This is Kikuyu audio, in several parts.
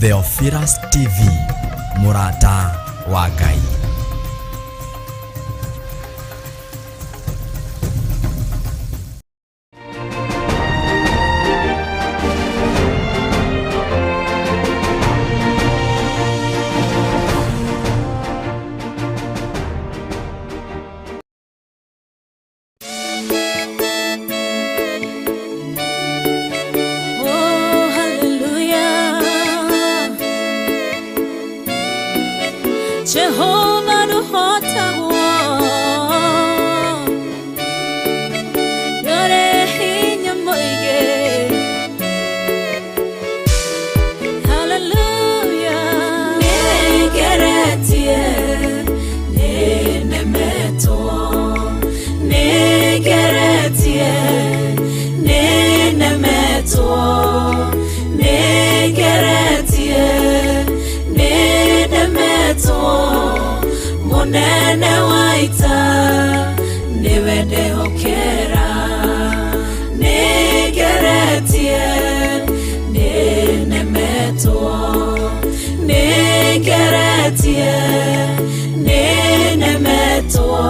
Theophilus TV, mũrata wa Ngai. Oh, hallelujah. Jehovah nũhotagwo. Ndũrĩ hinya mũingĩ. Hallelujah. Nĩngeretie, nĩnemetwo. Nĩngeretie, nĩnemetwo. Nĩngeretie, nĩnemetwo. Mũnene wa ita nĩwe ndehokera. Nĩngeretie, nĩnemetwo. Nĩngeretie, nĩnemetwo.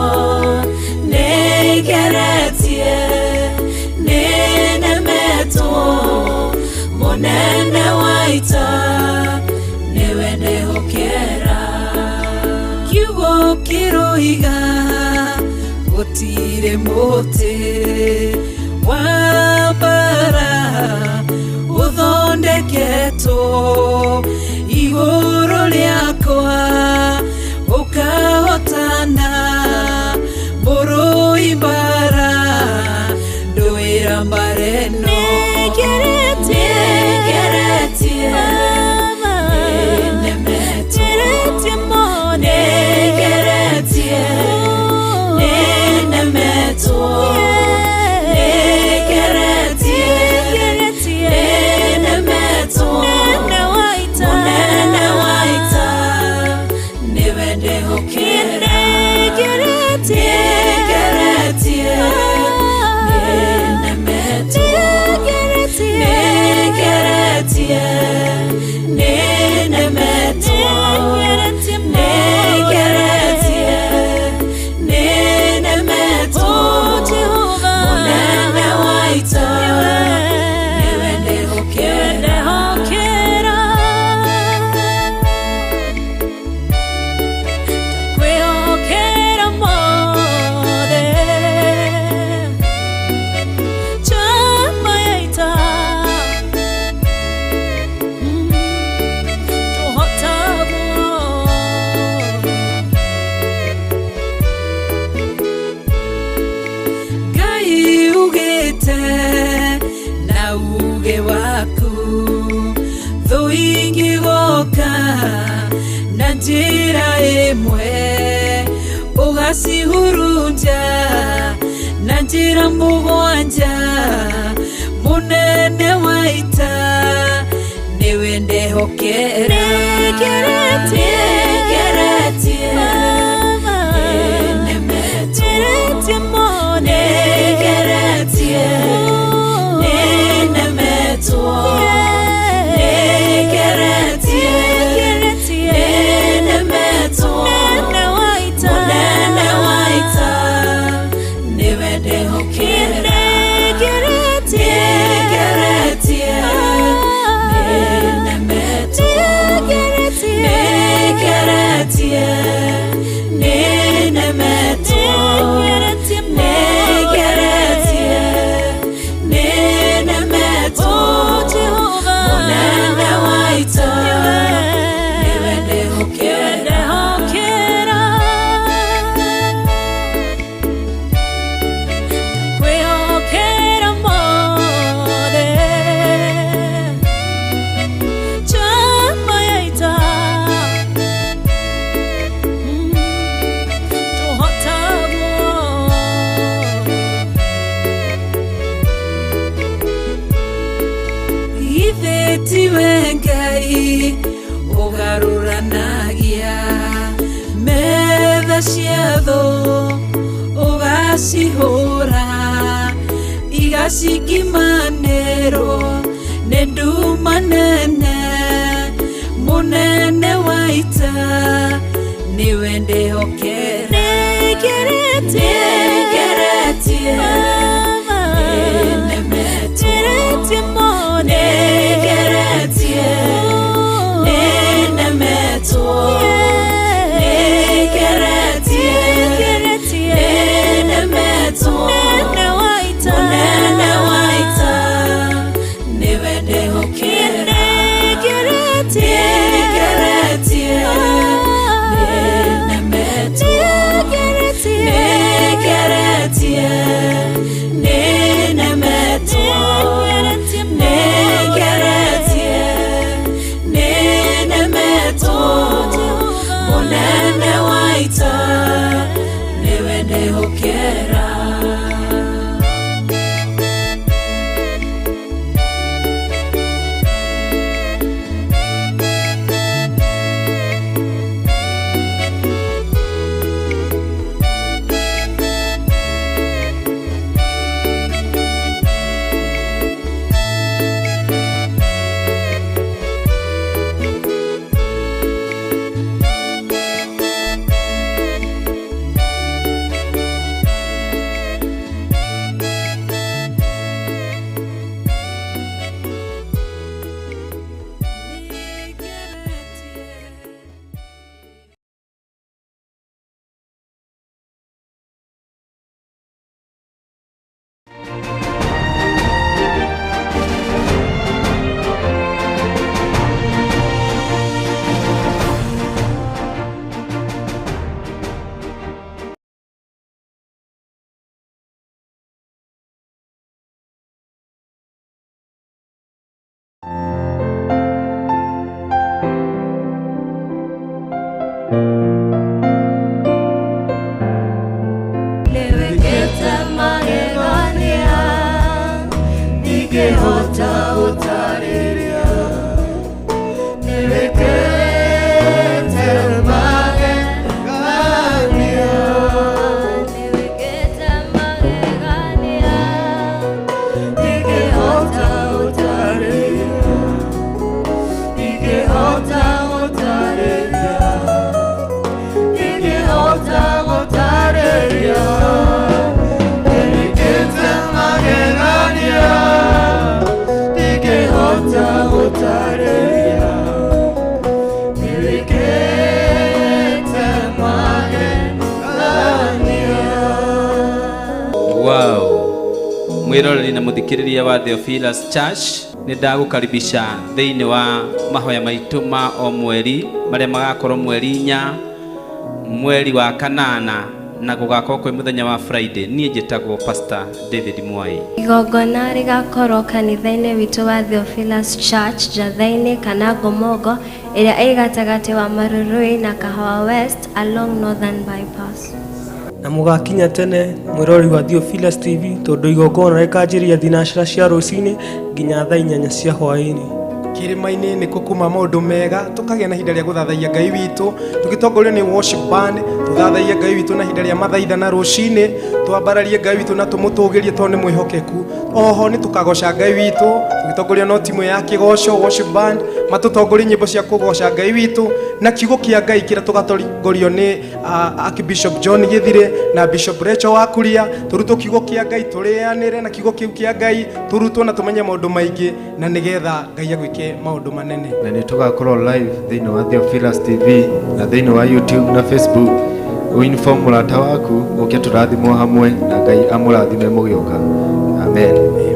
Nĩngeretie, nĩnemetwo. Mũnene wa ita nĩwe ndehokera. Kiugo kĩroiga gũtirĩ mũtĩ wa mbara ũthondeketwo igũrũ rĩakwa ũkahotana mũrũi mbara ndũĩra mbara ĩno. Nĩngeretie, nĩnemetwo. Nĩngeretie, nĩnemetwo. Nĩngeretie, nĩnemetwo. Mũnene wa ita nĩwe ndehokera. Nĩngeretie, nĩnemetwo. Nĩngeretie, nĩnemetwo. Nĩngeretie, nĩnemetwo. Mũnene wa ita nĩwe ndehokera. Kwĩhokera mothe njamba ya ita tũhotagwo. Ngai ugĩte na uge waku thũ ingĩgoka na njĩra ĩmwe ũgacihurunja na njĩra mũgwanja. Mũnene wa ita nĩwe ndehokera. Nĩngeretie, nĩnemetwo. Nĩngeretie, nĩnemetwo. Nĩngeretie, nĩnemetwo. Mũnene wa ita nĩwe ndehokera. Nĩngeretie, nĩnemetwo. Nĩngeretie, nĩnemetwo. Nĩngeretie, nĩnemetwo. Mũnene wa ita nĩwe ndehokera. Kwĩhokera mothe njamba ya ita tũhotagwo. Githĩ tiwe Ngai ũgarũranagia metha cia thũ ũgacihũra igacikimanĩrwo nĩ nduma nene. Niwe ndĩhokera. Nĩngeretie, nĩnemetwo. Nĩngeretie, nĩnemetwo. Nĩngeretie, nĩnemetwo. Mũnene wa ita, nĩwe ndĩhokera. Nĩngeretie, nĩnemetwo. Nĩngeretie, nĩnemetwo. Nĩngeretie, nĩnemetwo. Mũnene wa ita, nĩwe ndĩhokera. Nĩwĩkĩte magegania, ndingĩhota gũtarĩria. Nĩwĩkĩte magegania. Nĩwĩkĩte magegania, ndingĩhota gũtarĩria. Ndingĩhota gũtarĩria. Ndingĩhota gũtarĩria. Nĩwĩkĩte magegania, ndingĩhota gũtarĩria. Nĩwĩkĩte magegania. Wow. Mwiroreri na muthikiriria wa Theophilus Church, nĩ ndagũkaribisha thĩinĩ wa mahoya maitũ ma o mweri marĩa magakorwo mweri 4 mweri wa 8 na gũgakorwo kwĩ mũthenya wa Friday. Niĩ njĩtagwo Pastor David Mwai. Igongona rĩgakorwo kanitha-inĩ witũ wa Theophilus Church Njatha-inĩ kana Ngomongo ĩrĩa ĩ gatagatĩ wa Marurui na Kahawa West along Northern Bypass. Na mũgakinya tene mwĩroreri wa Theophilus TV tondũ igongona rĩkanjĩrĩria thinacara cia rũcinĩ nginya thaa 8 cia hwaĩ-inĩ. Kĩrĩma-inĩ nĩkuo kuma maũndũ mega, tũkagĩa na ihinda rĩa gũthathaiya Ngai witũ tũgĩtongorio nĩ worship band, tũthathaiye Ngai witũ na ihinda rĩa mathaitha na rũcinĩ, twambararie Ngai witũ na tũmũtũgĩrie tondũ nĩ mwĩhokeku. Oho nĩ tũkagoca Ngai witũ tũgĩtongorio no timu ya kĩgoco worship band, matũtongorie nyĩmbo cia kũgoca Ngai witũ na kiugo kĩa Ngai kĩrĩa tũgatongorio nĩ Archbishop John Githire na Bishop Rachel Wakuria, tũrutwo kiugo kĩa Ngai, tũrĩanĩre na kiugo kĩu kĩa Ngai, tũrutwo na tũmenye maũndũ maingĩ na nĩgetha Ngai agwĩke maũndũ manene. Na nĩ tũgakorwo live thĩinĩ wa Theophilus TV na thĩinĩ wa YouTube na Facebook. Ũinform mũrata waku ũke tũrathimwo hamwe na Ngai amũrathime mũgĩũka. Amen. Amen.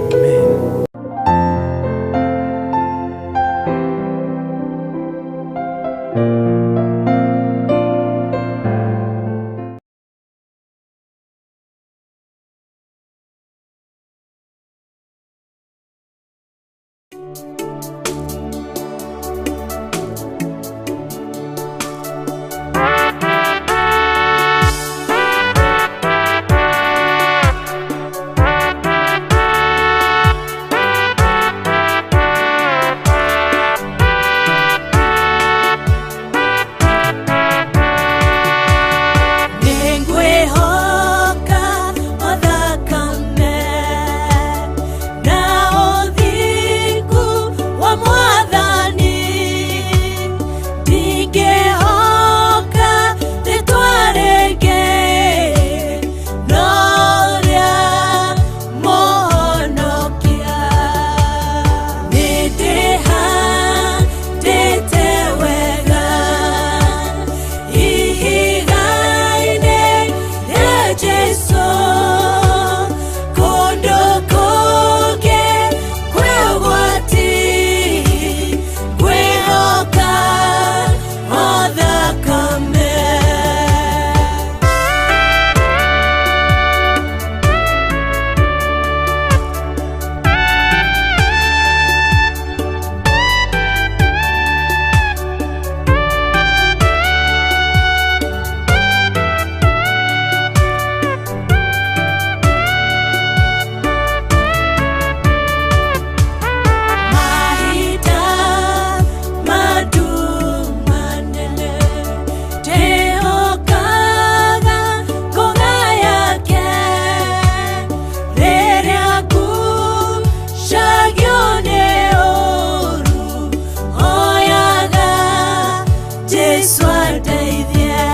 Jesu andeithie.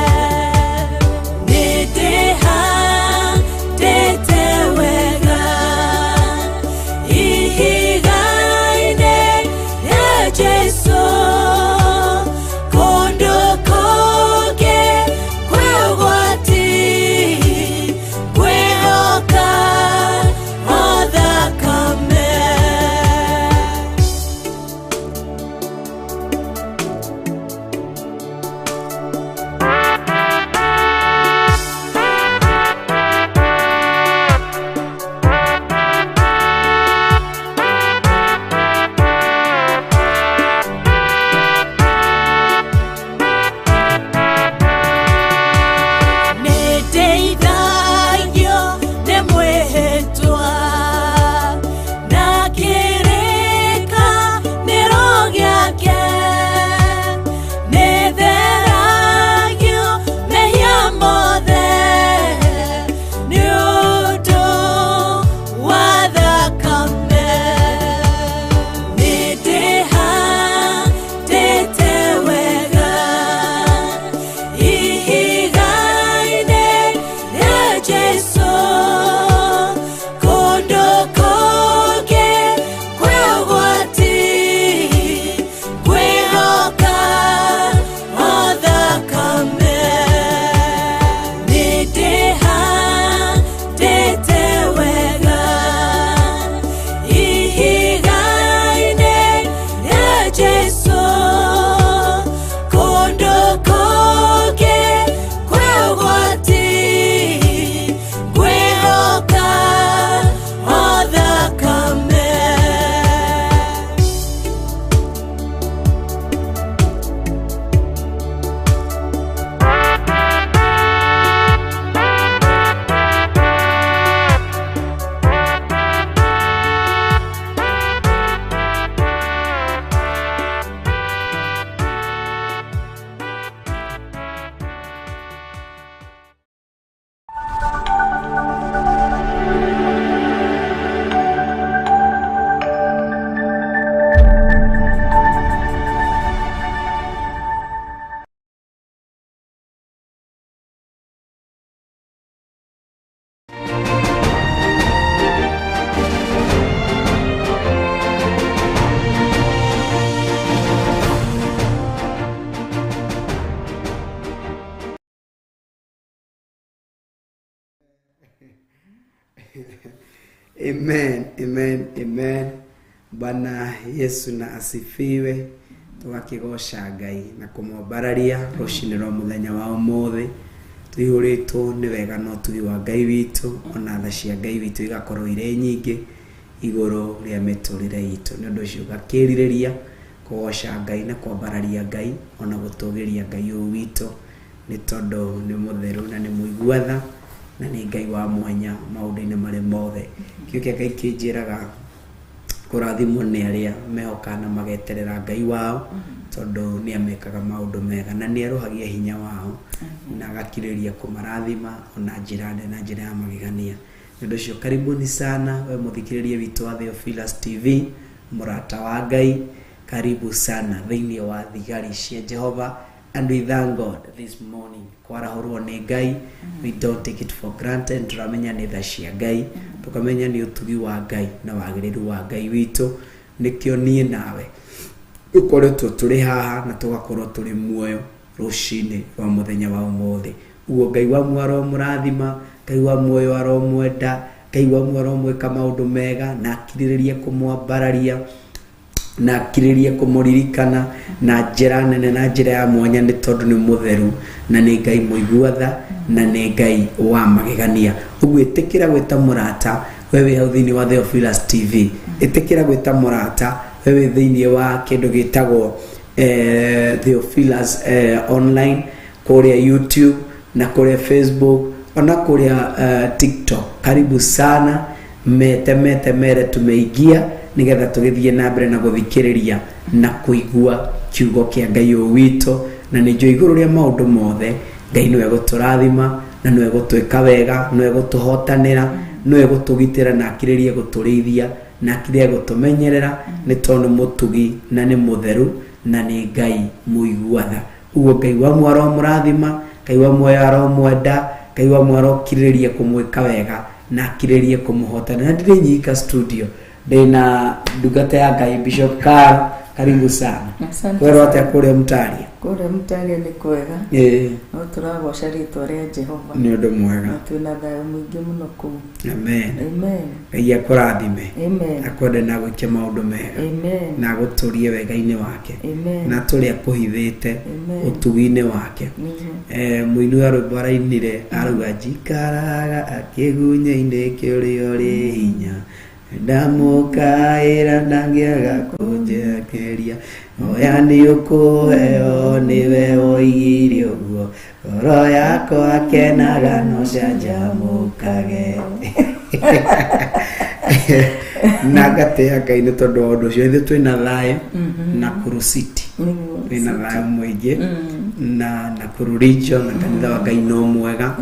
Nĩndĩhandĩte wega ihiga-inĩ rĩa Jesu, kũndũ kũngĩ kwĩ ũgwati, ngwĩhoka o thakame. Nĩndeithagio nĩ mwĩhĩtwa na kĩrĩkanĩro gĩake, nĩtheragio mehia mothe nĩ ũndũ wa thakame. Nĩndĩhandĩte wega ihiga-inĩ rĩa Jesu, kũndũ kũngĩ kwĩ ũgwati, ngwĩhoka o thakame. Nĩndĩhandĩte wega ihiga-inĩ rĩa Jesu, kũndũ kũngĩ kwĩ ũgwati, ngwĩhoka o thakame. Amen, amen, amen. Bwana Yesu na asifiwe. Tũgakĩgoca Ngai na kũmwambararia rũcinĩ rwa mũthenya wa ũmũthĩ. Tũihũrĩtwo nĩ wega na ũtugi wa Ngai witũ, ona tha cia Ngai witũ igakorwo irĩ nyingĩ igũrũ rĩa mĩtũrĩre itũ. Nĩ ũndũ ũcio ngakĩrirĩria kũgoca Ngai na kwambararia Ngai ona gũtũgĩria Ngai ũyũ witũ, nĩ tondũ nĩ mũtheru na nĩ mũigua tha na nĩ Ngai wa mwanya maũndũ-inĩ marĩ mothe. Kĩo kĩa Ngai kĩnjĩraga kũrathimwo nĩ arĩa mehokaga na mageterera Ngai wao, tondũ nĩ amekaga maũndũ mega na nĩ arũhagia hinya wao na agakirĩrĩria kũmarathima ona njĩra nene na njĩra ya magegania. Nĩ ũndũ ũcio karibuni sana we mũthikĩrĩria witũ wa Theophilus TV, mũrata wa Ngai, karibu sana thĩinĩ wa thigari cia Jehova. And we thank God this morning kwarahũrwo nĩ Ngai. We don't take it for granted. Tũramenya nĩ tha cia Ngai, tũkamenya nĩ ũtugi wa Ngai na wagĩrĩru wa Ngai witũ. Nĩkĩo niĩ nawe tũkoretwo tũrĩ haha na tũgakorwo tũrĩ muoyo rũcinĩ rwa mũthenya wa ũmũthĩ. Ũguo Ngai wa muoyo aromũrathima, Ngai wa muoyo aromwenda, Ngai wa muoyo aromwĩka maũndũ mega na akirĩrĩrie kũmwambararia na akirĩrĩrie kũmũririkana na njĩra nene na njĩra ya mwanya, nĩ tondũ nĩ mũtheru na nĩ Ngai mũigua tha na nĩ Ngai wa magegania. Ũguo ĩtĩkĩra gwĩta mũrata we wĩ hau thĩinĩ wa Theophilus TV, ĩtĩkĩra gwĩta mũrata we wĩ thĩinĩ wa kĩndũ gĩtagwo Theophilus online kũrĩa YouTube na kũrĩa Facebook ona kũrĩa TikTok. Karibu sana, mete mete mere tumeingia nigetha tũgĩthiĩ na mbere na gũthikĩrĩria na kũigua kiugo kĩa Ngai ũyũ witũ. Na nĩ njũĩ igũrũ rĩa maũndũ mothe Ngai nĩwe gũtũrathima na nĩwe gũtwĩka wega, nĩwe gũtũhotanĩra, nĩwe gũtũgitĩra na akirĩrĩrie gũtũrĩithia na akirĩrĩrie gũtũmenyerera, nĩ tondũ nĩ mũtugi na nĩ mũtheru na nĩ Ngai mũigua tha. Ũguo Ngai wa muoyo aromũrathima, Ngai wa muoyo aromwenda, Ngai wa muoyo arokirĩrĩria kũmwĩka wega na akirĩrĩrie kũmũhotana. Na ndirĩ nyika studio, ndĩna ndungata ya Ngai Bishop Caro, karibu sana. Asante Kwerwo sana. atĩa kũrĩa mũtaria? Kũrĩa mũtaria nĩ kwega. Ĩĩ. No tũragoca rĩtwa rĩa Jehova. Nĩ ũndũ mwega. Na twĩna thayũ mũingĩ mũno kũu. Amen. Amen. Ngai akũrathime. Amen. Akwende na agwĩke maũndũ mega. Amen. Na agũtũrie wega-inĩ wake. Amen. Na atũre akũhithĩte Amen. ũtugi-inĩ wake. Nĩguo. Mũini wa rwĩmbo arainire arauga njikaraga akĩgunya-inĩ kĩũrĩa ũrĩ hinya ndamũkaĩra ndangĩaga kũnjekeria oya nĩ ũkũheo nĩwe woigire ũguo ngoro yakwa kenaga no canjamũkage na ngatea Ngai nĩ tondũ wa ũndũ ũcio. Ithuĩ twĩna thayũ Nakuru City, Nĩguo. twĩna thayũ mũingĩ na Nakuru region na kanitha wa Ngai no mwega,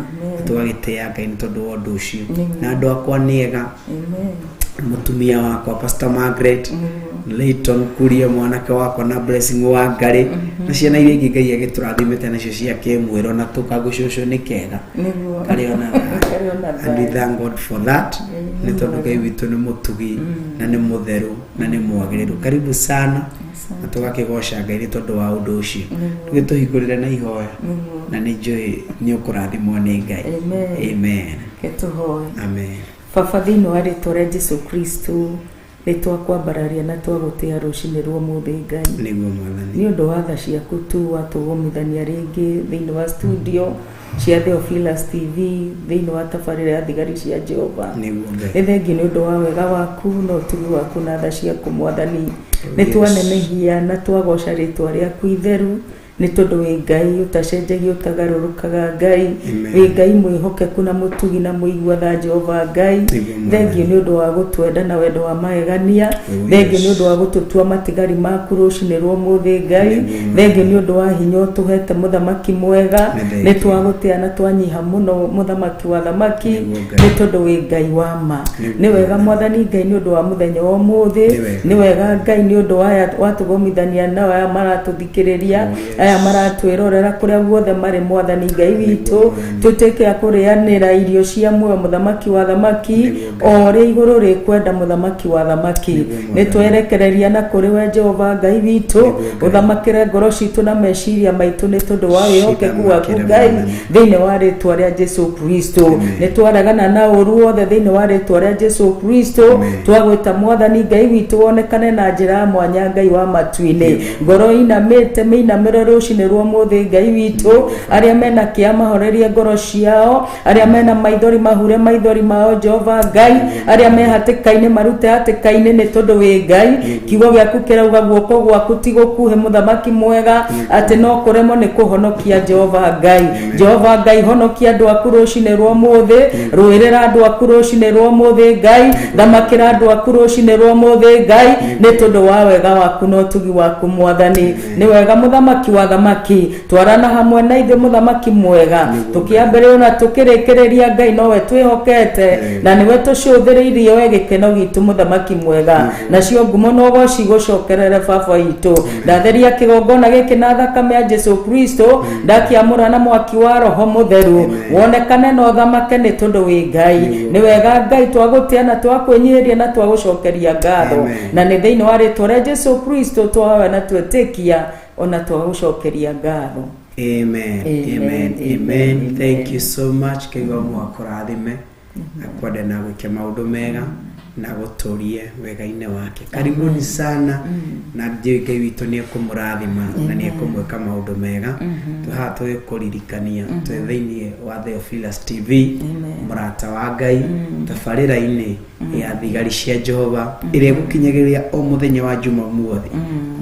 tũgagĩtĩa Ngai nĩ tondũ wa ũndũ ũcio. Na andũ akwa nĩ ega, Amen. mũtumia wakwa Pastor Margaret, Layton Kuria mwanake wakwa na Blessing wa Ngarĩ na ciana iria ingĩ Ngai agĩtũrathimĩte nacio cia kĩmwĩro na tũkagũcũcũ nĩ kega Nĩguo. karĩ ona thayũ. Karĩ ona And we thayũ. thank God for that nĩ tondũ Ngai witũ nĩ mũtugi na nĩ mũtheru na nĩ mwagĩrĩru. Karibu sana na tũgakĩgoca Ngai nĩ tondũ wa ũndũ ũcio. Tũgĩtũhingũrĩre na ihoya Nĩguo. na nĩ njũĩ nĩ ũkũrathimwo nĩ Ngai. Amen. Amen. Reke tũhoe. Amen. Baba thĩinĩ wa rĩtwa rĩa Jesu Kristo nĩ twakwambararia na twagũtĩa rũcinĩ rwa ũmũthĩ Ngai. Nĩguo Mwathani. Nĩ ũndũ wa tha ciaku tu watũgomithania rĩngĩ thĩinĩ wa studio cia Theophilus TV thĩinĩ wa tabarĩra ya thigari cia Jehova. Nĩguo Ngai. Nĩ thengiũ nĩ ũndũ wa wega waku na ũtugi waku na tha ciaku Mwathani. Nĩ Yes. twanenehia na twagoca rĩtwa rĩaku itheru nĩ tondũ wĩ Ngai ũtacenjagia ũtagarũrũkaga Ngai. Amen. Wĩ Ngai mwĩhokeku na mũtugi na mũigua tha Jehova Ngai. Nĩguo Mwathani. Thengiũ nĩ ũndũ wa gũtwenda na wendo wa magegania. Oh, Thengiũ yes. nĩ ũndũ wa gũtũtua matigari maku rũcinĩ rwa ũmũthĩ Ngai. Nĩguo. Thengiũ nĩ ũndũ wa hinya ũtũhete mũthamaki mwega. Nĩ thengiũ. Nĩ twagũtĩa na twanyiha mũno mũthamaki wa thamaki Nĩguo Ngai. nĩ tondũ wĩ Ngai wa ma. Nĩguo Nĩ wega Mwathani Ngai nĩ ũndũ wa mũthenya wa ũmũthĩ. Nĩ wega. Nĩ wega Ngai nĩ ũndũ wa aya watũgomithania nao aya maratũthikĩrĩria Oh, yes. aya maratwĩrorera kũrĩa guothe marĩ Mwathani Ngai witũ. Tũtuĩke a kũrĩanĩra irio cia muoyo mũthamaki wa thamaki Nĩguo o Ngai. ũrĩa igũrũ rĩkwenda mũthamaki wa thamaki. Nĩguo Nĩ Mwathani. twerekereria na kũrĩ we Jehova Ngai witũ Nĩguo Ngai. ũthamakĩre ngoro citũ na meciria maitũ nĩ tondũ wa wĩhokeku waku Cithamakĩre Ngai Mwathani. thĩinĩ wa rĩtwa rĩa Jesu Kristo. Amen. Nĩ twaregana na ũru wothe thĩinĩ wa rĩtwa rĩa Jesu Kristo. Amen. Twagwĩta Mwathani Ngai witũ wonekane na njĩra ya mwanya Ngai wa matu-inĩ. Ngoro inamĩte mĩinamĩre rũcinĩ rwa ũmũthĩ Ngai witũ. Arĩa mena kĩa mahorerie ngoro ciao, arĩa mena maithori mahure maithori mao Jehova Ngai, arĩa me hatĩka-inĩ marute hatĩka-inĩ nĩ tondũ wĩ Ngai. Kiugo gĩaku kĩrauga guoko gwaku ti gũkuhĩ mũthamaki mwega atĩ no kũremwo nĩ kũhonokia Jehova Ngai. Jehova Ngai honokia andũ aku rũcinĩ rwa ũmũthĩ, rũĩrĩra andũ aku rũcinĩ rwa ũmũthĩ Ngai, thamakĩra andũ aku rũcinĩ rwa ũmũthĩ Ngai nĩ tondũ wa wega waku na ũtugi waku Mwathani. Nĩ wega mũthamaki wa thamaki, twarana hamwe na ithuĩ mũthamaki mwega, tũkĩambĩrĩria na tũkĩrĩkĩrĩria Ngai nowe twĩhokete na nĩwe tũcũthĩrĩirie we gĩkeno gitũ mũthamaki mwega, nacio ngumo na ũgoci gũcokerere baba witũ. Ndatheria kĩgongona gĩkĩ na thakame ya Jesu Kristo, ndakĩamũra na mwaki wa Roho Mũtheru, wonekane na ũthamake nĩ tondũ wĩ Ngai. Nĩ wega Ngai twagũtĩa na twakwĩnyihĩria na twagũcokeria ngatho, Amen. na nĩ thĩinĩ wa rĩtwa rĩa Jesu Kristo twahoya na twetĩkia ona twagũcokeria ngatho. Amen. Amen. Amen. Amen. Amen. Thank you so much. Ngai wa muoyo akũrathime akwende na gwĩke maũndũ mega na gũtũrie wega-inĩ wake. Karibuni sana na njũĩ Ngai witũ nĩ ekũmũrathima na nĩ ekũmwĩka maũndũ mega. Twĩ haha tũgĩkũririkania twĩ thĩinĩ wa Theophilus TV mũrata wa Ngai tabarĩra-inĩ ya thigari cia Jehova ĩrĩa ĩgũkinyagĩria o mũthenya wa Jumamothi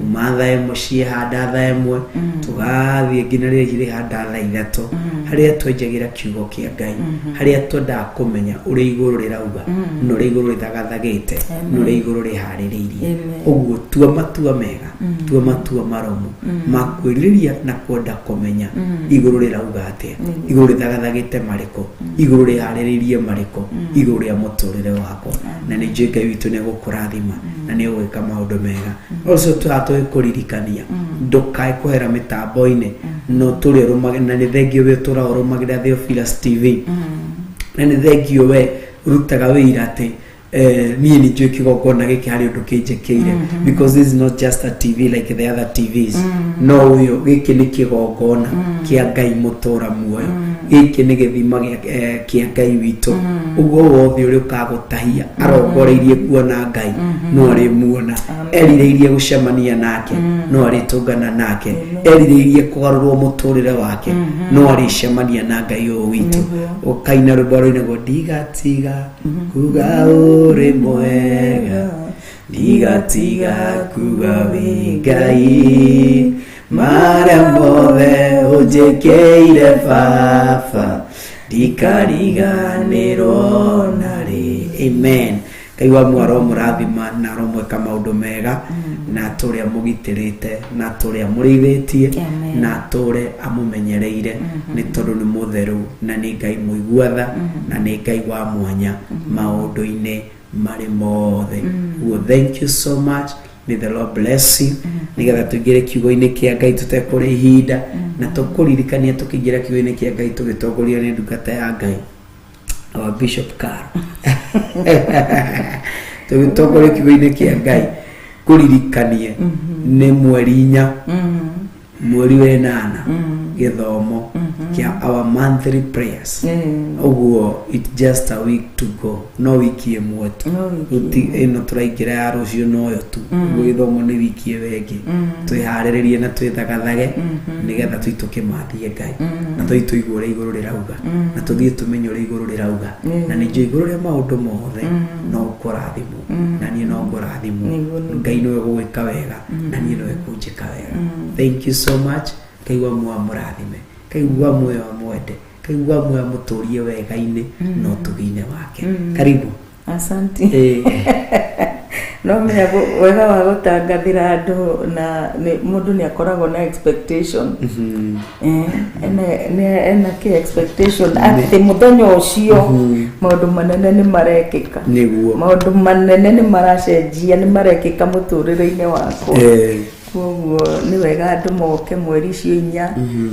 kuma thaa ĩmwe ciĩhanda thaa ĩmwe tũgathiĩ nginya rĩrĩa irĩhanda thaa ithatũ harĩa twenjagĩra kiugo kĩa Ngai harĩa twendaga kũmenya ũrĩa igũrũ rĩrauga na ũrĩa igũrũ rĩthagathagĩte na ũrĩa igũrũ rĩharĩrĩirie. Ũguo tua matua mega, tua matua maromu ma kwĩrirĩria na kwenda kũmenya igũrũ rĩrauga atĩa, igũrũ rĩthagathagĩte marĩkũ, igũrũ rĩharĩrĩirie marĩkũ, igũrũ rĩa mũtũrĩre wakwa. Na nĩ njũĩ Ngai witũ nĩ egũkũrathima na nĩ egwĩka maũndũ mega. Also tũhaha tũgĩkũririkania ndũkae kũhera mĩtambo-inĩ No tũrĩ ũrũmagĩrĩra, na nĩ thengio we ũtũraga ũrũmagĩrĩra Theophilus TV, na nĩ thengio we ũrutaga wĩira atĩ niĩ nĩ njũĩ kĩgongona gĩkĩ harĩ ũndũ kĩnjĩkĩire, because this is not just a TV like the other TVs. No ũyũ, gĩkĩ nĩ kĩgongona kĩa Ngai mũtũra muoyo, gĩkĩ nĩ gĩthima kĩa Ngai witũ. Ũguo wothe ũrĩa ũkagũtahia arongoreirie kuona Ngai no arĩmuona, erirĩirie gũcemania nake no arĩtũngana nake, erirĩirie kũgarũrwo mũtũrĩre wake no arĩcemania na Ngai ũyũ witũ. Ũkaina rwĩmbo rũinagwo, "Ndigatiga kuga ũrĩ mwega, ndigatiga kuga wĩ Ngai, marĩa mothe ũnjĩkĩire Baba, ndikariganĩrwo narĩ." Amen. Ngai wa mwaro mũrathima na aromwĩka maũndũ mega, na atũre amũgitĩrĩte, na atũre amũrĩithĩtie, Amen. na atũre amũmenyereire, nĩ tondũ nĩ mũtheru na nĩ Ngai mũiguatha na nĩ Ngai wa mwanya maũndũ-inĩ marĩ mothe. Ũguo thank you so much, may the Lord bless you. Nĩgetha tũingĩre kiugo-inĩ kĩa Ngai tũtekũrĩ ihinda, na tũkũririkania tũkĩingĩra kiugo-inĩ kĩa Ngai tũgĩtongorio nĩ ndungata ya Ngai, our Bishop Carl, tũgĩtongorio kiugo-inĩ kĩa Ngai, kũririkanie nĩ mweri 4, mweri wa 8, gĩthomo kĩa our monthly prayers. Ũguo it just a week to go, no wiki ĩmwe tu. No wiki. Ĩno tũraingĩra ya rũciũ noyo tu. Ũguo gĩthomo nĩ wiki ĩyo ĩngĩ. Twĩharĩrĩrie na twĩthagathage nĩgetha tũi tũkĩmathie Ngai, na tũi tũigue ũrĩa igũrũ rĩrauga, na tũthiĩ tũmenye ũrĩa igũrũ rĩrauga. Na nĩ njũĩ igũrũ rĩa maũndũ mothe no ũkũrathimwo, na niĩ no ngũrathimwo. Nĩguo, nĩguo. Ngai nĩwe gũgwĩka wega, na niĩ nĩwe kũnjĩka wega. Thank you so much. Ngai wa muoyo amũrathime, Ngai wa muoyo amwende, Ngai wa muoyo amũtũrie wega-inĩ na ũtugi-inĩ wake. Karibu. Asante. Eh. No menya wega wa gũtangathĩra andũ na mũndũ nĩ akoragwo na expectation. Ena kĩ expectation atĩ mũthenya ũcio maũndũ manene nĩ marekĩka. Nĩguo. Maũndũ manene nĩ maracenjia, nĩ marekĩka mũtũrĩre-inĩ wakwa. Koguo nĩ wega andũ moke mweri icio 4.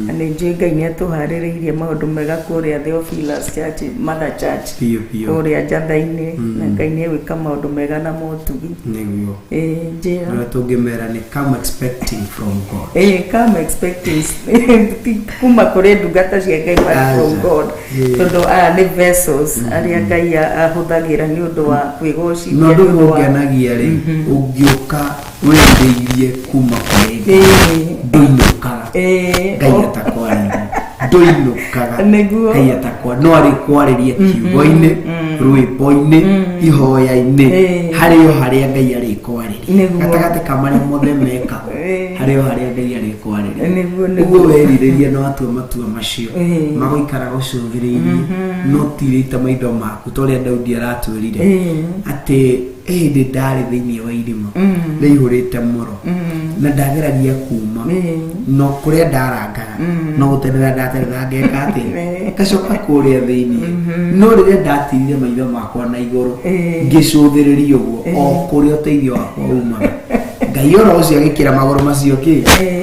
Na nĩ njũĩ Ngai nĩ atũharĩrĩirie maũndũ mega kũrĩa Theophilus Church, Mother Church, Biũ biũ. kũrĩa Njatha-inĩ, na Ngai nĩ egwĩka maũndũ mega na motugi. Nĩguo. Ĩĩ, njĩra. Ũrĩa tũngĩmera nĩ come expecting from God. Ĩĩ, come expecting, ti kuma kũrĩ ndungata cia Ngai, but from Aca. God. Tondũ aya nĩ vessels arĩa Ngai ahũthagĩra nĩ ũndũ wa kwĩgocithia, Na ũndũ nĩ ũmwe ũndũ wa ũngenagia rĩ, ũngĩũka wĩrirĩirie kuma kũrĩ Ngai, ndũinũkaga. Ngai atakwarĩria ndũinũkaga. Nĩguo. Ngai atakwa no arĩkwarĩria kiugo-inĩ, rwĩmbo-inĩ, ihoya-inĩ, harĩ o harĩa Ngai arĩkwarĩria. Nĩguo. Gatagatĩ ka marĩa mothe mekagwo, harĩ o harĩa Ngai arĩkwarĩria. Nĩguo. Ũguo werirĩria na watua matua macio, magũikara gũcũthĩrĩirie, no tirĩte maitho maku ta ũrĩa Daudi aratwĩrire atĩ hĩndĩ ndarĩ thĩinĩ wa irima rĩihũrĩte mũro, na ndageragia kuma, no kũrĩa ndarangaga no gũtenera ndatenera, ngeka atĩ ngacoka kũrĩa thĩinĩ. No rĩrĩa ndatirire maitho makwa na igũrũ, ngĩcũthĩrĩria ũguo o kũrĩa ũteithio wakwa umaga, Ngai oro ũcio agĩkĩra magũrũ macio kĩ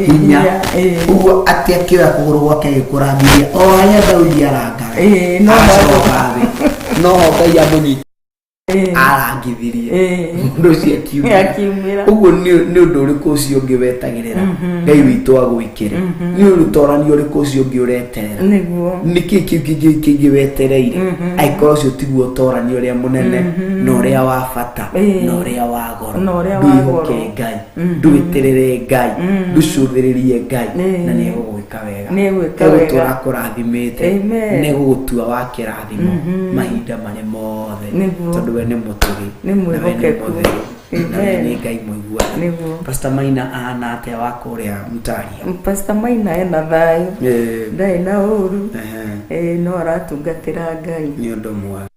hinya. Hinya. Ũguo atĩ akĩoya kũgũrũ gwake agĩkũrangithia o harĩa Daudi arangaga, No acoka thĩ, no ho Ngai amũnyita arangithirie, mũndũ ũcio akiumĩra. Akiumĩra. Ũguo nĩ ũndũ ũrĩkũ ũcio ũngĩ wetagĩrĩra Ngai witũ agwĩkĩre? Nĩ ũrũtorani ũrĩkũ ũcio ũngĩ ũreterera? Nĩkĩ kĩu kĩngĩ wetereire, angĩkorwo ũcio tiguo ũtorani ũrĩa mũnene na ũrĩa wa bata na ũrĩa wa goro? Na ũrĩa wa Ndwĩhoke goro. Ngai, ndwĩtĩrĩre Ngai, ndũcũthĩrĩrie Ngai, na nĩ egũgwĩka wega. Nĩ egwĩka Egũtũra wega. akũrathimĩte. Amen. Nĩ egũgũtua wa kĩrathimo mahinda marĩ mothe, tondũ we nĩ mũtugi Nĩ na we nĩ mwĩhokeku. mũtheru na we Amen. nĩ Ngai mũiguana. Pastor Maina ahana atĩa wa kũrĩa Mtaria? Pastor Maina ena thayũ, ndarĩ na ũru. No aratungatĩra Ngai. Nĩ ũndũ mwega.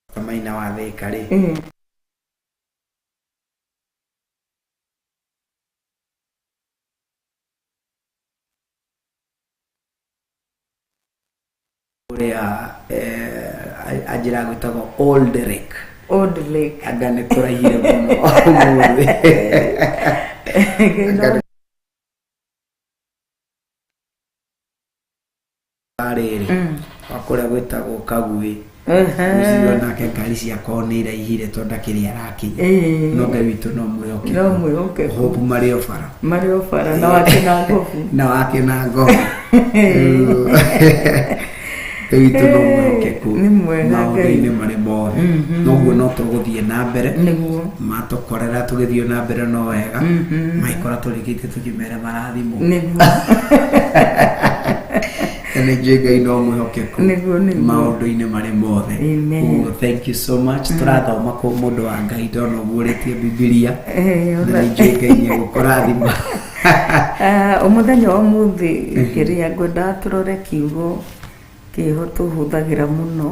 Pastor Maina wa Thĩka rĩ, kũrĩa anjĩra gwĩtagwo Old Lake. Old Lake. Anga nĩ kũraihire mũno ũmũthĩ. Anga nĩ Rĩrĩ wa kũrĩa gwĩtagwo Kaguĩ. Ũcio nake ngari ciakorwo nĩ iraihire tondũ ndakĩrĩ arakinya. No Ngai witũ no mwĩhokeku. No mwĩhokeku. Hope marĩ o bara. Marĩ o bara na wake na ngobu. Na wake na ngobu. Ngai witũ no mwĩhokeku Nĩ mwega Ngai. maũndũ-inĩ marĩ mothe. Noguo no tũgũthiĩ na mbere. Nĩguo. Matũkorera tũgĩthiĩ na mbere no wega. Maikora tũrĩkĩtie tũkĩmera marathimwo. Nĩguo. Na nĩ njũĩ Ngai no mwĩhokeku Nĩguo, nĩguo. maũndũ-inĩ marĩ mothe. Amen. Ũguo thank you so much. Tũrathoma kũ mũndũ wa Ngai ndona ũguũrĩtie Bibilia. Na nĩ njũĩ Ngai nĩ egũkũrathima. Mũthenya wa ũmũthĩ kĩrĩa ngwendaga tũrore kiugo kĩho tũhũthagĩra mũno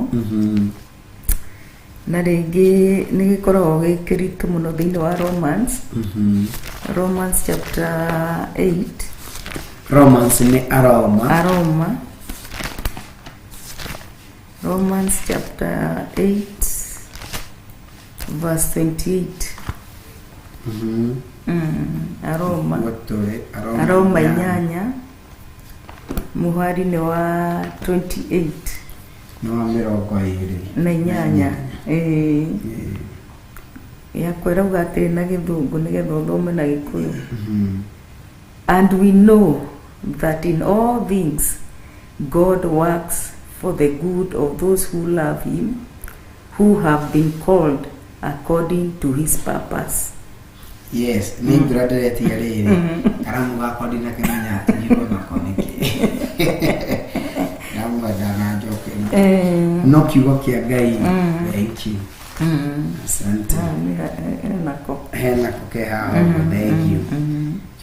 na rĩngĩ nĩ gĩkoragwo gĩ kĩritũ mũno thĩinĩ wa Romans. Romans chapter 8. Romans nĩ Aroma. Aroma. Romans chapter 8 verse 28. Aroma. Gũtũrĩ Aroma. Aroma 8 mũhari-inĩ wa 28. Nĩ wa 28. Na 8. Ĩĩ. Yakwa ĩrauga atĩrĩ na Gĩthũngũ nĩgetha ũthome na Gĩkũyũ. And we know that in all things God works for the good of those who love him, who have been called according to his purpose. Yes, nĩ ngura ndĩretia rĩrĩ. Karamu gakwa ndinakĩmenya atigirwo nako nĩkĩ. Ndamwenda na njoke. No kiugo kĩa Ngai. Thank you. Asante. Nako. Henako ke haha ũguo, thank you.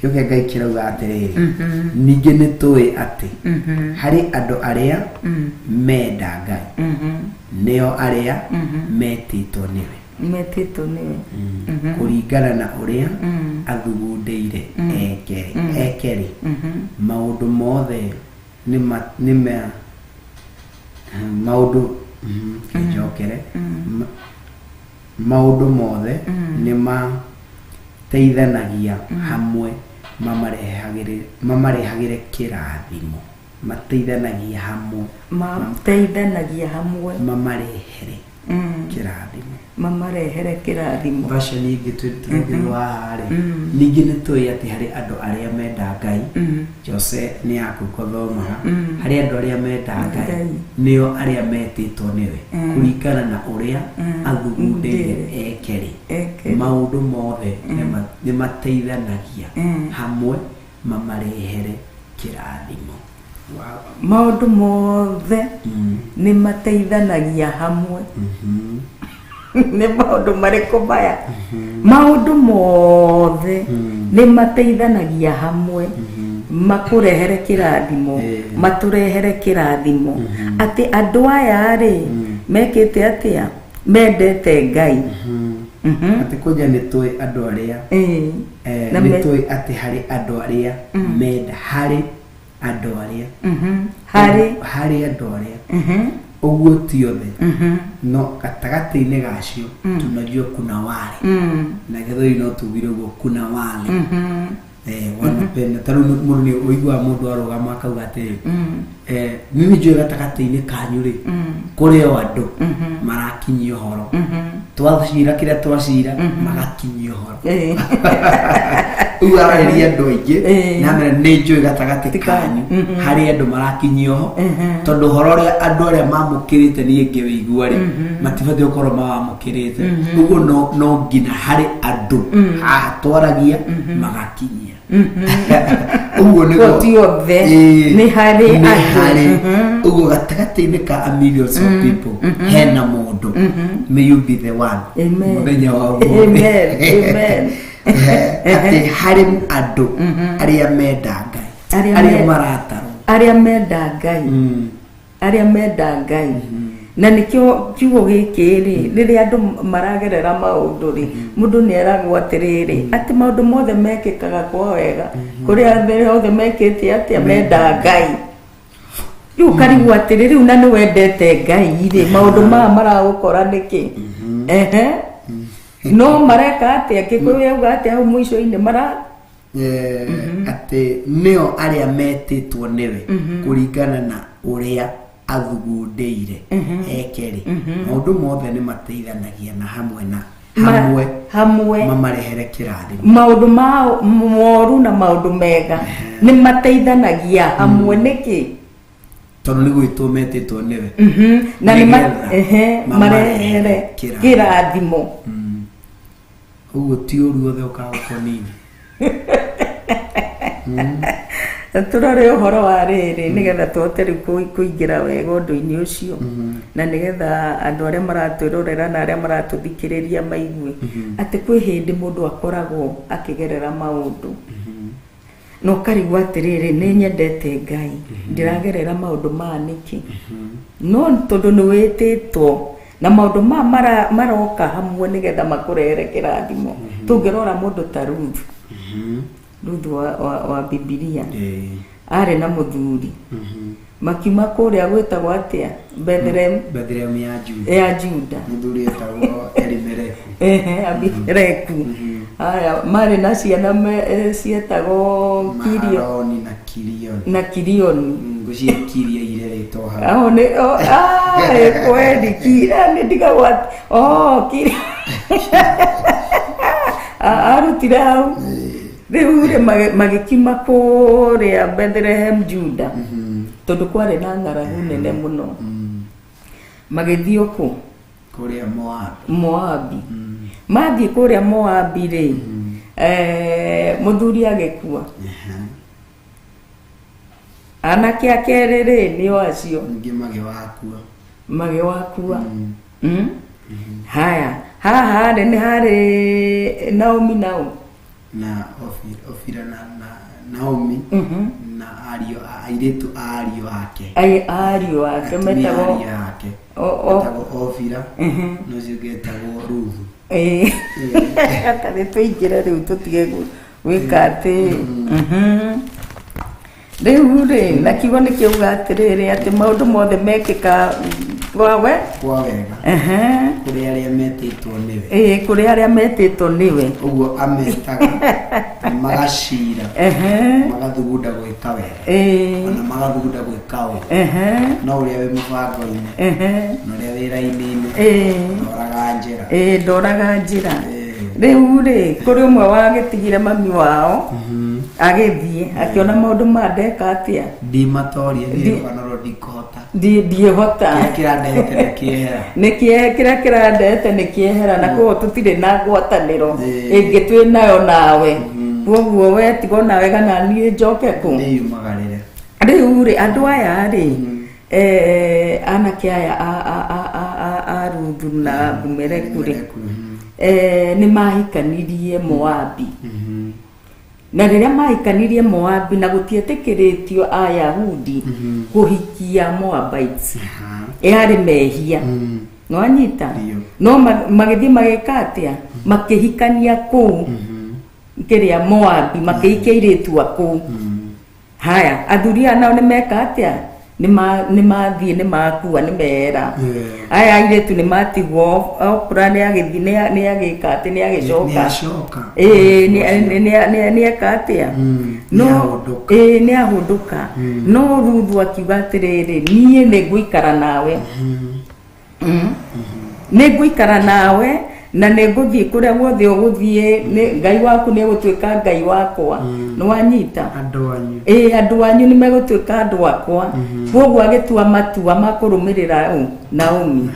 Kiugo kĩa Ngai kĩrauga atĩrĩrĩ, ningĩ nĩ tũĩ atĩ harĩ andũ arĩa menda Ngai, nĩo arĩa metĩtwo nĩwe. Metĩtwo nĩwe. Kũringana na ũrĩa athugundĩire ekere maũndũ mothe nĩma maũndũ kĩnjokere maũndũ mothe nĩmateithanagia hamwe mamarehagĩre kĩrathimo. Mateithanagia hamwe. Mateithanagia hamwe. Mamarehere kĩrathimo. Mamarehere kĩrathimo. Version ingĩ tũrũngĩrwo haha rĩ, ningĩ nĩ tũĩ atĩ harĩ andũ arĩa menda Ngai. Jose nĩ yaku gũthomaga. Harĩ andũ arĩa menda Ngai nĩo arĩa metĩtwo nĩwe kũringana na ũrĩa athugundĩire ekere. Maũndũ mothe nĩmateithanagia hamwe mamarehere kĩrathimo. Maũndũ mothe nĩmateithanagia hamwe. Nĩ maũndũ marĩkũ maya? Maũndũ mothe nĩmateithanagia hamwe makũrehere kĩrathimo, matũrehere kĩrathimo. Atĩ andũ aya rĩ mekĩte atĩa? Mendete Ngai. Atĩ kũnja nĩ tũĩ andũ arĩa nĩ tũĩ atĩ harĩ andũ arĩa menda harĩ andũ arĩa harĩ andũ arĩa ũguo ti othe no gatagatĩ-inĩ gacio tunajua kuna wale na Gĩthweri no tugire ũguo kuna wale wanapenda ta rĩu mũndũ nĩ ũiguaga mũndũ arũgama akauga atĩrĩ niĩ nĩ njũĩ gatagatĩ-inĩ kanyu rĩ kũrĩ o andũ marakinyia ũhoro twacira kĩrĩa twacira magakinyia ũhoro ũguo ararĩria andũ aingĩ na amera nĩ njũĩ gatagatĩ kanyu harĩ andũ marakinyia ũhoro tondũ ũhoro ũrĩa andũ arĩa mamũkĩrĩte niĩ ngĩwĩigua rĩ matibatiĩ gũkorwo mawamũkĩrĩte ũguo no nginya harĩ andũ haha twaragia magakinyia ũguo nĩguo ti othe nĩ harĩ andũ ũguo gatagatĩ-inĩ ka a millions of people hena mũndũ may you be the one mũthenya wa ũmũthĩ. Amen. Atĩ harĩ andũ arĩa menda Ngai arĩa maratarwo arĩa menda Ngai arĩa menda Ngai na nĩkĩo kiugo gĩkĩ rĩ rĩrĩa andũ maragerera maũndũ rĩ mũndũ nĩ eragwo atĩrĩrĩ atĩ maũndũ mothe mekĩkaga kwa wega kũrĩa othe mekĩte atĩa menda Ngai rĩu ũkarigwo atĩrĩ rĩu na nĩ wendete Ngai rĩ maũndũ maya maragũkora nĩkĩ ehe no mareka atĩa Gĩkũyũ yauga atĩa hau mũico-inĩ mara atĩ nĩo arĩa metĩtwo nĩwe kũringana na Ũrĩa athugundĩire eke-rĩ, maũndũ mothe nĩ mateithanagia na hamwe na hamwe hamwe mamarehere kĩrathimo. Maũndũ moru na maũndũ mega nĩ mateithanagia hamwe nĩkĩ? Tondũ nĩ gwĩtwo metĩtwo nĩwe. Na nĩ Nĩgetha marehere kĩrathimo. Kĩrathimo. Ũguo ti ũru othe ũkaga gũkoniina. Tũrore ũhoro wa rĩrĩ nĩgetha tũhote rĩu kũingĩra wega ũndũ-inĩ ũcio, na nĩgetha andũ arĩa maratwĩrorera na arĩa maratũthikĩrĩria maigue atĩ kwĩ hĩndĩ mũndũ akoragwo akĩgerera maũndũ na ũkarigwo atĩrĩrĩ, nĩ nyendete Ngai, ndĩragerera maũndũ maya nĩkĩ? No tondũ nĩ wĩtĩtwo na maũndũ maya maroka hamwe nĩgetha makũrehere kĩrathimo. Tũngĩrora mũndũ ta Ruth, Ruth wa Bibilia, arĩ na mũthuri, makiuma kũrĩa gwĩtagwo atĩa, Bethlehem. Bethlehem ya Juda. Ya Juda. Mũthuri etagwo Elimeleku. Ehe, Abimeleku. Haya, marĩ na ciana cietagwo Kirio Mahaloni na Kilioni. Na Kilioni. Ngwĩciria Kiria ireretwo hau. Oh, nĩ oh, ah, kweli kira nĩ ndigagwo atĩ oh kira arutire hau. Rĩu rĩ, magĩkiuma kũrĩa Bethlehem Juda tondũ kwarĩ na ng'aragu nene mũno, magĩthiĩ kũ? Kũrĩa Moab. Moabi. Mathiĩ kũrĩa Moabi rĩ, mũthuri agĩkua. Anake a kerĩ rĩ, nĩo acio. Ningĩ magĩwakua. Magĩwakua. Haya, haha rĩ, nĩ harĩ Naomi nao na Ofira na Naomi na ariũ airĩtu a ariũ ake. Ariũ ake. Atumia metagwo ariũ ake. Etagwo Ofira na ũcio ũngĩ etagwo Ruthu. Ĩĩ, tarĩ tũingĩre rĩu, tũtige gwĩka atĩ rĩu rĩ, na kiugo nĩ kĩuga atĩrĩrĩ, atĩ maũndũ mothe mekĩka kwawe kwa wega kũrĩ arĩa metĩtwo nĩwe. Ĩĩ, kũrĩ arĩa metĩtwo nĩwe. Ũguo ametaga magacira, magathugunda gwĩka wega, ona magathugunda gwĩka ũru, no ũrĩa wĩ mũbango-inĩ na ũrĩa wĩ raini-inĩ ndoraga njĩra. Ĩĩ, ndoraga njĩra. Rĩu rĩ, kũrĩ ũmwe wagĩtigire mami wao agĩthiĩ akĩona maũndũ ma ndeka atĩa. Ndimatoria niĩ ndikũhota. Ndiĩhota. Kĩrĩa kĩrandehete nĩ kĩehera. Nĩ kĩrĩa kĩrandehete nĩ kĩehera, na koguo tũtirĩ na ngwatanĩro ĩngĩ twĩ nayo nawe, koguo we tigo nawe kana niĩ njoke kũ. Ndĩyumagarĩre. Rĩu rĩ, andũ aya rĩ, anake aya a Ruthu na Abimeleku rĩ, nĩ mahikanirie Moabi, na rĩrĩa mahikanirie Moabi, na gũtietĩkĩrĩtio Ayahudi kũhikia Moabites, yarĩ mehia, nĩwanyita? No magĩthiĩ magĩka atĩa? Makĩhikania kũu kĩrĩa Moabi, makĩhikia airĩtu a kũu. Haya, athuri aya nao nĩ meka atĩa? Nĩ mathiĩ, nĩ makua, nĩ mera aya airĩtu nĩ matigwo. Okra nĩ agĩthiĩ, nĩ agĩka atĩ nĩ agĩcoka. Nĩ acoka. Ĩĩ, nĩ eka atĩa? No Nĩ ahũndũka. Ĩĩ, nĩ ahũndũka. No Ruthu akiuga atĩrĩrĩ, niĩ nĩ ngũikara nawe, nĩ ngũikara nawe na nĩ ngũthiĩ kũrĩa guothe ũgũthiĩ, Ngai waku nĩ egũtuĩka Ngai wakwa, nĩ wanyita? Andũ anyu. Ĩĩ, andũ anyu nĩ megũtuĩka andũ akwa. Koguo agĩtua matua ma kũrũmĩrĩra ũ? Naomi.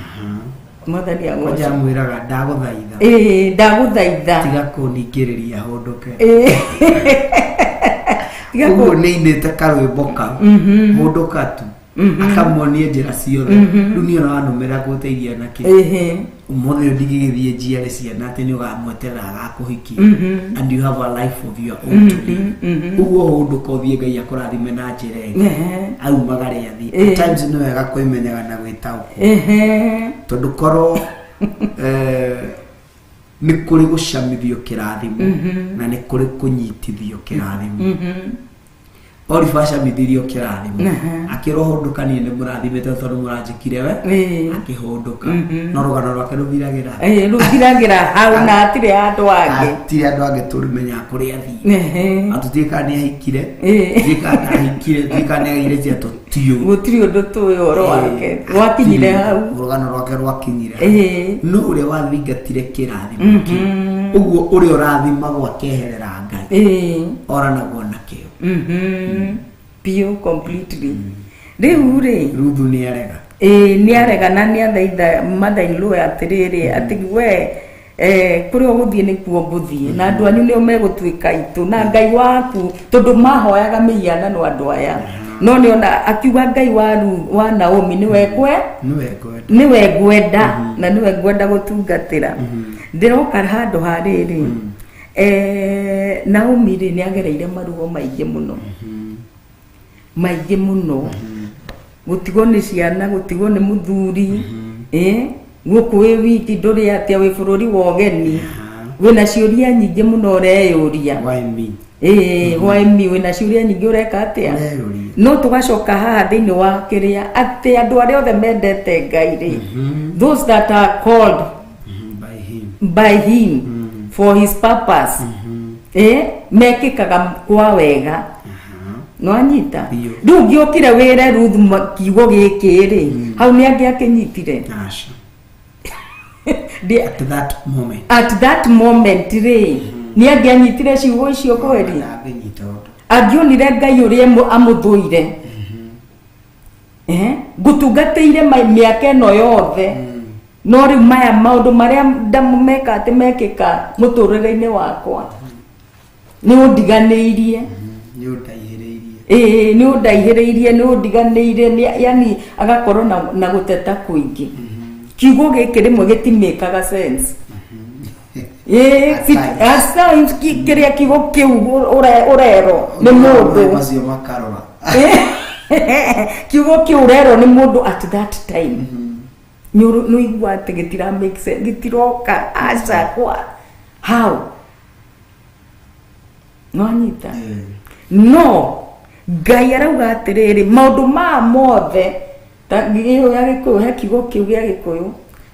Mwathani Kwanja agocwo. amwĩraga, ndagũthaitha. Ĩĩ, ndagũthaitha. Tiga kũningĩrĩria hũndũke. Ĩĩ. Tiga Ũguo nĩ inĩte karwĩmbo kau, hũndũka tu, akamuonia njĩra ciothe. Rĩu niĩ ona wanũmĩra gũteithia na kĩ? Ũmũthĩ ũyũ ndingĩgĩthiĩ njiare ciana atĩ nĩ ũgamweterera agakũhikia, and you have a life of your own to live. Ũguo hũndũka ũthiĩ, Ngai akũrathime na njĩra ĩngĩ. Aumagare athiĩ. At times nĩ wega kwĩmenyaga na gwĩtaũkwo, tondũ korwo nĩ kũrĩ gũcamithio kĩrathimo na nĩ kũrĩ kũnyitithio kĩrathimo. Oliver acamithirio kĩrathimo. Aha. Akĩrwo hũndũka, niĩ nĩ mũrathimĩte tondũ mũranjĩkire we. Ĩĩ. Akĩhũndũka, no rũgano rwake rũthiragĩra Rũthiragĩra hau na hatirĩ handũ hangĩ. Hatirĩ andũ angĩ tũrĩmenyaga kũrĩa athiĩ. Atũtiĩ kana nĩ ahikire, tũtiĩ kana ndahikire, tũtiĩ kana nĩ agĩire ciana, tũtiũĩ. Gũtirĩ ũndũ tũĩ ũhoro wake, rwakinyire hau. Rũgano rwake rwakinyire hau. No ũrĩa wathingatire kĩrathimo kĩu, ũguo ũrĩa ũrathimagwo akeherera Ngai, oranagwo nakĩo. Biũ, completely. Rĩu rĩ, Ruthu nĩ arega. Ĩĩ, nĩ arega na nĩ athaitha mother-in-law atĩrĩrĩ, atĩ we kũrĩa ũgũthiĩ nĩkuo ngũthiĩ, na andũ anyu nĩo megũtuĩka aitũ, na Ngai waku, tondũ mahoyaga mĩhianano andũ aya, no nĩona akiuga Ngai wa Naomi nĩwe kwe nĩwe ngwenda. Nĩwe ngwenda na nĩwe ngwenda gũtungatĩra. Ndĩroka handũ ha rĩrĩ, Naomi rĩ, nĩ agereire maruo maingĩ mũno, maingĩ mũno, gũtigwo nĩ ciana, gũtigwo nĩ mũthuri, gũkũ wĩ wiki, ndũrĩ atĩa, wĩ bũrũri wa ũgeni, wĩna ciũria nyingĩ mũno ũreyũria. Why me? Ĩĩ, why me? Wĩna ciũria nyingĩ, ũreka atĩa? Ũreyũria. No tũgacoka haha thĩinĩ wa kĩrĩa atĩ andũ arĩa othe mendete Ngai rĩ, those that are called By him. By him for his purpose, mekĩkaga kwa wega. No anyita. Biũ. Rĩu ũngĩokire wĩre Ruth kiugo gĩkĩ rĩ, hau nĩ angĩ akĩnyitire. Aca. Ndĩ- At that moment. At that moment rĩ, nĩ angĩanyitire ciugo icio kweri? Ndangĩnyita ũndũ. Angĩonire Ngai ũrĩa amũthũire, ngũtungatĩire mĩaka ĩno yothe, no rĩu maya maũndũ marĩa ndameka atĩ mekĩka mũtũrĩre-inĩ wakwa, nĩ ũndiganĩirie. Nĩ ũndaihĩrĩirie. Ĩĩ, nĩ ũndaihĩrĩirie, nĩ ũndiganĩire, yani agakorwo na gũteta kũingĩ. Kiugo gĩkĩ rĩmwe gĩtimĩkaga sense. Ĩĩ. At times. At times, kĩrĩa kiugo kĩu ũrerwo nĩ mũndũ, macio makarora. Kiugo kĩu ũrerwo nĩ mũndũ at that time, nĩ ũigua atĩ gĩtira make sense, gĩtiroka, aca, kwa how no anyita. No Ngai arauga atĩrĩrĩ, maũndũ maya mothe, ta ĩyo ya Gĩkũyũ, he kiugo kĩu gĩa Gĩkũyũ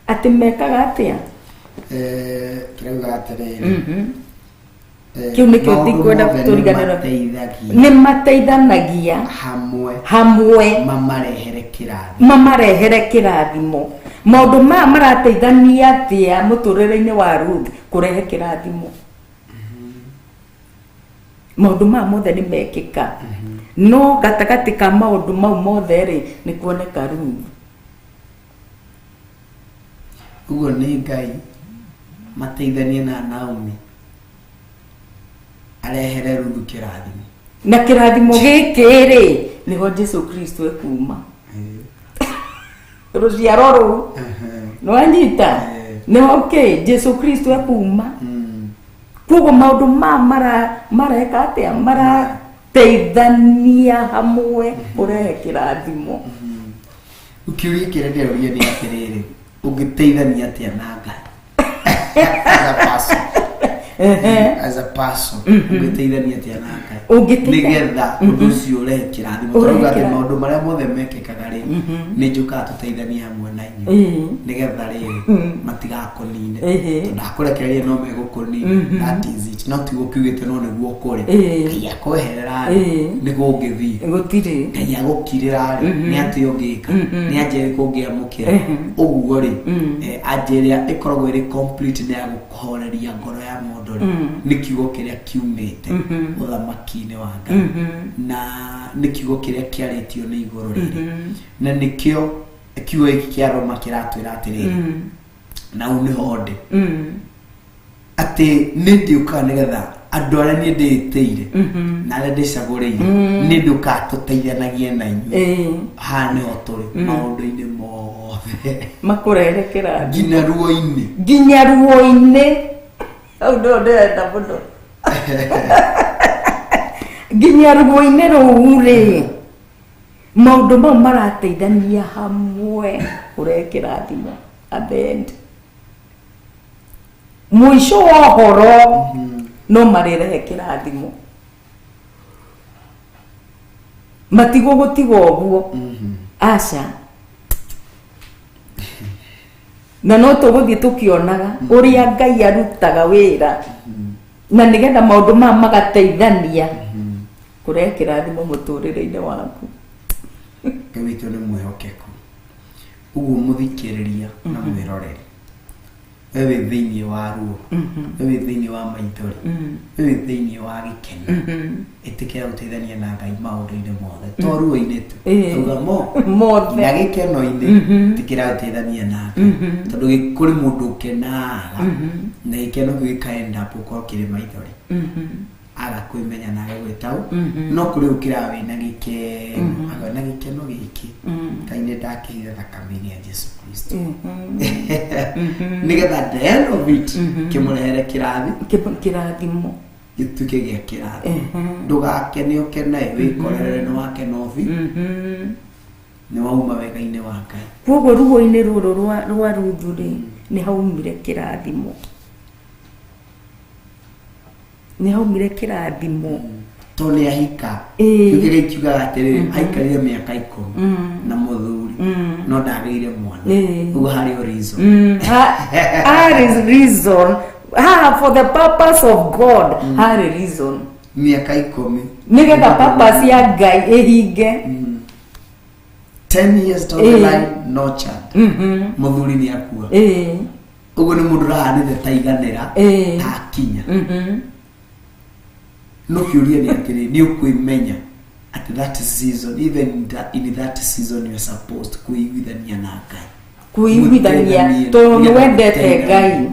atĩ mekaga atĩa? Kĩrauga atĩrĩrĩ, Kĩu nĩkĩo maũndũ ndikwenda mothe tũriganĩrwo. nĩmateithagia Nĩ mateithanagia hamwe hamwe mamarehere kĩrathimo. Mamarehere kĩrathimo. Maũndũ maya marateithania atĩa mũtũrĩre-inĩ wa Ruth kũrehe kĩrathimo? Maũndũ maya mothe nĩ mekĩka, no gatagatĩ ka maũndũ mau mothe rĩ, nĩ kuoneka Ruth. Ũguo nĩ Ngai mateithanie na Naomi arehere Ruthu kĩrathimo. Na kĩrathimo gĩkĩ rĩ, nĩho Jesu Kristo ekuma, rũciaro rũu. Nĩwanyita? Nĩho kĩ Jesu Kristo ekuma. Koguo maũndũ maya mareka atĩa? Marateithania hamwe kũrehe kĩrathimo. Kĩũria kĩrĩa ndĩroria nĩ atĩrĩrĩ, ũngĩteithania atĩa na Ngai as a person? As a person, ũngĩteithania atĩa na Ngai nĩgetha ũndũ ũcio ũrehe kĩrathimo? Ũrehe Tũrauga atĩ kĩrathimo. Maũndũ marĩa mothe mekĩkaga rĩ, nĩ njũkaga tũteithanie hamwe na inyuĩ nĩgetha rĩrĩ matigakũnine, tondũ akũrekereria no megũkũnina. That is it. No tiguo kiugĩte, no nĩguo kũrĩ. Ngai akweherera rĩ, nĩguo ũngĩthiĩ? Gũtirĩ. Ngai agũkirĩra rĩ, nĩ atĩa ũngĩka? Nĩ anja ĩrĩkũ ũngĩamũkĩra? Ũguo rĩ, anja ĩrĩa ĩkoragwo ĩrĩ complete nĩ ya gũkũhoreria ngoro ya mũndũ rĩ, nĩ kiugo kĩrĩa kiumĩte ũthamaki-inĩ wa Ngai, na nĩ kiugo kĩrĩa kĩarĩtio nĩ igũrũ rĩrĩ, na nĩkĩo kiugo gĩkĩ kĩa Roma kĩratwĩra atĩrĩrĩ, na hau nĩho ndĩ, atĩ nĩ ndĩũkaga nĩgetha andũ arĩa niĩ ndĩĩtĩire na arĩa ndĩcagũrĩire, nĩ ndũkaga tũteithanagie na inyuĩ. Haha nĩho tũrĩ maũndũ-inĩ mothe. Makũrehere kĩrathimo. Nginya ruo-inĩ. Nginya ruo-inĩ, hau nĩho ndĩrenda mũno, nginya ruo-inĩ rũu rĩ, maũndũ mau marateithania hamwe kũrehe kĩrathimo. At the end, mũico wa ũhoro, no marĩrehe kĩrathimo. Matigũgũtiga ũguo. Aca, na no tũgũthiĩ tũkĩonaga ũrĩa Ngai arutaga wĩra na nĩgetha maũndũ maya magateithania kũrehe kĩrathimo mũtũrĩre-inĩ waku. Ngai witũ nĩ mwĩhokeku. Ũguo mũthikĩrĩria na mwĩroreri, we wĩ thĩinĩ wa ruo, we wĩ thĩinĩ wa maithori, we wĩ thĩinĩ wa gĩkeno, ĩtĩkĩra gũteithania na Ngai maũndũ-inĩ mothe, to ruo-inĩ tu. Auga mo mothe na gĩkeno-inĩ, ĩtĩkĩra gũteithania na Ngai, tondũ kũrĩ mũndũ ũkenaga na gĩkeno kĩu gĩkaenda gũkorwo kĩrĩ maithori, aga kwĩmenya na aga gwĩtaũ. No kũrĩ ũkĩraga wĩna gĩkeno, akona gĩkeno gĩkĩ Ngai nĩ ndakĩire thakame-inĩ ya Jesu Kristo, nĩgetha the end of it kĩmũrehere kĩrathi Kĩrathimo. Gĩtuĩke gĩa kĩrathi. Ndũgakene ũkenae wĩkorerere nĩ wakena ũbi nĩ wauma wega-inĩ wa Ngai. Koguo ruo-inĩ rũrũ rwa Ruthu rĩ, nĩ haumire kĩrathimo, nĩ haumire kĩrathimo. To nĩ ahika. Kĩu kĩrĩa kiugaga atĩrĩrĩ, aikarire mĩaka 10 na mũthuri no ndagĩire mwana. Ũguo harĩ o reason. Harĩ reason ha, for the purpose of God harĩ reason. Mĩaka 10. Nĩgetha purpose ya Ngai ĩhinge. 10 years down the line, no child. Mũthuri nĩ akua. Ũguo nĩ mũndũ ũrahanĩte ta iganĩra, ta akinya. No kĩũria nĩ atĩrĩ, nĩ ũkwĩmenya at that season, even in that season you are supposed kwĩiguithania na Ngai. Kwĩiguithania. Mũteithanie, Tondũ nĩ nĩgetha wendete mũteithanie. Ngai.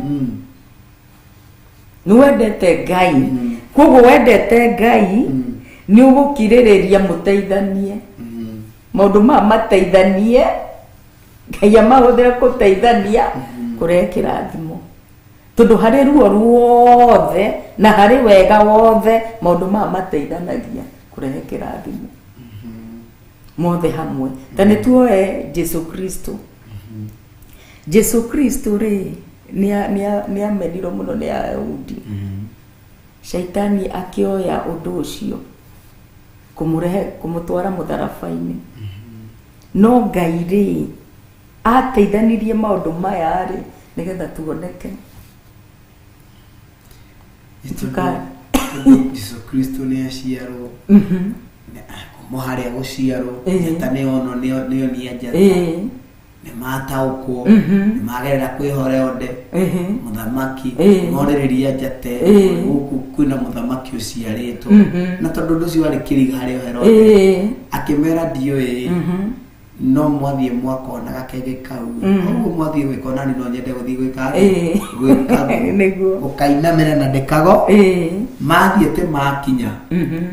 Nĩ wendete Ngai, koguo wendete Ngai nĩ ũgũkirĩrĩria mũteithanie maũndũ maya mateithanie, Ngai amahũthĩre kũteithania kũrehe kĩrathimo, tondũ harĩ ruo ruothe na harĩ wega wothe, maũndũ maya mateithanagia kũrehe kĩrathimo mothe hamwe. Ta nĩ tuoe Jesu Kristo. Jesu Kristo rĩ, nĩ amenirwo mũno nĩ Ayahudi. Shaitani akĩoya ũndũ ũcio kũmũrehe, kũmũtwara mũtharaba-inĩ. No Ngai rĩ, ateithanirie maũndũ maya rĩ, nĩgetha tuoneke. Nĩ tondũ Jesu Kristo nĩ aciarwo, kuma harĩa gũciarwo, njata nĩ ono, nĩonia njata, nĩ mataũkwo, nĩ magerera kwĩ Herode mũthamaki, morĩrĩria njata ĩyo, gũkũ kwĩna mũthamaki ũciarĩtwo. Na tondũ ũndũ ũcio warĩ kĩriga harĩ o Herode, akĩmera, "Ndiũĩ, no mwathiĩ mwakona gakenge kau, ũguo mwathiĩ gwĩka, onani no nyende gũthiĩ gwĩka atĩa? Gwĩka Nĩguo. gũkainamĩra na ndĩkago." Mathiĩte makinya,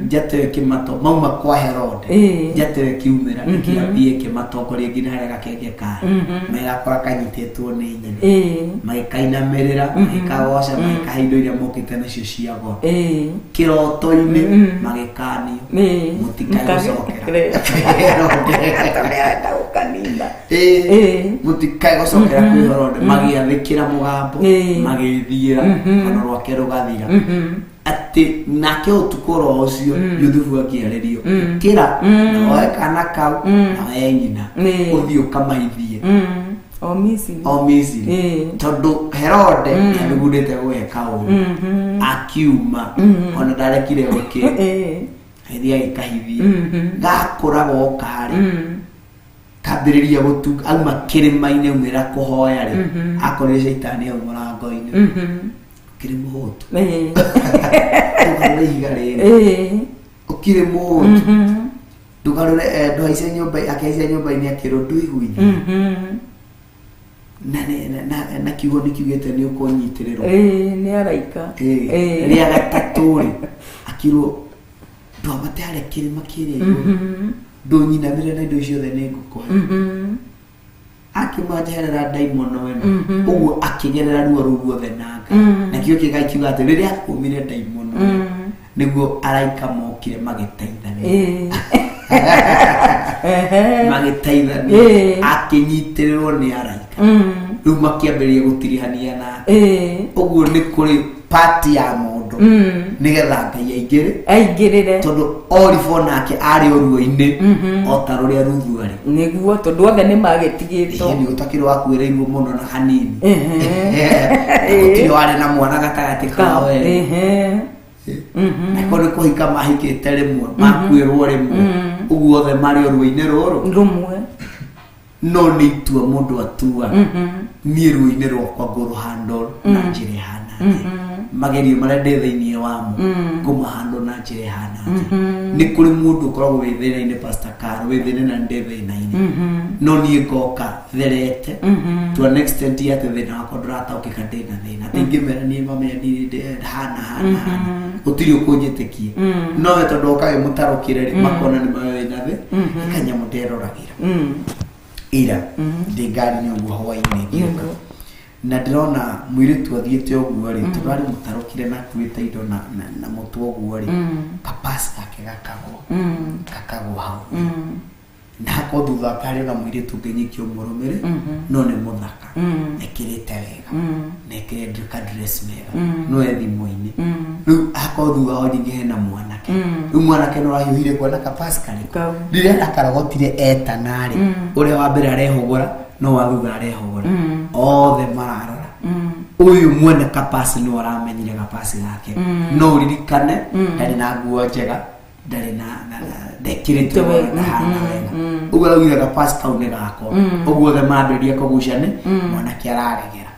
njata ĩyo ĩkĩmato mauma kwa Herode, njata ĩyo ĩkiumĩra, ĩkĩambia ĩkĩmatongoria nginya harĩa gakenge karĩ. Magakora kanyitĩtwo nĩ nyina, magĩkainamĩrĩra, magĩkagoca, magĩkahe indo iria mokĩte nacio cia goro. Kĩroto-inĩ magĩkanio, mũtikae gũcokera Herode. Arenda gũkanina. Mũtikae gũcokera kwĩ Herode. Magĩathĩkĩra mũgambo, magĩthiĩra rũgano rwake rũgathira atĩ nake ũtukũ oro ũcio Juthubu akĩarĩrio, "Ũkĩra na woe kana kau na woe nyina, ũthiĩ ũkamaithie O Misiri. O Misiri, tondũ Herode nĩathugundĩte gwĩka ũru." Akiuma, ona ndarekire gũkĩ agĩthiĩ agĩkahithia. Gakũra goka rĩ, kambĩrĩria gũtunga. Auma kĩrĩma-inĩ, aumĩra kũhoya rĩ, akorire caitani hau mũrango-inĩ. "Ũkĩrĩ mũhũtu, ndũgarũre ihiga rĩrĩ. Ũkĩrĩ mũhũtu, ndũgarũre." Ndũhaice nyũmba. Akĩhaica nyũmba-inĩ, akĩrwo, "Ndũiguithia na kiugo nĩ kiugĩte nĩ ũkũnyitĩrĩrwo Nĩ araika. Rĩa gatatũ rĩ, akĩrwo, "Ndwambate harĩa kĩrĩma kĩrĩa igũrũ, ndũnyinamĩre na indo ciothe nĩ ngũkũhe." Akĩmanjeherera ndaimono ĩno. Ũguo akĩgerera ruo rũu ruothe na Ngai, na kĩo kĩgai kiuga atĩ rĩrĩa akumire ndaimono ĩyo, nĩguo araika mokire magĩteithania, magĩteithania, akĩnyitĩrĩrwo nĩ araika. Rĩu makĩambĩrĩria gũtirihania nake. Ũguo nĩ kũrĩ part ya maũndũ. mũndũ nĩgetha Ngai aingĩre Aingĩrĩre. Tondũ Oriba nake arĩ o ruo-inĩ o ta rũrĩa Ruthu arĩ. Nĩguo, tondũ othe nĩ magĩtigĩtwo. Ĩĩ, gũtakĩrĩ wakuĩrĩirwo mũno na hanini. Gũtirĩ warĩ na mwana gatagatĩ kao erĩ. Na korwo nĩ kũhika mahikĩte rĩmwe, makuĩrwo rĩmwe, ũguo othe marĩ o ruo-inĩ rũrũ rũmwe. No nĩ itua mũndũ atua, niĩ ruo-inĩ rwakwa ngũrũhandle na njĩra ĩhana atĩa, magerio marĩa ndĩ thĩinĩ wamo ngũmahandle na njĩra ĩhana atĩa. Nĩ kũrĩ mũndũ ũkoragwo wĩ thĩna-inĩ, Pastor Caro, wĩ thĩna na ndĩ thĩna-inĩ, no niĩ ngoka therete to an extent ya atĩ thĩna wakwa ndũrataũkĩka ndĩna thĩna, atĩ ingĩmera niĩ mamenya ndirĩ hana hana hana, gũtirĩ ũkũnjĩtĩkia. No we tondũ oka wĩ mũtarũkĩre rĩ, makona nĩ mawe wĩna thĩ kanyamũ nderoragĩra ira ndĩ ngari-inĩ ũguo hwaĩ-inĩ ngĩũka, na ndĩrona mũirĩtu athiĩte ũguo rĩ, tondũ arĩ mũtarũkire na akuĩte indo na mũtwe ũguo rĩ, kapasi gake gakagwa gakagwa hau, na hakorwo thutha wake harĩ ona mũirĩtu ũngĩ nyingĩ ũmũrũmĩrĩ, no nĩ mũthaka, ekĩrĩte wega na ekĩrĩte ka dress wega, no e thimũ-inĩ. Rĩu hakorwo thutha wao ningĩ hena mwanake. Rĩu mwanake no arahiũhire kuona kapasi karĩkũ. Kau. Rĩrĩa akarogotire etana rĩ, ũrĩa wa mbere arehũgũra, no wa thutha arehũgũra, othe mararora ũyũ mwene kapasi nĩ aramenyire kapasi gake. No ũririkane ndarĩ na nguo njega, ndarĩ na ndekĩrĩte wega, ndahana wega, ũguo araugire kapasi kau nĩ gakwa. Ũguo othe mambĩrĩria kũgucani, mwanake araregera,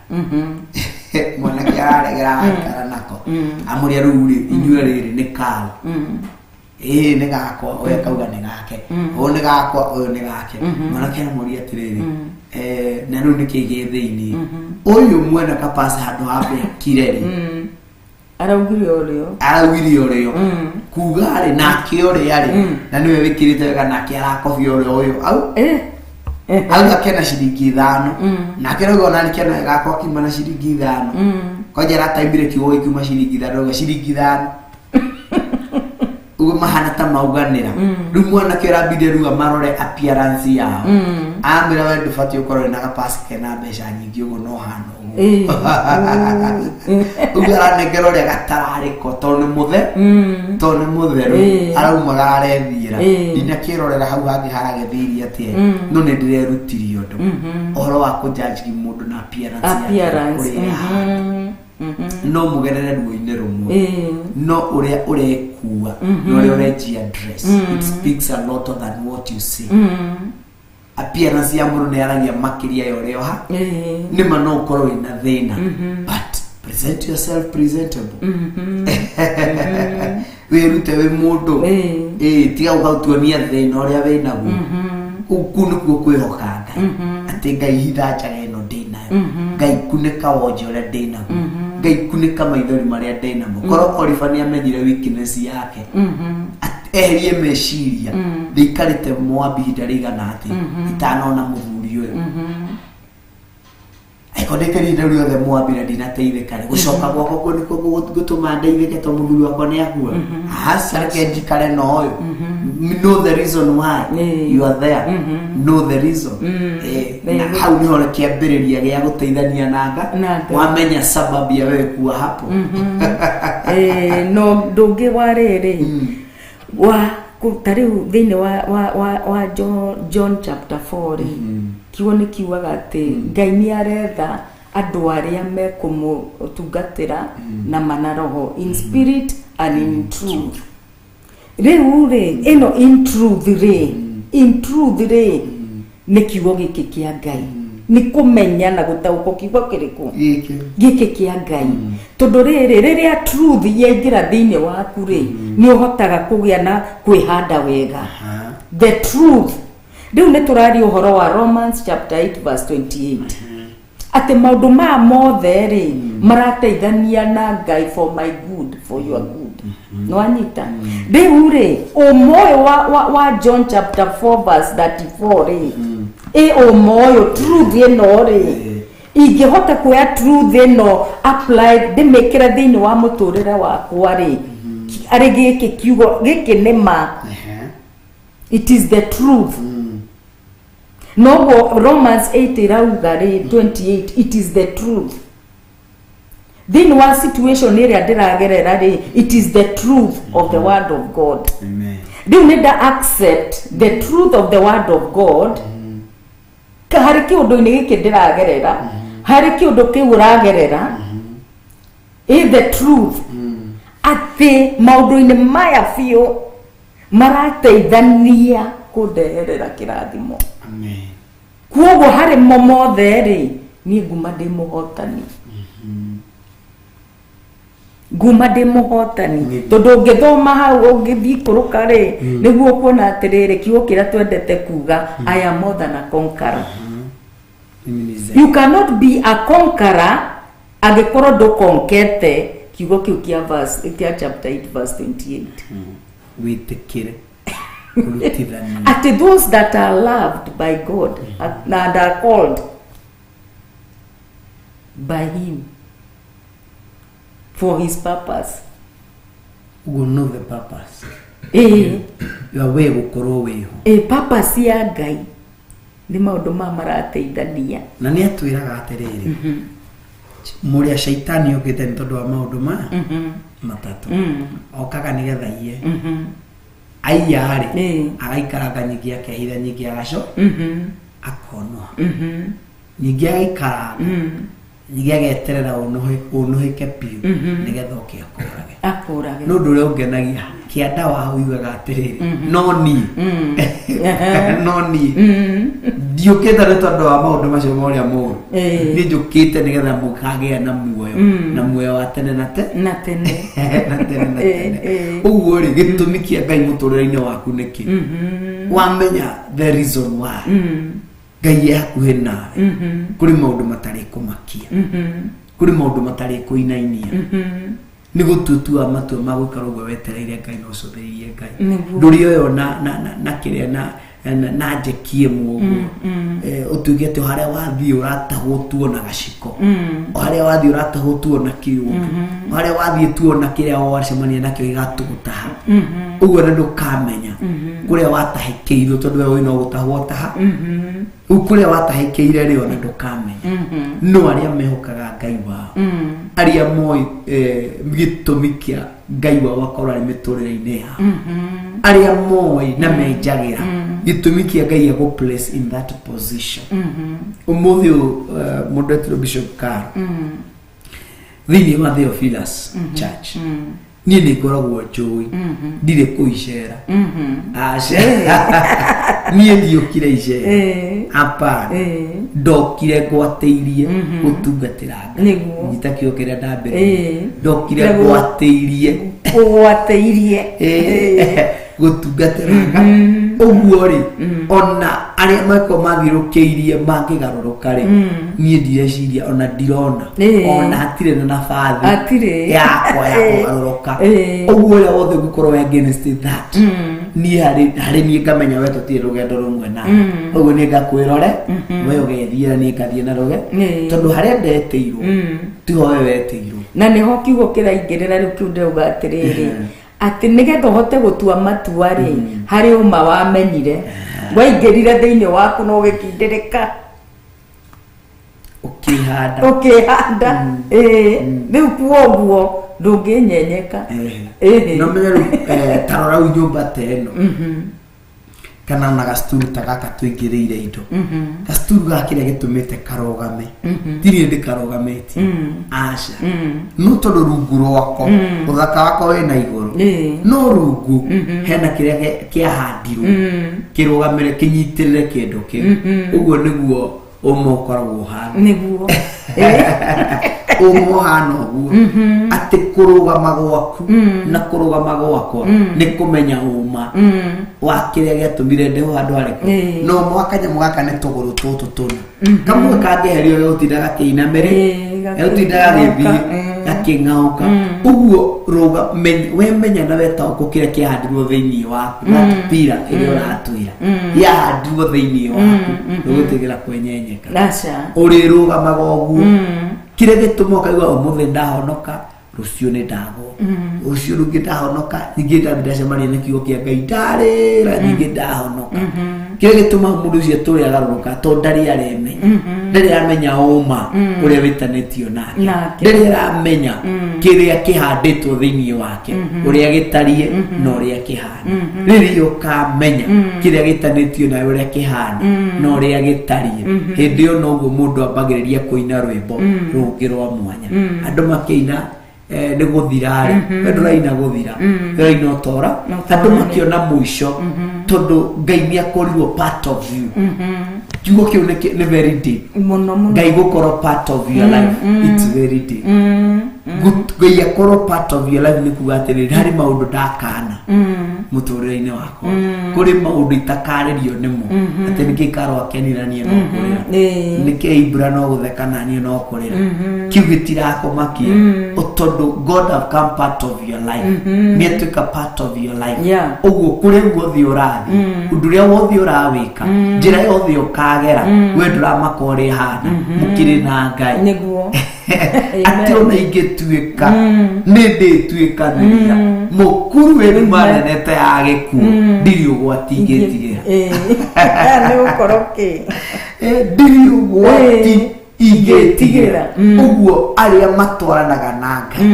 mwanake araregera, araikara nako, amũria rĩu rĩ, inyuĩ rĩrĩ nĩ kaũ? Ĩĩ, nĩ gakwa. Ũyũ akauga nĩ gake, ũyũ nĩ gakwa, ũyũ nĩ gake. Mwanake aramũria atĩrĩrĩ, na rĩu nĩkĩ gĩ thĩinĩ? Ũyũ mwene kapasi handũ ha bekire rĩ, Araugire ũrĩo. Araugire ũrĩo kuga rĩ, nake ũrĩa rĩ, na nĩwe wĩkĩrĩte wega, nake arakobia ũrĩa ũyũ au auga kena ciringi 5, nake rauga ona kena gakwa kiuma na ciringi 5. Kwanja arataimire kiugo gĩkiuma ciringi 5, rauga ciringi 5, ũguo mahana ta mauganĩra. Rĩu mwanake ũrambire rĩu amarore appearance yao, amĩra we ndũbatiĩ ũkorwo wĩna gapasi kena mbeca nyingĩ ũguo, no hana ũguo. Ũguo aranengera ũrĩa gatararĩko tondũ nĩ mũthe, tondũ nĩ mũtheru, araumaga arethiĩra. Ndinakĩrorera hau hangĩ haragĩthirie atĩa, no nĩ ndĩrerutirie ũndũ ũhoro wa kũjudge mũndũ na appearance yake, Appearance. ũrĩa ĩhana. No mũgerere ruo-inĩ rũmwe, no ũrĩa ũrekua na ũrĩa ũrenjia dress, it speaks a lot than what you see. Appearance ya mũndũ nĩ yaragia makĩria ya ũrĩa ũha. Nĩma no ũkorwo wĩna thĩna, but present yourself presentable, wĩrute wĩ mũndũ. Ĩĩ, tiga gũgautuonia thĩna ũrĩa wĩnaguo. Kũu nĩkuo kwĩhoka Ngai, atĩ Ngai hitha njaga ĩno ndĩnayo, Ngai kunĩka wonje ũrĩa ndĩnaguo, Ngai kunĩka maithori marĩa ndĩnamo. Korwo Oriba nĩ amenyire weakness yake, eherie meciria, ndĩikarĩte Moabi ihinda rĩigana atĩ itanona mũthuri ũyũ, angĩkorwo ndĩkarire ihinda rĩothe Moabi na ndinateithĩka rĩ, gũcoka gwakwa kuo nĩkuo gũtũma ndeithĩke to mũthuri wakwa nĩ akua? Aca, reke njikare na ũyũ. Know the reason why you are there, know the reason. Na hau nĩho kĩambĩrĩria gĩa gũteithania na Na Ngai. Ngai. Wamenya sababu ya wewe kuwa hapo. No ndũngĩ wa rĩrĩ wa ta rĩu thĩinĩ wa John chapter 4 rĩ, kiugo nĩ kiugaga atĩ Ngai nĩ aretha andũ arĩa mekũmũtungatĩra na mana roho, in spirit and in truth. Rĩu rĩ, ĩno in truth rĩ, in truth rĩ, nĩ kiugo gĩkĩ kĩa Ngai, nĩ kũmenya na gũtaũkwo kiugo kĩrĩkũ? Gĩkĩ. Gĩkĩ kĩa Ngai, tondũ rĩrĩ, rĩrĩa truth yaingĩra thĩinĩ waku rĩ, nĩ ũhotaga kũgĩa na kwĩhanda wega. The truth, rĩu nĩ tũraria ũhoro wa Romans chapter 8 verse 28, atĩ maũndũ maya mothe rĩ, marateithania na Ngai for my good, for your good. Nĩwanyita? Rĩu rĩ, ũma ũyũ wa John chapter 4 verse 34 rĩ, ĩ ũma ũyũ, truth ĩno rĩ, ingĩhota kuoya truth ĩno, apply, ndĩmĩkĩre thĩinĩ wa mũtũrĩre wakwa rĩ, arĩ gĩkĩ kiugo gĩkĩ nĩ ma, it is the truth. Noguo Romans 8 ĩrauga rĩ, 28, it is the truth. Thĩinĩ wa situation ĩrĩa ndĩragerera rĩ, it is the truth of the word of God. Amen. Rĩu nĩ nda accept the truth of the word of God harĩ kĩũndũ-inĩ gĩkĩ ndĩragerera, harĩ kĩũndũ kĩu ũragerera, ĩ the truth atĩ maũndũ-inĩ maya biũ marateithania kũndeherera kĩrathimo. Amen. Kuoguo harĩ mo mothe rĩ, niĩ nguma ndĩ mũhotani, nguma ndĩ mũhotani, tondũ ũngĩthoma hau ũngĩthiĩ ikũrũka rĩ, nĩguo ũkuona atĩrĩrĩ, kiugo kĩrĩa twendete kuga, "I am more than a conqueror." Mimi ni zaidi. You cannot be a conqueror angĩkorwo ndũkonkete kiugo kĩu kĩa verse, kĩa chapter 8 verse 28. Wĩtĩkĩre kũrutithania. Atĩ those that are loved by God and are called by him for his purpose. Ũguo know the purpose Ĩĩ. Ya we gũkorwo wĩho. Ĩ purpose ya Ngai nĩ maũndũ ma marateithania. Na nĩ atwĩraga atĩrĩrĩ, mũrĩa caitani okĩte nĩ tondũ wa maũndũ ma matatũ. Okaga nĩgetha iye, aiya rĩ, agaikaranga, nyingĩ akehitha, nyingĩ agaco akonoa, ningĩ agaikaranga, ningĩ ageterera ũnũhĩke biũ nĩgetha oke akũrage. Akũrage. Nĩ ũndũ ũrĩa ũngenagia kĩanda wa ugaga atĩrĩrĩ, no niĩ ndiũkĩte nĩ tondũ wa maũndũ macio ma ũrĩa mũũru. Niĩ njũkĩte nĩgetha mũkagĩa na muoyo, na muoyo wa tene na te na tene. Na tene na tene. Ũguo rĩ, gĩtũmi kĩa Ngai mũtũrĩre-inĩ waku nĩkĩ? Wamenya the reason why Ngai e hakuhĩ nawe, kũrĩ maũndũ matarĩ kũmakia, kũrĩ maũndũ matarĩ kũinainia. Nĩ gũtutua matua ma gũikara ũguo wetereire Ngai na ũcũthĩrĩirie Ngai. Ndũrĩ ũyũ na kĩrĩa na njeki ĩmwe ũguo. Ũtuĩke atĩ o harĩa wathiĩ ũratahwo tuo na gaciko, o harĩa wathiĩ ũratahwo tuo na kĩũndũ, o harĩa wathiĩ tuo na kĩrĩa wacemania nakĩo gĩgatũgũtaha ũguo, na ndũkamenya kũrĩa watahĩkĩirwo, tondũ we wĩna gũtahwo taha rĩu kũrĩa watahĩkĩire rĩ, ona ndũkamenya. No arĩa mehokaga Ngai wao, arĩa moĩ gĩtũmi kĩa Ngai wao akorwo arĩ mĩtũrĩre-inĩ yao, arĩa moĩ na menjagĩra gĩtũmi kĩa Ngai agũ place in that position. Ũmũthĩ ũyũ, mũndũ etirwo Bishop Caro thĩinĩ wa Theophilus Church, niĩ nĩ ngoragwo njũĩ ndirĩ kũ icera. Aca, niĩ ndiũkire icera. Hapana. Ndokire ngwatĩirie gũtungatĩra Ngai. Nyita kĩo kĩrĩa ndambĩrĩria. Ndokire ngwatĩirie. Ũgwatĩirie. Gũtungatĩra Ngai. Ũguo rĩ, ona arĩa makorwo mathiũrũkĩirie mangĩgarũrũka rĩ, niĩ ndireciria ona ndirona ona hatirĩ na nabathi Hatirĩ. yakwa ya kũgarũrũka. Ũguo ũrĩa wothe ũngĩkorwo wĩ against that, niĩ harĩ niĩ ngamenya we tũtirĩ rũgendo rũmwe nawe. Ũguo niĩ ngakwĩrore we ũgethiĩra, niĩ ngathiĩ na rũge, tondũ harĩa ndetĩirwo tiho we wetĩirwo. Na nĩho kiugo kĩraingĩrĩra rĩu kĩu ndĩrauga atĩrĩrĩ, atĩ nĩgetha ũhote gũtua matua rĩ, harĩ ũma wamenyire waingĩrire thĩinĩ waku na ũgĩkindĩrĩka. Ũkĩhanda. Ũkĩhanda. Ĩĩ, rĩu kuoguo ndũngĩnyenyeka. No menye rĩu, ta rora rĩu nyũmba ta ĩno kana ona gacukuru ta gaka tũingĩrĩire indo, gacukuru gaka kĩrĩa gĩtũmĩte karũgame tirĩ ndĩkarũgamĩtie, aca, no tondũ rungu rwako ũthaka wakwa wĩna igũrũ. No rungu hena kĩrĩa kĩahandirwo kĩrũgamĩre, kĩnyitĩrĩre kĩndũ kĩu. Ũguo nĩguo ũma ũkoragwo ũhana. Ũma ũhana ũguo, atĩ kũrũgama gwaku na kũrũgama gwakwa nĩ kũmenya ũma wa kĩrĩa gĩatũmire ndĩho handũ harĩkũ. No ũma wa kanyamũ gaka nĩ tũgũrũ tũtũ tũna, kamwe kangĩherio gĩgũtinda gakĩinamĩrĩ, gĩgũtinda gagĩthiĩ gakĩng'aũka ũguo. Rũga we menya na wetaũkũ kĩrĩa kĩahandirwo thĩinĩ waku, that pillar ĩrĩa ũratwĩra yahandirwo thĩinĩ waku, ndũgũtigĩra kwenyenyeka. Aca. Ũrĩrũgamaga ũguo. Kĩrĩa gĩtũma ũkaigua ũmũthĩ ndahonoka, rũciũ nĩ ndagwo, rũciũ rũngĩ ndahonoka, ningĩ ndathi ndacemania na kiugo kĩa Ngai, ndarĩra, ningĩ ndahonoka. Kĩrĩa gĩtũmaga mũndũ ũcio atũre agarũrũka, tondũ ndarĩ aremenya. Ndarĩ aramenya ũma ũrĩa wĩtanĩtio nake. Nake. Ndarĩ aramenya kĩrĩa kĩhandĩtwo thĩinĩ wake, ũrĩa gĩtariĩ na ũrĩa kĩhana. Rĩrĩa ũkamenya kĩrĩa gĩtanĩtio nawe, ũrĩa kĩhana na ũrĩa gĩtariĩ, hĩndĩ ĩyo noguo mũndũ ambagĩrĩria kũina rwĩmbo rũngĩ rwa mwanya. Andũ makĩina nĩ gũthira rĩ, we ndũraina gũthira, ũraina ũtora. Andũ makĩona mũico, tondũ Ngai nĩ akorirwo part of you. Kiugo kĩu nĩ very deep. Mũno mũno. Ngai gũkorwo part of your life, it's very deep. Ngai akorwo part of your life nĩ kuga atĩrĩrĩ, harĩ maũndũ ndakana mũtũrĩre-inĩ wakwa, kũrĩ maũndũ itakarĩrio nĩmo, atĩ nĩkĩ Karũ akenira niĩ no kũrĩra, nĩkĩ Ibra no gũtheka na niĩ no kũrĩra. Kiu gĩtirakũmakia tondũ God have come part of your life, nĩ atuĩka part of your life. Ũguo kũrĩa guothe ũrathiĩ, ũndũ ũrĩa wothe ũrawĩka, njĩra yothe ũkagera, we ndũramaka ũrĩa ĩhana, mũkĩrĩ na Ngai. Nĩguo. Atĩ ona ingĩtuĩka nĩ ndĩtuĩkanĩria mũkuru wĩ nduma nene ta ya gĩkuũ, ndirĩ ũgwati ingĩtigĩra. Nĩ gũkorwo kĩ? Ndirĩ ũgwati ingĩtigĩra. Ingĩtigĩra. Ũguo arĩa matwaranaga na Ngai,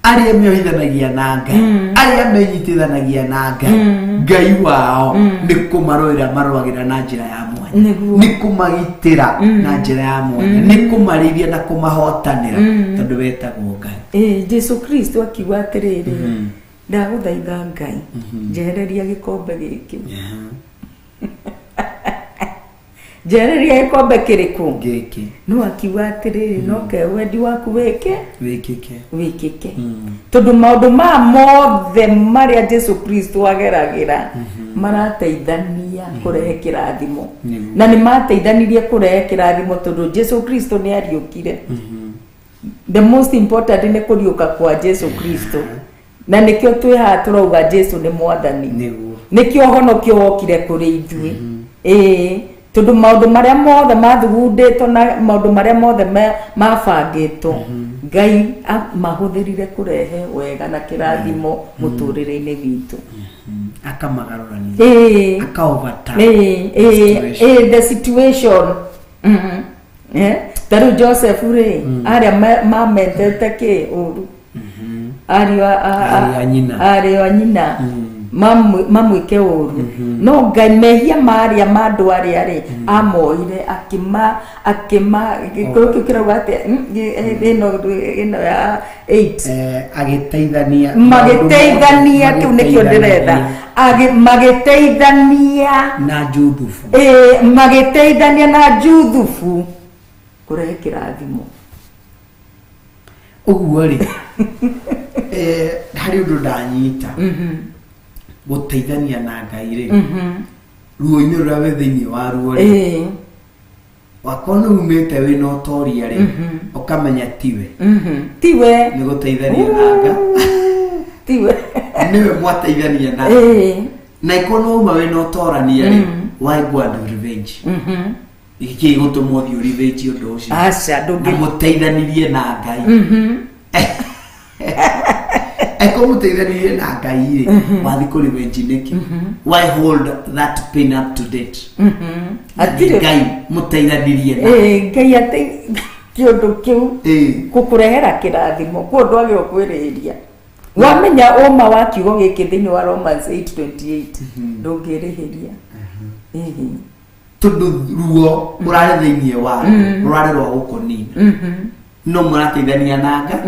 arĩa meohithanagia na Ngai, arĩa menyitithanagia na Ngai, Ngai wao nĩ kũmarũĩra marũagĩra na njĩra ya mwanya, nĩ kũmagitĩra na njĩra ya mwanya, nĩ kũmarĩithia na kũmahotanĩra, tondũ wetagwo Ngai. Jesu Kristo akiuga atĩrĩrĩ, ndagũthaitha Ngai, njehereria gĩkombe gĩkĩ. Njehereria gĩkombe kĩrĩkũ? Gĩkĩ. No akiuga atĩrĩrĩ, no ke wendi waku wĩke wĩkĩke. Wĩkĩke, tondũ maũndũ maya mothe marĩa Jesu Kristo ageragĩra marateithania kũrehe kĩrathimo. Na nĩ mateithanirie kũrehe kĩrathimo, tondũ Jesu Kristo nĩ ariũkire. The most important nĩ kũriũka kwa Jesu Kristo, na nĩkĩo twĩ haha tũrauga Jesu nĩ mwathani. Nĩkĩo honokio wokire kũrĩ ithuĩ, ĩĩ, tondũ maũndũ marĩa mothe mathugundĩtwo na maũndũ marĩa mothe mabangĩtwo, Ngai mahũthĩrire kũrehe wega na kĩrathimo mũtũrĩre-inĩ witũ. Akamagarũrania. Aka overturn ĩĩ. Situation. Ĩĩ, the situation. Ta rĩu Joseph rĩ, arĩa mametete kĩ ũru, ariũ Ariũ a nyina. Ariũ a nyina mamwĩke ũru, no Ngai mehia marĩa ma andũ arĩa rĩ amoire akĩma akĩma gĩkũyũ kĩu kĩrauga atĩ ĩno ya 8. Agĩteithania. Magĩteithania, kĩu nĩkĩo ndĩretha. Magĩteithania na Juthubu. Ĩĩ, magĩteithania na Juthubu kũrehe kĩrathimo. Ũguo rĩ, harĩ ũndũ ndanyita, gũteithania na Ngai rĩ, ruo-inĩ rũrĩa wĩ thĩinĩ wa ruo rĩ, wakorwo nĩ umĩte wĩna ũtoria rĩ, ũkamenya tiwe. Tiwe. Nĩ gũteithania na Ngai. Tiwe. Nĩwe mwateithania na na ikorwo nĩ wauma wĩna ũtorania rĩ, why go and revenge? Gĩkĩ gũtũma ũthiĩ revenge ũndũ ũcio? Aca. Na ndũngĩ. Mũteithanirie na Ngai. Eko mũteithanirie na Ngai rĩ, wathi kũ revenge nĩkĩ? Why hold that pain up to date? Hatirĩ. Ngai mũteithanirie na Ĩĩ, Ngai atĩ kĩũndũ kĩu gũkũrehera kĩrathimo kuo ndwagĩrĩirwo kwĩrĩhĩria. Wamenya ũma wa kiugo gĩkĩ thĩinĩ wa Romans 8:28, ndũngĩrĩhĩria. Ĩĩ. Tondũ ruo ũrarĩ thĩinĩ wa rũrarĩ rwa gũkũnina, no mũrateithania na Ngai,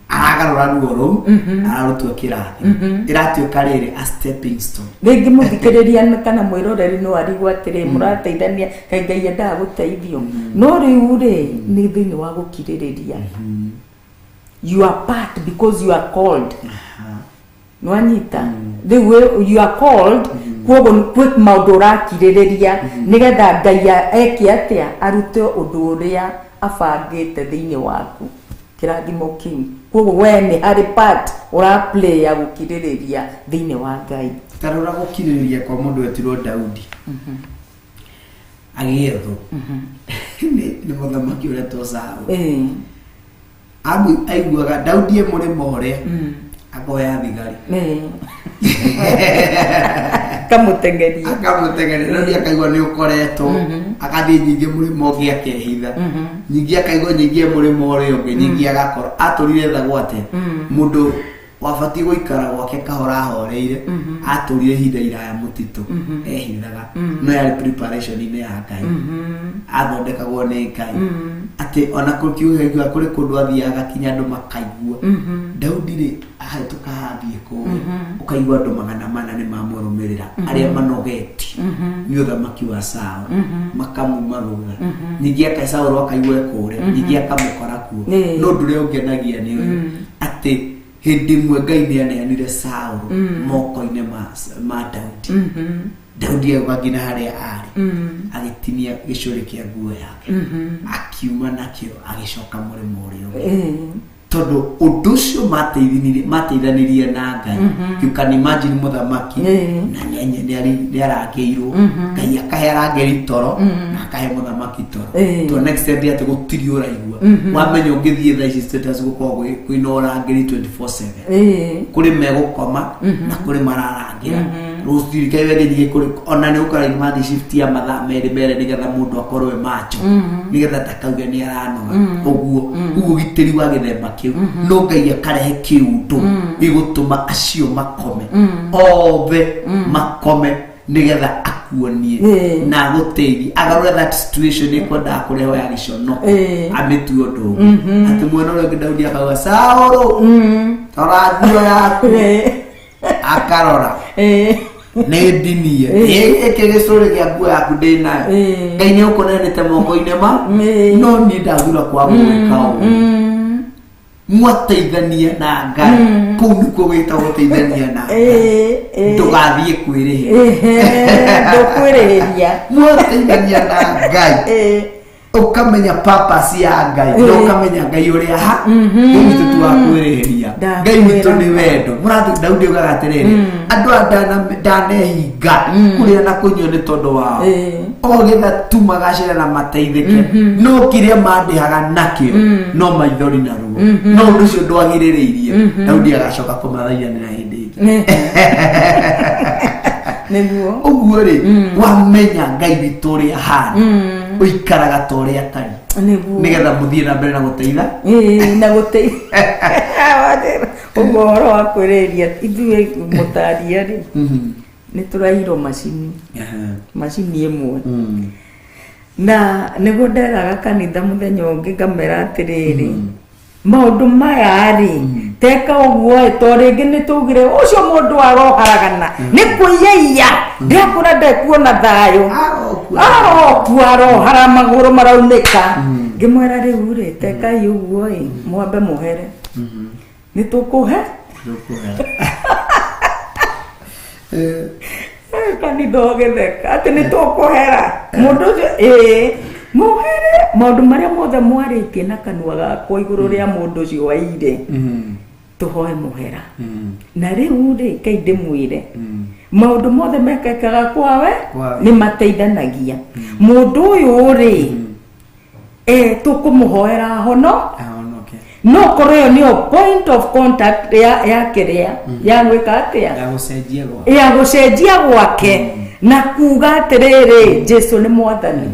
aragarũra ruo rũu, ararũtua kĩrathimo, ĩratuĩka rĩrĩ a stepping stone. Rĩngĩ mũthikĩrĩria kana mwĩroreri no arigwo atĩrĩ, mũrateithania, kaĩ Ngai endaga gũteithio? No rĩu rĩ, nĩ thĩinĩ wa gũkirĩrĩria. You are part because you are called. Nwanyita rĩu you are called, koguo kwĩ maũndũ ũrakirĩrĩria nĩgetha Ngai eke atĩa? Arute ũndũ ũrĩa abangĩte thĩinĩ waku, kĩrathimo kĩu. Koguo we nĩ harĩ part ũraplay ya gũkirĩrĩria thĩinĩ wa Ngai. Tarora gũkirĩrĩria kwa mũndũ wetirwo Daudi agĩethwo nĩ mũthamaki ũrĩa Saũlũ. Aiguaga Daudi e mũrĩmo ũrĩa. Akoya thigari. Kamũteng'eria. Akamũteng'eria no nĩ akaigua nĩ ũkoretwo agathiĩ nyingĩ mũrĩmo ũngĩ akehitha nyingĩ akaigua nyingĩ mũrĩmo ũrĩa ũngĩ nyingĩ agakorwo atũrire thagwo atĩa mũndũ wabatiĩ gũikara gwake kahora ahoreire atũrire ihinda iraya mũtitũ ehithaga no yarĩ preparation-inĩ ya Ngai athondekagwo nĩ Ngai atĩ ona kũkiuga kũrĩ kũndũ athiaga agakinya andũ makaigua Daudi rĩ ahĩtũka hathiĩ kũrĩa ũkaigua andũ 400 nĩ mamũrũmĩrĩra arĩa manogetie nĩ ũthamaki wa Saũlũ makamuma thutha ningĩ aka Saũlũ akaigua ekũrĩa ningĩ akamũkora kuo no ũndũ ũrĩa ũngenagia nĩ ũyũ atĩ hĩndĩ ĩmwe Ngai nĩ aneanire Saũlũ moko-inĩ ma Daudi. Daudi agĩũka nginya harĩa arĩ agĩtinia gĩcũrĩ kĩa nguo yake akiuma nakĩo agĩcoka mũrĩmo ũrĩa ũngĩ tondũ ũndũ ũcio mateithanirie na Ngai. You can imagine mũthamaki na nĩ arangĩirwo Ngai akahe arangĩri toro na akahe mũthamaki toro to an extent atĩ gũtirĩ ũraigua wamenya ũngĩthiĩ thaa ici status gũkoragwo kwĩna ũrangĩri 24/7 kũrĩ megũkoma na kũrĩ mararangĩra rũciũ kaiwege nyingĩ kũrĩ ona nĩ ũkora mathiĩ shift ya mathaa merĩ merĩ nĩgetha mũndũ akorwo e macho nĩgetha ndakauge nĩ aranoga ũguo ũguo ũgitĩri wa gĩthemba kĩu no Ngai akarehe kĩũndũ gĩgũtũma acio makome othe makome nĩgetha akuonie na agũteithie agarũre that situation ĩkwendaga kũrehwo ya gĩconoko amĩtue ũndũ ũngĩ atĩ mwena ũrĩa ũngĩ Daudi akauga Saũlũ tora nguo yaku akarora nĩ ndinie ĩkĩ gĩcũrĩ kĩa nguo yaku ndĩ nayo Ngai nĩ ũkũnenete moko-inĩ ma no niĩ ndathura kwaga gwĩka ũguo mwateithania na Ngai kũu nĩkuo gwĩtagwo gũteithania na Ngai ndũgathiĩ kwĩrĩhĩria ndũkwĩrĩhĩria mwateithania na Ngai ũkamenya purpose ya Ngai na ũkamenya Ngai ũrĩa ha Ngai witũ ti wa kwĩrĩhĩria Ngai witũ nĩ wendo mũrathi Daudi augaga atĩrĩrĩ andũ aya ndanehinga kũrĩa na kũnyua nĩ tondũ wao o getha tu magacĩra na mateithĩke no kĩrĩa mandĩhaga nakĩo no maithori na ruo no ũndũ ũcio ndwagirĩrĩirie Daudi agacoka kũmathaithanĩra hĩndĩ ĩngĩ nĩguo ũguo rĩ wamenya Ngai witũ ũrĩa ahana ũikaraga ta ũrĩa atarĩ nĩguo nĩgetha mũthiĩ na mbere na gũteitha na gũteithia ũguo ũhoro wa kwĩrĩria ithuĩ mũtaria rĩ nĩ tũrairwo macini ĩmwe na nĩguo nderaga kanitha mũthenya ũngĩ ngamera atĩrĩrĩ maũndũ maya rĩ teka ũguo ĩ to rĩngĩ nĩ tũgire ũcio mũndũ aroharagana nĩ kũiyaiya ndekũra ndekuona thayũ arokua arohara magũrũ maraunĩka ngĩmwĩra rĩu rĩ tekai ũguo ĩ mwambe mũhere nĩ tũkũhe kanitha ũgĩtheka atĩ nĩ tũkũhera mũndũ ũcio ĩĩ mũhere maũndũ marĩa mothe mwarĩtie na kanua gakwa igũrũ rĩa mũndũ ũcio waire tũhoe mũhera na rĩu rĩ kai ndĩmwĩre maũndũ mothe mekekaga kwawe nĩ mateithanagia mũndũ ũyũ rĩ tũkũmũhoera hono no korwo ĩyo nĩyo point of contact ya kĩrĩa ya gwĩka atĩa ya gũcenjia gwake na kuga atĩrĩrĩ Jesu nĩ mwathani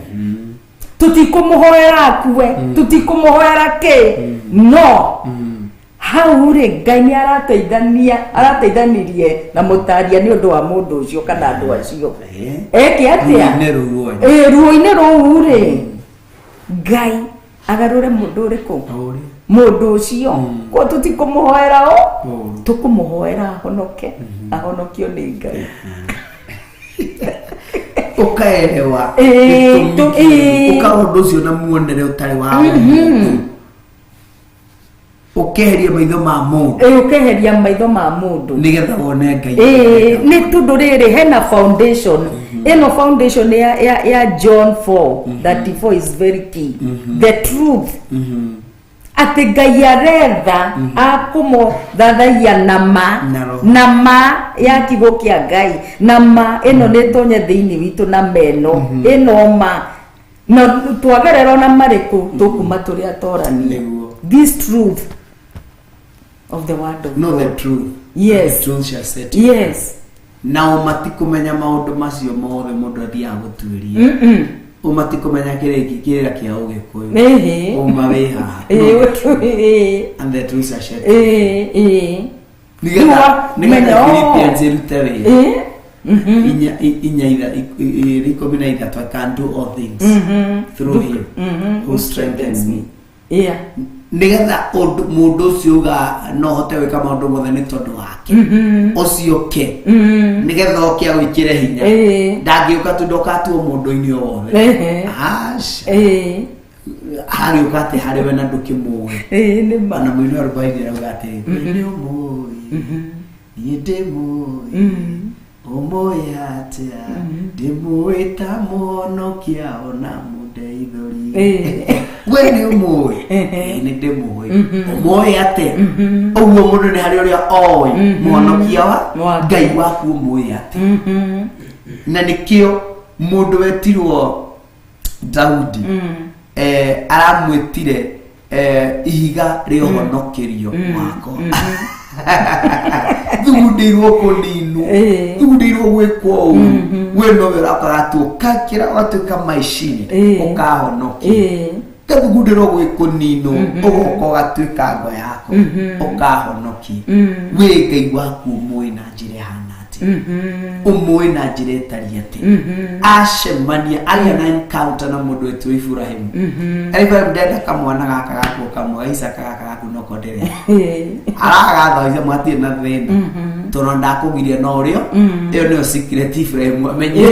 tũtikũmũhoera akue tũtikũmũhoera kĩ no hau rĩ Ngai nĩ arateithanirie na mũtaria nĩ ũndũ wa mũndũ ũcio kana andũ acio eke atĩa ruo-inĩ rũu rĩ Ngai agarũre mũndũ ũrĩkũ mũndũ ũcio ko tũtikũmũhoera o tũkũmũhoera ahonoke ahonokio nĩ Ngai ũkaerewa ũkarora ũndũ ũcio na muonere ũtarĩ wa mũndũ ũkeheria maitho ma mũndũ ũkeheria maitho ma mũndũ nĩgetha wone Ngai nĩ tondũ rĩrĩ hena foundation ĩno foundation ya John 4:34 is very key the truth atĩ Ngai aretha akũmũthathaiya na ma na ma ya kiugo kĩa Ngai na ma ĩno nĩ tonye thĩinĩ witũ na meno ĩno ma na twagerera ona marĩkũ tũkuma tũrĩ atorania this truth Of the word of Know the God. truth. Yes. The truth shall set you Yes. Nao matikumenya maũndũ macio mothe mũndũ athiaga gũtuĩria. Mm-mm. Ũmatikumenya kĩrĩra kĩa ũgĩkũyũ. Ĩhĩ. Ũma wĩ haha. Ĩĩ, Know the truth. ĩĩ, And the truth shall set you free. ĩĩ, ĩĩ. Nĩgetha Rĩu wa- nĩgetha menya, oh. Philippians ĩrute wĩra. Ĩĩ. Inya inya igĩrĩ ikũmi na ithatũ, I can do all things through him who strengthens me. Yeah. Nĩgetha mũndũ ũcio uga no hote gwĩka maũndũ mothe nĩ tondũ wake ũcio ke nĩgetha oke agwĩkĩre hinya. Ĩĩ. Ndangĩũka tu, ndũkatuo mũndũ-inĩ o wothe. Ehe. Aca. Ĩĩ. Hagĩũka atĩ harĩ we na ndũkĩmũĩ. Ĩĩ, nĩ ma. Ona mũini wa rũbaini arauga atĩ we nĩ ũmũĩ, niĩ ndĩmũĩ, ũmũĩ atĩa, ndĩmũĩ ta mũhonokia ona mũndeithũri. Ĩĩ. We nĩ ũmũĩ? Ĩĩ, nĩ ndĩmũĩ. Ũmũĩ atĩa? Ũguo mũndũ nĩ harĩ ũrĩa oĩ mũhonokia wa Wake. Ngai waku, ũmũĩ atĩa? Na nĩkĩo mũndũ wetirwo Daudi aramwĩtire ihiga rĩa ũhonokerio wakwa, thugundĩirwo kũninwo, Ĩĩ. thugundĩirwo gwĩkwo ũũ, we nowe ũrakaga ũkakĩra ũgatuĩka maicini Ĩĩ. ũkahonokia. Ĩĩ. Gathugundĩrwo gwĩ kũninwo, ũgoka ũgatuĩka ngo yako ũkahonokia. Wĩ Ngai waku ũmũĩ na njĩra ĩhana atĩa? Ũmũĩ na njĩra ĩtariĩ atĩa? Acemania agĩa na encounter na mũndũ wetwo Iburahĩmu. Iburahĩmu ndenda kamwana gaka gaku kamwe, Isaka gaka gaku noko ndĩrenda. Ĩĩ. Aragathoica matirĩ na thĩna tondũ ndakũgiria no ũrĩo. Ĩyo nĩyo secret Iburahĩmu amenye.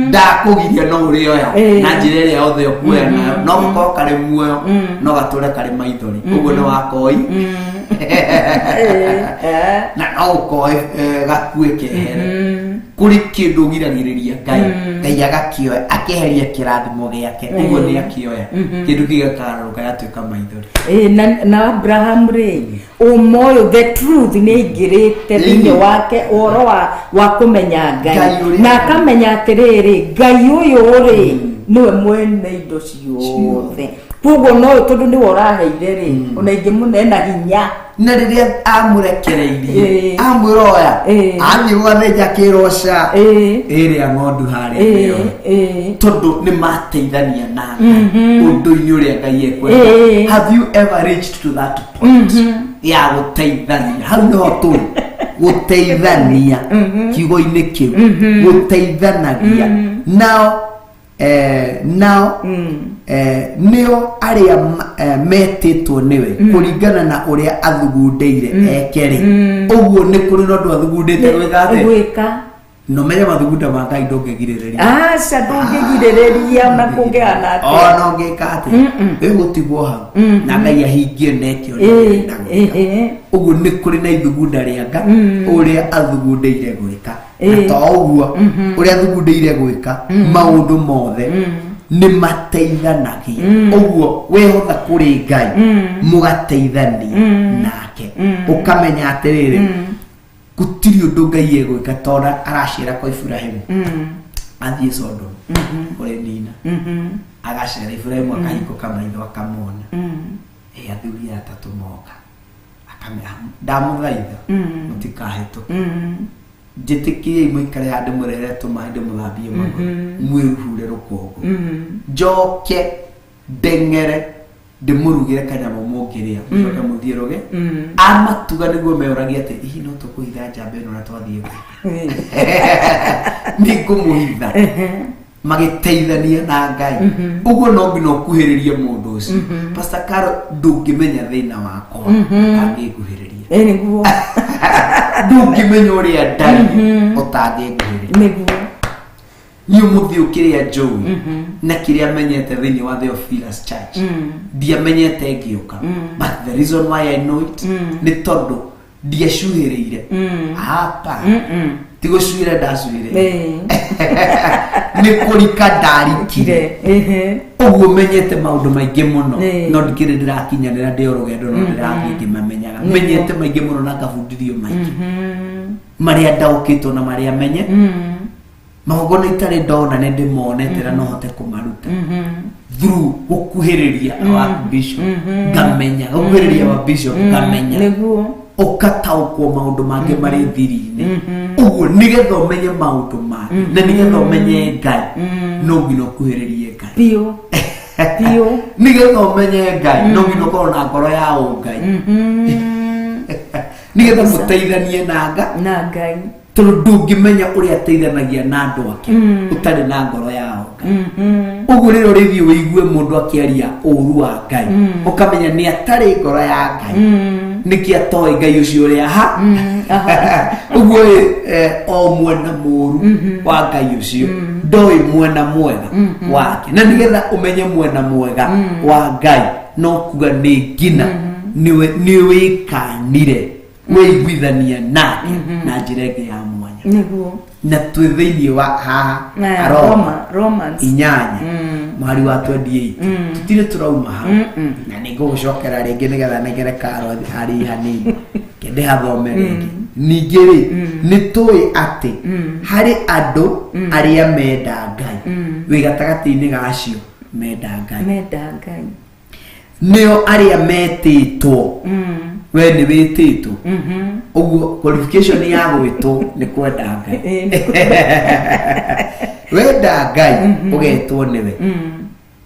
Ndakũgiria no ũrĩoya na njĩra ĩrĩa yothe ũkuoya nayo, no gakorwo karĩ muoyo, no gatũre karĩ maithori ũguo nĩ wakoi na no ũkoe gakue kehere. Kũrĩ kĩndũ ũgiragĩrĩria Ngai, Ngai agakĩoya akeheria kĩrathimo gĩake, ũguo nĩ akĩoya kĩndũ kĩu gĩkarũrũka gatuĩka maithori. Ĩĩ, na Abraham rĩ, ũmoyo the truth nĩ aingĩrĩte thĩinĩ wake, ũhoro wa kũmenya Ngai. Ngai ũrĩa Na akamenya atĩrĩrĩ, Ngai ũyũ rĩ nĩwe mwene indo ciothe, koguo no ũyũ tondũ nĩwe ũraheire rĩ, ona ingĩmũne na hinya. Na rĩrĩa amũrekereirie Ĩĩ. amwĩra oya Ĩĩ. athiĩ gwathĩnja kĩroca Ĩĩ. ĩrĩa ng'ondu harĩa Ĩĩ, ĩyo ĩĩ. tondũ nĩ mateithania na Ngai ũndũ-inĩ ũrĩa Ngai ekwenda. Ĩĩ. Have you ever reached to that point ya gũteithania? Hau nĩho tũrĩ, gũteithania kiugo-inĩ kĩu, gũteithanagia nao nao nĩo arĩa metĩtwo nĩwe kũringana na ũrĩa athugundĩire eke rĩ. Ũguo nĩ kũrĩ na ũndũ athugundĩte gwĩka atĩa? Gwĩka. No menye mathugunda ma Ngai ndũngĩgirĩrĩria. Aca, ndũngĩgirĩrĩria ona kũngĩhana atĩa. Ona ũngĩka atĩa, ĩgũtigwo hau na Ngai ahingie neke ũrĩa arenda gwĩka. Ũguo nĩ kũrĩ na ithugunda rĩa Nga ũrĩa athugundĩire gwĩka na to ũguo ũrĩa athugundĩire gwĩka, maũndũ mothe nĩ mateithanagia. Ũguo wehotha kũrĩ Ngai, mũgateithania nake, ũkamenya atĩrĩrĩ, gũtirĩ ũndũ Ngai egwĩka tondũ aracera kwa Iburahĩmu, athiĩ Sodom kũrĩ nina, agacera Iburahĩmu akahingũka maitho akamona. Ĩ athuri aya atatũ moka, akamera ndamũthaitha mũtikahĩtũke, njĩtĩkĩriei mũikare handũ mũrehere tũmaĩ ndĩmũthambie magũrũ, mwĩhure rũkũngũ, njoke ndeng'ere ndĩmũrugĩre kanyamũ mũngĩrĩa, mũcoke mũthiĩ rũge. Amatuga nĩguo meũragia atĩ hihi no tũkũhitha njamba ĩno na twathiĩ kũ nĩ ngũmũhitha. Magĩteithania na Ngai. Ũguo no nginya ũkuhĩrĩrie mũndũ ũcio. Pastor Caro, ndũngĩmenya thĩna wakwa ũtangĩnguhĩrĩria. Ĩĩ, nĩguo. Ndũngĩmenya ũrĩa ndariĩ ũtangĩnguhĩrĩria. Nĩguo. Niĩ ũmũthĩ ũyũ kĩrĩa njũĩ na kĩrĩa menyete thĩinĩ wa Theophilus Church ndiamenyete ngĩũka, but the reason why I know it nĩ tondũ ndiacuhĩrĩire hapa, ti gũcuĩra ndacuhĩrĩire, nĩ kũrika ndarikire. Ehe. Ũguo menyete maũndũ maingĩ mũno, no ndikĩrĩ ndĩrakinyanĩra, ndĩ o rũgendo, no ndĩrathiĩ ngĩmamenyaga. Menyete maingĩ mũno na ngabundithio maingĩ marĩa ndaũkĩtwo na marĩa menye. Magongona itarĩ ndona nĩ ndĩmonete na no hote kũmaruta through gũkuhĩrĩria our bishop, ngamenya gũkuhĩrĩria our bishop, ngamenya Nĩguo. Ũkataũkwo maũndũ mangĩ marĩ thiri-inĩ ũguo, nĩgetha ũmenye maũndũ mangĩ na nĩgetha ũmenye Ngai, no nginya ũkuhĩrĩrie Ngai. Biũ biũ. Nĩgetha ũmenye Ngai, no nginya ũkorwo na ngoro ya ũngai, nĩgetha mũteithanie na nga na Ngai. Tondũ ndũngĩmenya ũrĩa ateithanagia na andũ ake ũtarĩ na ngoro ya ũngai. Ũguo rĩrĩa ũrĩthiĩ wĩigue mũndũ akĩaria ũru wa Ngai, ũkamenya nĩ atarĩ ngoro ya Ngai, nĩkĩ atoĩ Ngai ũcio ũrĩa ha ũguo ĩ, o mwena mũru wa Ngai ũcio, ndoĩ mwena mwega wake. Na nĩgetha ũmenye mwena mwega wa Ngai, no kuga nĩ ngina nĩ wĩkanire wĩiguithania nake na njĩra ĩngĩ ya mwanya. Na twĩ thĩinĩ wa haha Aroma Romans 8 mweri wa 28, tutirĩ tũrauma hau, na nĩ ngũgũcokera rĩngĩ nĩgetha nengere karo harĩ hanini kende hathome rĩngĩ. Ningĩ rĩ, nĩ tũĩ atĩ harĩ andũ arĩa menda Ngai, wĩ gatagatĩ-inĩ gacio menda Ngai. Menda Ngai. Nĩo arĩa metĩtwo. We nĩ wĩtĩtwo. Ũguo qualification ya gwĩtwo nĩ kwenda Ngai. Wenda Ngai, ũgetwo nĩwe.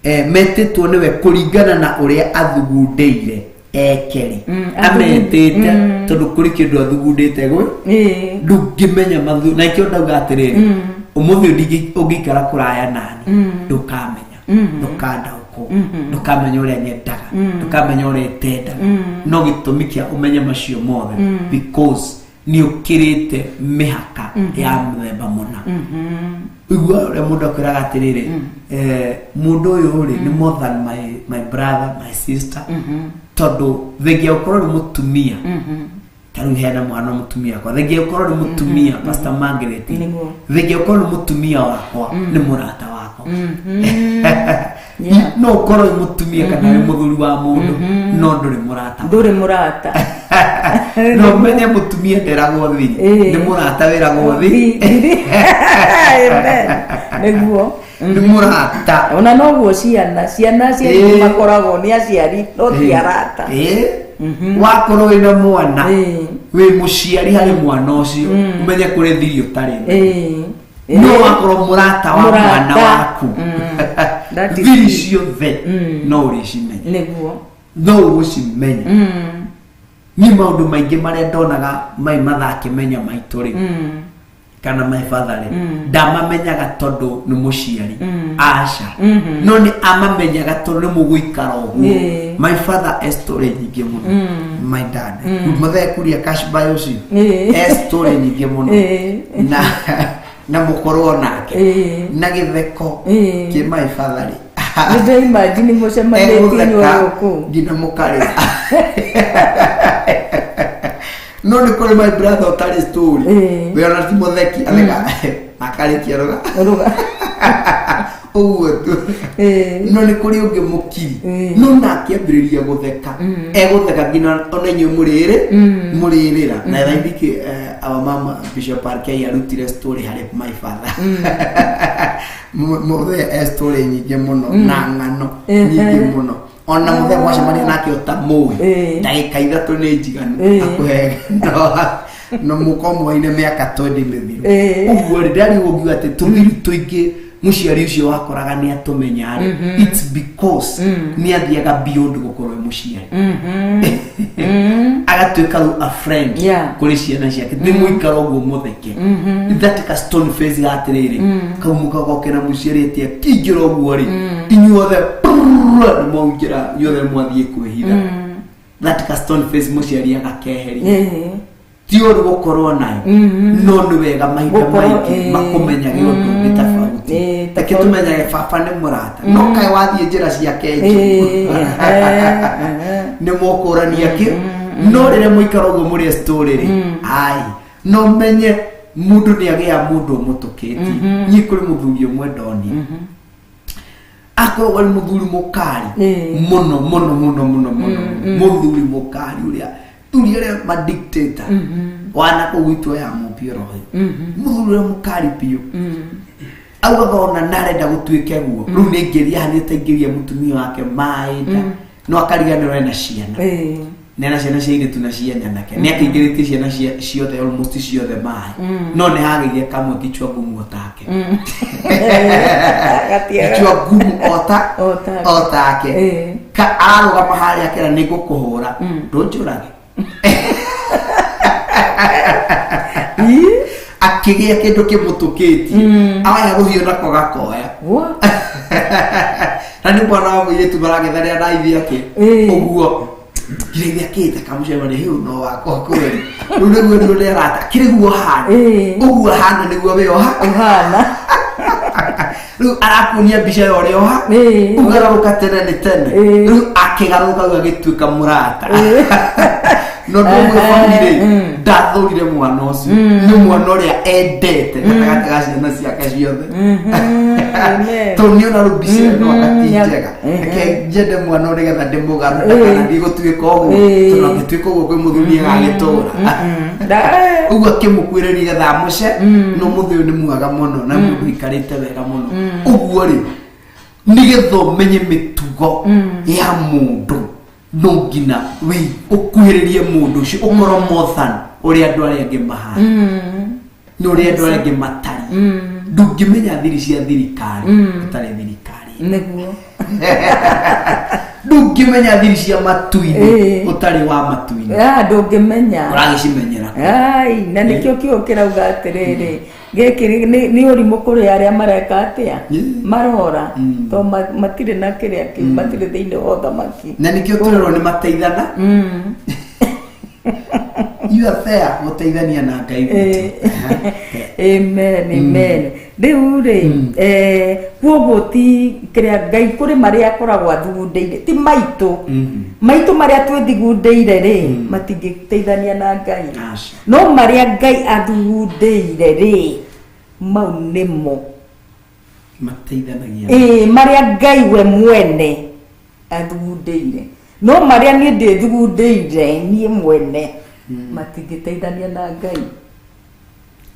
Metĩtwo nĩwe kũringana na ũrĩa athugundĩire ekeri. Ametĩte tondũ kũrĩ kĩndũ athugundĩte gwĩ ndũngĩmenya mathu na ikĩo. Ndauga atĩrĩrĩ, ũmũthĩ ũngĩikara kũraya nani, ndũkamenya, ndũkandaũkwo, ndũkamenya ũrĩa nyendaga, ndũkamenya ũrĩa itendaga. No gĩtũmi kĩa ũmenye macio mothe, because nĩ ũkĩrĩte mĩhaka ya mũthemba mũna. Igua ũrĩa mũndũ akwĩraga atĩrĩrĩ, mũndũ ũyũ rĩ nĩ more than my brother, my sister, tondũ thengia gũkorwo nĩ mũtumia, ta rĩu hena mwana mũtumia wakwa, thengia gũkorwo nĩ mũtumia Pastor Margaret, thengia gũkorwo nĩ mũtumia wakwa, nĩ mũrata wakwa. No ũkorwo wĩ mũtumia kana wĩ mũthuri wa mũndũ, no ndũrĩ mũrata. Ndũrĩ mũrata. No ũmenye mũtumia nderagwo thiri, nĩ mũrata wĩragwo thiri. Amen. Nĩguo. Nĩ mũrata. Ona noguo ciana aciari makoragwo nĩ aciari no ti arata. Wakorwo wĩna mwana, wĩ mũciari harĩ mwana ũcio, ũmenye kũrĩ thiri ũtarĩ, no wakorwo mũrata wa Mũrata. mwana waku, That is thiri it. ciothe no ũrĩcimenya. No ũgũcimenya. Niĩ maũndũ maingĩ marĩa ndonaga mai mathakĩmenya maitũ rĩ, kana my father rĩ, ndamamenyaga tondũ nĩ mũciari, aca, no nĩ amamenyaga tondũ nĩ mũgũikara ũguo. My father e story nyingĩ mũno, my dad mũthee kuria cash buy ũcio, e story nyingĩ mũno na mũkorwo nake na gĩtheko kĩ my father rĩ, Nĩ ndĩimagine mũcemanĩtie egũtheka inyuothe kũu. Nginya mũkarĩra. No nĩ kũrĩ my brother ũtarĩ story, we ona ti mũtheki, atheka akarĩkia rũga Rũga. Ũguo tu. No nĩ kũrĩ ũngĩ mũkiri, no nake ambĩrĩria gũtheka, egũtheka nginya ona inyuĩ mũrĩrĩ mũrĩrĩra. Na I think our mama Bishop RK arutire story harĩ my father. Mũthee e story nyingĩ mũno na ng'ano nyingĩ mũno. Ona mũthee mwacemania nake ũtamũĩ, ndagĩka 3 nĩ njiganu akũhe no mũkorwo mwaine mĩaka 20 mĩthiru. Ũguo rĩ, ndarigwo ngiuga atĩ tũthiri tũingĩ mũciari ũcio wakoraga nĩ atũmenya rĩ, it's because nĩ athiaga beyond gũkorwo e mũciari, agatuĩka rĩu a friend kũrĩ ciana ciake. Nĩ mũikara ũguo mũtheke, that ka stone face gatĩrĩrĩ kau mũkagoke na mũciari atĩ akĩingĩra ũguo rĩ, inyuothe nĩ mwaingĩra, inyuothe mwathiĩ kwĩhitha. That ka stone face mũciari agakeheria. Ti ũru gũkorwo nayo, no nĩ wega mahinda maingĩ makũmenyage ũndũ ũngĩ tofauti. Reke tũmenyage baba nĩ mũrata, no kaĩ wathiĩ njĩra ciake njũru, nĩ mũkũrania kĩ. No rĩrĩa mũikara ũguo mũrĩ story rĩ, ai, no menye mũndũ nĩ agĩa mũndũ ũmũtũkĩtie. Niĩ kũrĩ mũthuri ũmwe ndonire, akoragwo arĩ mũthuri mũkari mũno mũno mũno mũno mũno, mũthuri mũkari ũrĩa thuri arĩa madictator. Wana kũu gwitũ ya mũmbi orohe mũthuri ũrĩa mũkari biũ augaga ona narenda gũtuĩke guo rĩu nĩ ngĩria hanĩte ingĩria mũtumia wake maĩ nda no akariganĩrwo ena ciana nena ciana cia airĩtu na cia nyanake nĩ akĩingĩrĩtie ciana ciothe almost ciothe maĩ no nĩ hagĩire kamwe kichwa ngumu otake kichwa ngumu ota otake ka ararũgama harĩa akera nĩ ngũkũhũra ndũnjũrage akĩgĩa kĩndũ kĩmũtũkĩtie awaya rũhiũ nako gakoya na nĩ mwana wa mũirĩtu maragethanĩra na ithe ake ũguo nginya kĩta kamũcemania hiu no wakwa kweli rĩu nĩguo nĩ ũrerata kĩrĩ guo hana ũguo hana nĩguo we oha ũhana rĩu arakuonia mbica ya ũrĩa oha ũgarũrũka tene nĩ tene rĩu akĩgarũrũka rĩu agĩtuĩka mũrata no ndũmwe bamĩrĩ ndathũrire mwana ũcio nĩ mwana ũrĩa endete gatagatĩ ga ciana ciake ciothe tondũ nĩ ona rĩu mbica ĩno ati njega reke njende mwana ũyũ nĩgetha ndĩmũgarũre ndakanathiĩ gũtuĩka ũguo tondũ angĩtuĩka ũguo kwĩ mũthuri agagĩtũra ũguo akĩmũkuĩrĩria nĩgetha amũce no mũthĩ ũyũ nĩ mwega mũno na mũndũ ũikarĩte wega mũno ũguo rĩ nĩgetha ũmenye mĩtugo ya mũndũ no nginya wĩ ũkuhĩrĩrie mũndũ ũcio ũkorwo more than ũrĩa andũ arĩa angĩ mahana nĩ ũrĩa andũ arĩa angĩ matariĩ ndũngĩmenya thiri cia thirikari ũtarĩ thirikari nĩguo ndũngĩmenya thiri cia matu-inĩ ũtarĩ wa matu-inĩ ndũngĩmenya ũragĩcimenyera ai na nĩkĩo kiugo kĩrauga atĩrĩrĩ gĩkĩ nĩ ũrimũ kũrĩ arĩa mareka atĩa marora to matirĩ na kĩrĩa kĩu matirĩ thĩinĩ wa ũthamaki na nĩkĩo tũrerwo nĩ mateithana you are there gũteithania na Ngai witũ amen amen rĩu rĩ kuoguo ti kĩrĩa Ngai kũrĩ marĩa akoragwo athugundĩire ti maitũ maitũ marĩa twĩthugundĩire rĩ matingĩteithania na Ngai no marĩa Ngai athugundĩire rĩ mau nĩmo mateithanagia marĩa Ngai we mwene athugundĩire no marĩa niĩ ndĩthugundĩire niĩ mwene matingĩteithania na Ngai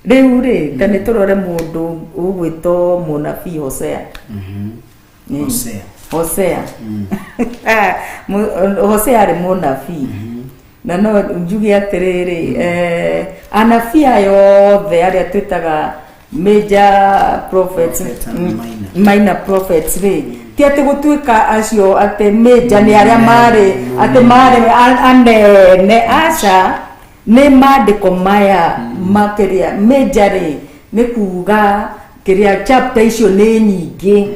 rĩu rĩ ta nĩ tũrore mũndũ ũgwĩtwo mũnabii Hosea Hosea Hosea arĩ mũnabii na no njuge atĩrĩrĩ anabii aya othe arĩa twĩtaga major prophets minor prophets rĩ ti atĩ gũtuĩka acio atĩ major nĩ arĩa marĩ atĩ marĩ anene aca nĩ maandĩko maya makĩria major rĩ nĩ kuga kĩrĩa chapter icio nĩ nyingĩ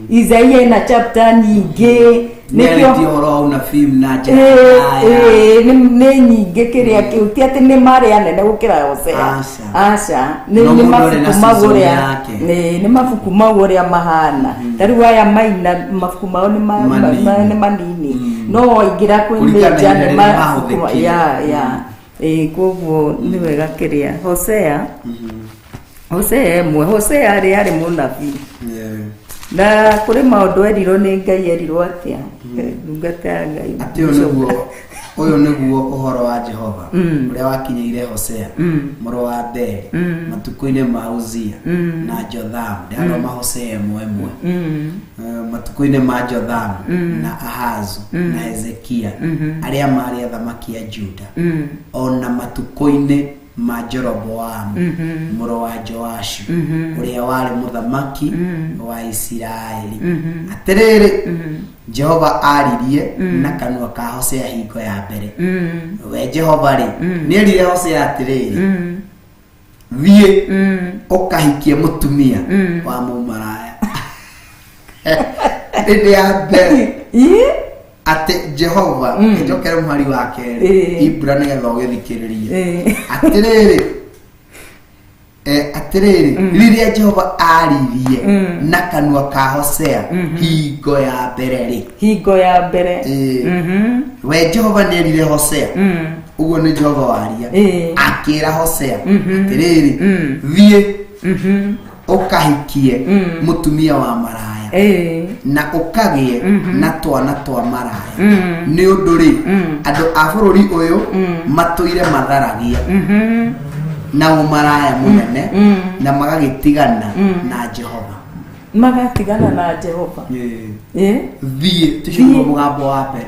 Isaia ena chapter nyingĩ nĩkĩo ũhoro wa unabii na njĩra nĩ nyingĩ kĩrĩa kĩu ti atĩ nĩ marĩ anene gũkĩra Hosea aca nĩ mabuku mau ũrĩa nĩ mabuku mau ũrĩa mahana ta rĩu aya maina mabuku mao nĩ manini no waingĩra kwĩ major nĩ mabuku ya koguo nĩ wega kĩrĩa Hosea Hosea ĩmwe Hosea arĩ arĩ mũnabii na kũrĩ maũndũ erirwo nĩ Ngai erirwo atĩa ndungata ya Ngai atĩ ũyũ nĩguo ũhoro wa Jehova ũrĩa wakinyĩire Hosea mũrũ wa Beeri matukũ-inĩ ma Uzia na Jothamu ndĩrathoma Hosea ĩmwe ĩmwe matukũ-inĩ ma Jothamu na Ahazu na Hezekia arĩa maarĩ athamaki a Juda ona matukũ-inĩ ma Jeroboamu mũrũ wa Joashu ũrĩa warĩ mũthamaki wa Isiraeli atĩrĩrĩ Jehova aririe na kanua ka Hosea hingo ya mbere we Jehova rĩ nĩerire Hosea atĩrĩrĩ thiĩ ũkahikie mũtumia wa mũmaraya hĩndĩ ya mbere atĩ Jehova njokere mũhari wa kerĩ Ibra nĩgetha ũgĩthikĩrĩrie atĩrĩrĩ atĩrĩrĩ rĩrĩa Jehova aririe na kanua ka Hosea hingo ya mbere rĩ hingo ya mbere we Jehova nĩerire Hosea ũguo nĩ Jehova waria akĩra Hosea atĩrĩrĩ thiĩ ũkahikie mũtumia wa maraya Na ũkagĩe na twana twa maraya, nĩ ũndũ rĩ, andũ a bũrũri ũyũ matũire matharagia na ũmaraya mũnene na magagĩtigana na Jehova. Magatigana na Jehova. Thiĩ tũcio mũgambo wa mbere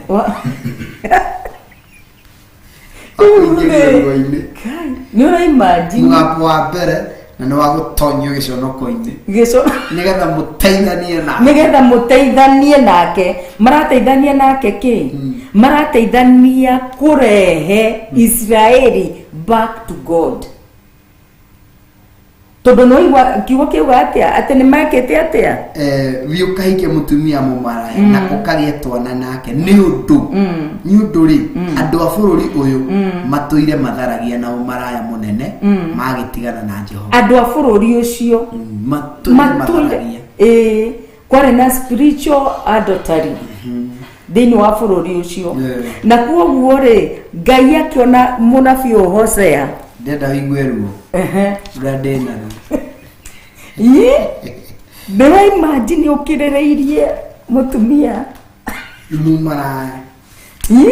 akũingĩria ruo-inĩ. Nĩ ũraimagine? Mũgambo wa mbere na nĩ wa gũtonyio gĩconoko-inĩ gĩco nĩgetha mũteithanie na nĩgetha mũteithanie nake. Marateithania nake kĩ? Marateithania kũrehe Israeli back to God, tondũ nĩwaigua kiugo kĩuga atĩa, atĩ nĩ mekĩte atĩa? Thiĩ ũkahikie mũtumia mũmaraya na ũkagĩe twana nake, nĩ ũndũ rĩ, andũ a bũrũri ũyũ matũire matharagia na ũmaraya mũnene, magĩtigana na Jehova. Andũ a bũrũri ũcio matũire matũire matharagia. Ĩĩ, kwarĩ na spiritual adultery thĩinĩ wa bũrũri ũcio. Na kuoguo rĩ, Ngai akĩona mũnabii ũyũ Hosea. Ndenda ũigue ruo rũrĩa ndĩ naruo. Ĩ, ndĩra imagine ũkĩrĩrĩirie mũtumia mũmaraya Ĩ?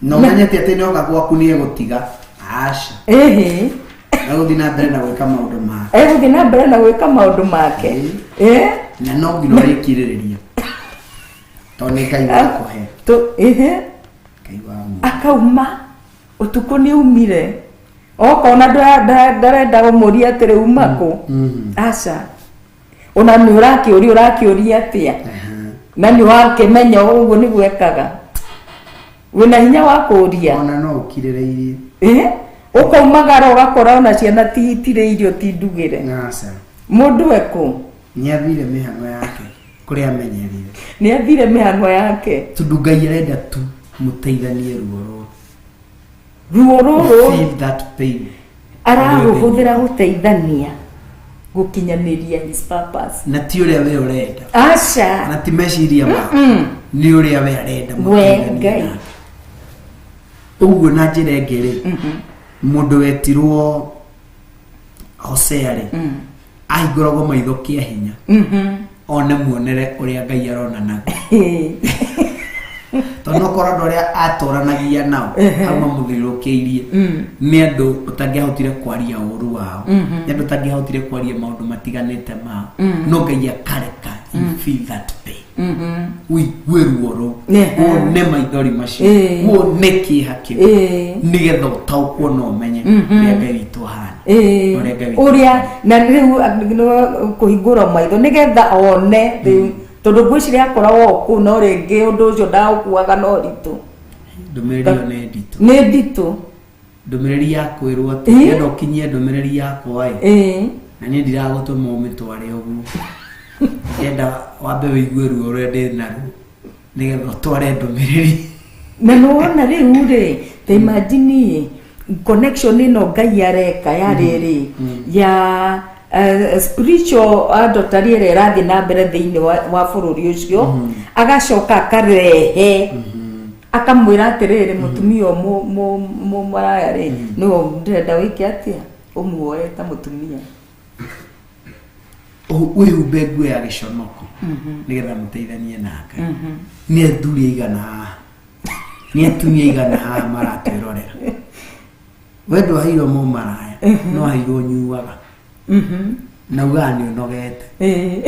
Na ũmenyete atĩ nĩoka gwaku nĩ egũtiga, aca. Ĩhĩ. Egũthiĩ na mbere na gwĩka maũndũ make. Egũthiĩ na mbere na gwĩka maũndũ make. Ĩ? Na no nginya ũrĩkirĩrĩria tondũ nĩ Ngai wakũhe. Ĩhĩ. Ngai wa mu Akauma ũtukũ, nĩ umire okona ndarenda ũmũria atĩrĩ, uma kũ? Aca, ona nĩ ũrakĩũria, ũrakĩũria atĩa na nĩ wakĩmenya ũguo nĩguo ekaga, wĩna hinya wa kũũria. Ona no ũkirĩrĩirie. Ĩ, ũkaumagara ũgakora ona ciana ti itirĩ irio, ti ndugĩre. Aca. Mũndũ ekũ? Nĩ athire mĩhang'o yake kũrĩa amenyerire. Nĩ athire mĩhang'o yake. Tondũ Ngai arenda tu mũteithanie ruo rũrũ. Ruo rũrũ. Feel that pain. Ararũhũthĩra gũteithania gũkinyanĩria his purpose. Na ti ũrĩa we ũrenda. Aca. Na ti meciria maku. Nĩ ũrĩa we arenda we mũteithanie Ngai nake. Ũguo na njĩra ĩngĩ rĩ, mũndũ wetirwo Hosea rĩ, ahingũragwo maitho kĩa hinya one muonere ũrĩa Ngai arona naguo, tondũ no korwo andũ arĩa atũranagia nao hau mamũthiũrũrũkĩirie nĩ andũ ũtangĩahotire kwaria ũru wao, nĩ andũ ũtangĩahotire kwaria maũndũ matiganĩte mao, no Ngai akareka you feel that pain, ũigue ruo rũu, wone maithori macio, wone kĩeha kĩu, nĩgetha ũtaũkwo na ũmenye ũrĩa Ngai witũ ahana. Ũrĩa Ngai witũ Ũrĩa na rĩu kũhingũra maitho nĩgetha one rĩu, tondũ ngwĩciria akoragwo o kũu, no rĩngĩ ũndũ ũcio ndaũkuaga na ũritũ. Ndũmĩrĩri ĩyo nĩ nditũ. Nĩ nditũ. Ndũmĩrĩri ya kwĩrwo atĩ enda ũkinyie ndũmĩrĩri yakwa ĩ, na niĩ ndiragũtũma ũmĩtware ũguo, ndenda wambe wĩigue ruo rũrĩa ndĩ naruo nĩgetha ũtware ndũmĩrĩri. Na nĩwona rĩu rĩ, ta imagine connection ĩno Ngai areka ya rĩrĩ ya spiritual adultery ĩrĩa ĩrathiĩ na mbere thĩinĩ wa bũrũri ũcio, agacoka akarehe akamwĩra atĩrĩrĩ, mũtumia ũyũ mũmaraya rĩ, nĩwe ndĩrenda wĩke atĩa, ũmuoe ta mũtumia. Wĩhumbe nguo ya gĩconoko nĩgetha mũteithanie nake. Nĩ athuri aigana haha, nĩ atumia aigana haha maratwĩrorera, we ndwaheirwo mũmaraya, no aheirwo nyuaga na ugaga nĩ ũnogete,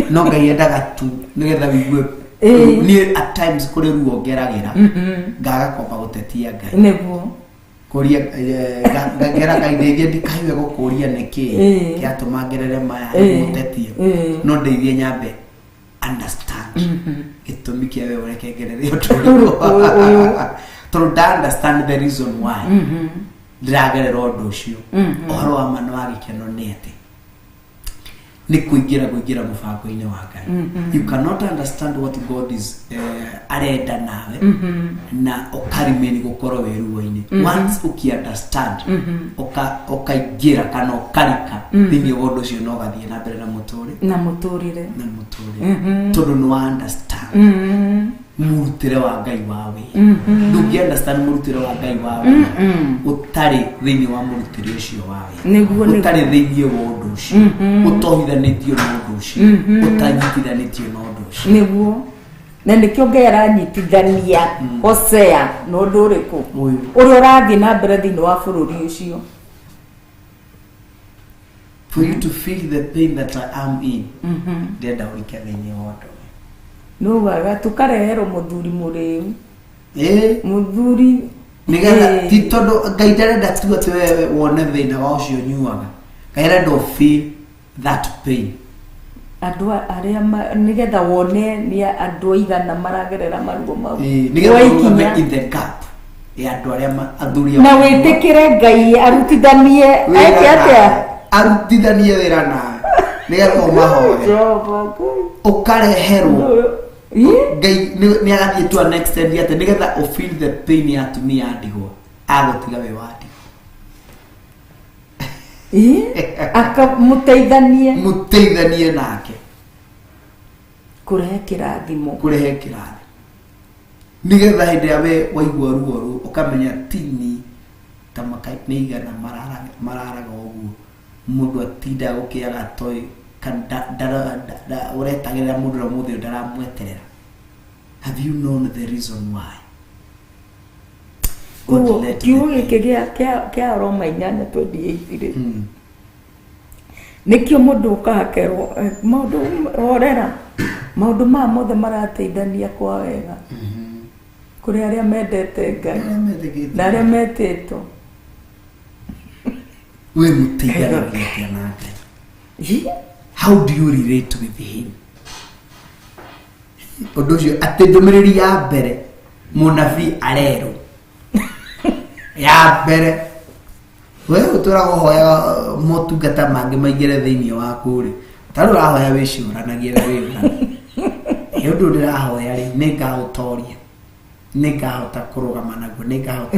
no Ngai endaga tu nĩgetha wĩigue. Niĩ at times kũrĩ ruo ngeragĩra ngaga kwamba gũtetia Ngai. Kũria ngera Ngai ndeithie ndikaigue gũkũria nĩkĩ kĩratũma ngerere maya, mũtetie, no ndeithie nyambe understand gĩtũmi kĩa we ũreke ngerere ũndũ Ũyũ. ũyũ, tondũ nda understand the reason why ndĩragerera ũndũ ũcio. Ũhoro wa ma nĩ wa gĩkeno nĩ atĩ nĩ kũingĩra mũbango-inĩ wa Ngai. You cannot understand what God is arenda nawe na ũkarimeni gũkorwo wĩ ruo-inĩ. Once ũki understand, ũkaingĩra kana ũkarika thĩinĩ wa ũndũ ũcio na ũgathiĩ na mbere na mũtũrĩ na mũtũrĩre. Na mũtũrĩre, tondũ nĩ wa understand. Mũrutĩre wa Ngai wa wĩra. Ndũngĩ understand mũrutĩre wa Ngai wa wĩra ũtarĩ thĩinĩ wa mũrutĩre ũcio wa wĩra. Nĩguo, nĩguo. Ũtarĩ thĩinĩ wa ũndũ ũcio, ũtohithanĩtio na ũndũ ũcio, ũtanyitithanĩtio na ũndũ ũcio. Nĩguo, na nĩkĩo Ngai aranyitithania Hosea na ũndũ ũrĩkũ Ũyũ. ũrĩa ũrathiĩ na mbere thĩinĩ wa bũrũri ũcio. For you to feel the pain that I am in, ndĩrenda ũrike thĩinĩ wa ũndũ ũyũ. Nĩugaga tũkareherwo mũthuri mũrĩu. Ĩĩ. Mũthuri. Nĩgetha Ĩĩ. ti tondũ Ngai ndarenda tu atĩ wewe wone thĩna wa ũcio ũnyuaga, Ngai arenda ũ feel that pain. Andũ arĩa nĩgetha wone nĩ andũ aigana maragerera maruo mau. Ĩĩ, nĩgetha ũrũgame Waikinya. in the gap ya andũ arĩa athuri Na wĩtĩkĩre Ngai arutithanie Wĩra eke atĩa? nawe. Arutithanie wĩra nawe nĩgetha ũmahoe. Jehova Ngai. Ũkareherwo. Ĩ? Ngai nĩ agathiĩ to an extent atĩ nĩgetha ũ feel the pain ya atumia a ndigwa, agũtiga wĩ wa ndigwa. Ĩ? Akamũteithanie. Mũteithanie nake. Kũrehe kĩrathimo. Kũrehe kĩrathimo. Nĩgetha hĩndĩ ĩrĩa we waigua ruo rũu ũkamenya tini ta makai nĩ igana mararaga ũguo, mũndũ atindaga gũkĩaga toĩ kana ũretagĩrĩra mũndũ ũrĩa mũthĩ ndaramweterera. Have you known the reason why? God Koguo let kiugo the gĩkĩ kĩa Roma 8:28 rĩ, nĩkĩo mũndũ ũkahakerwo maũndũ horera, maũndũ maya mothe marateithania kwa wega kũrĩ arĩa mendete Ngai na arĩa metĩtwo. We mũteithanagia atĩa na Ngai? Ĩ? How do you relate with him? Ũndũ ũcio atĩ ndũmĩrĩri ya mbere mũnabii arerwo ya mbere, we ũtũraga ũhoyaga motungata mangĩ maingĩre thĩinĩ waku rĩ, tarĩ ũrahoya wĩciũranagie na wĩyũranagie. Nĩ ũndũ ndĩrahoya rĩ, nĩ ngaũtoria, nĩ ngahota kũrũgama naguo, nĩ ngahota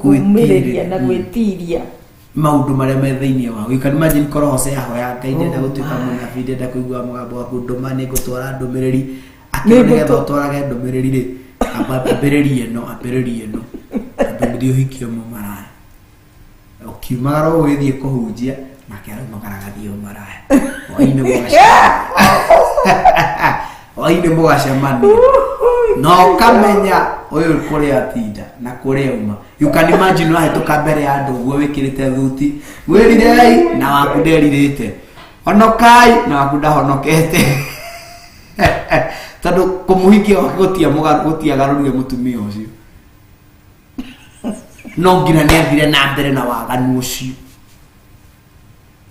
Kũmĩrĩria na gwĩtiria maũndũ marĩa me thĩinĩ waku. You can imagine korwo Hosea ahoya Ngai ndenda gũtuĩka mũnabii, ndenda kũigua mũgambo waku, ndũma nĩ ngũtwara ndũmĩrĩri. Akĩona nĩgetha ũtwarage ndũmĩrĩri rĩ, ambĩrĩria ĩno, ambĩrĩria ĩno, ambĩrĩria ũhikie mũmaraya. Ũkiumagara ũgĩthiĩ kũhunjia, nake araumagara agathiĩ ũmaraya. Hwaĩ-inĩ mũgacemania. Na ũkamenya ũyũ kũrĩa atinda na kũrĩa auma. You can imagine ũrahĩtũka mbere ya andũ ũguo wĩkĩrĩte thuti, wĩrirei na waku nderirĩte, honokai na waku ndahonokete. Tondũ kũmũhikia gwake gũtiagarũrire mũtumia ũcio, no nginya nĩ athire na mbere na waganu ũcio.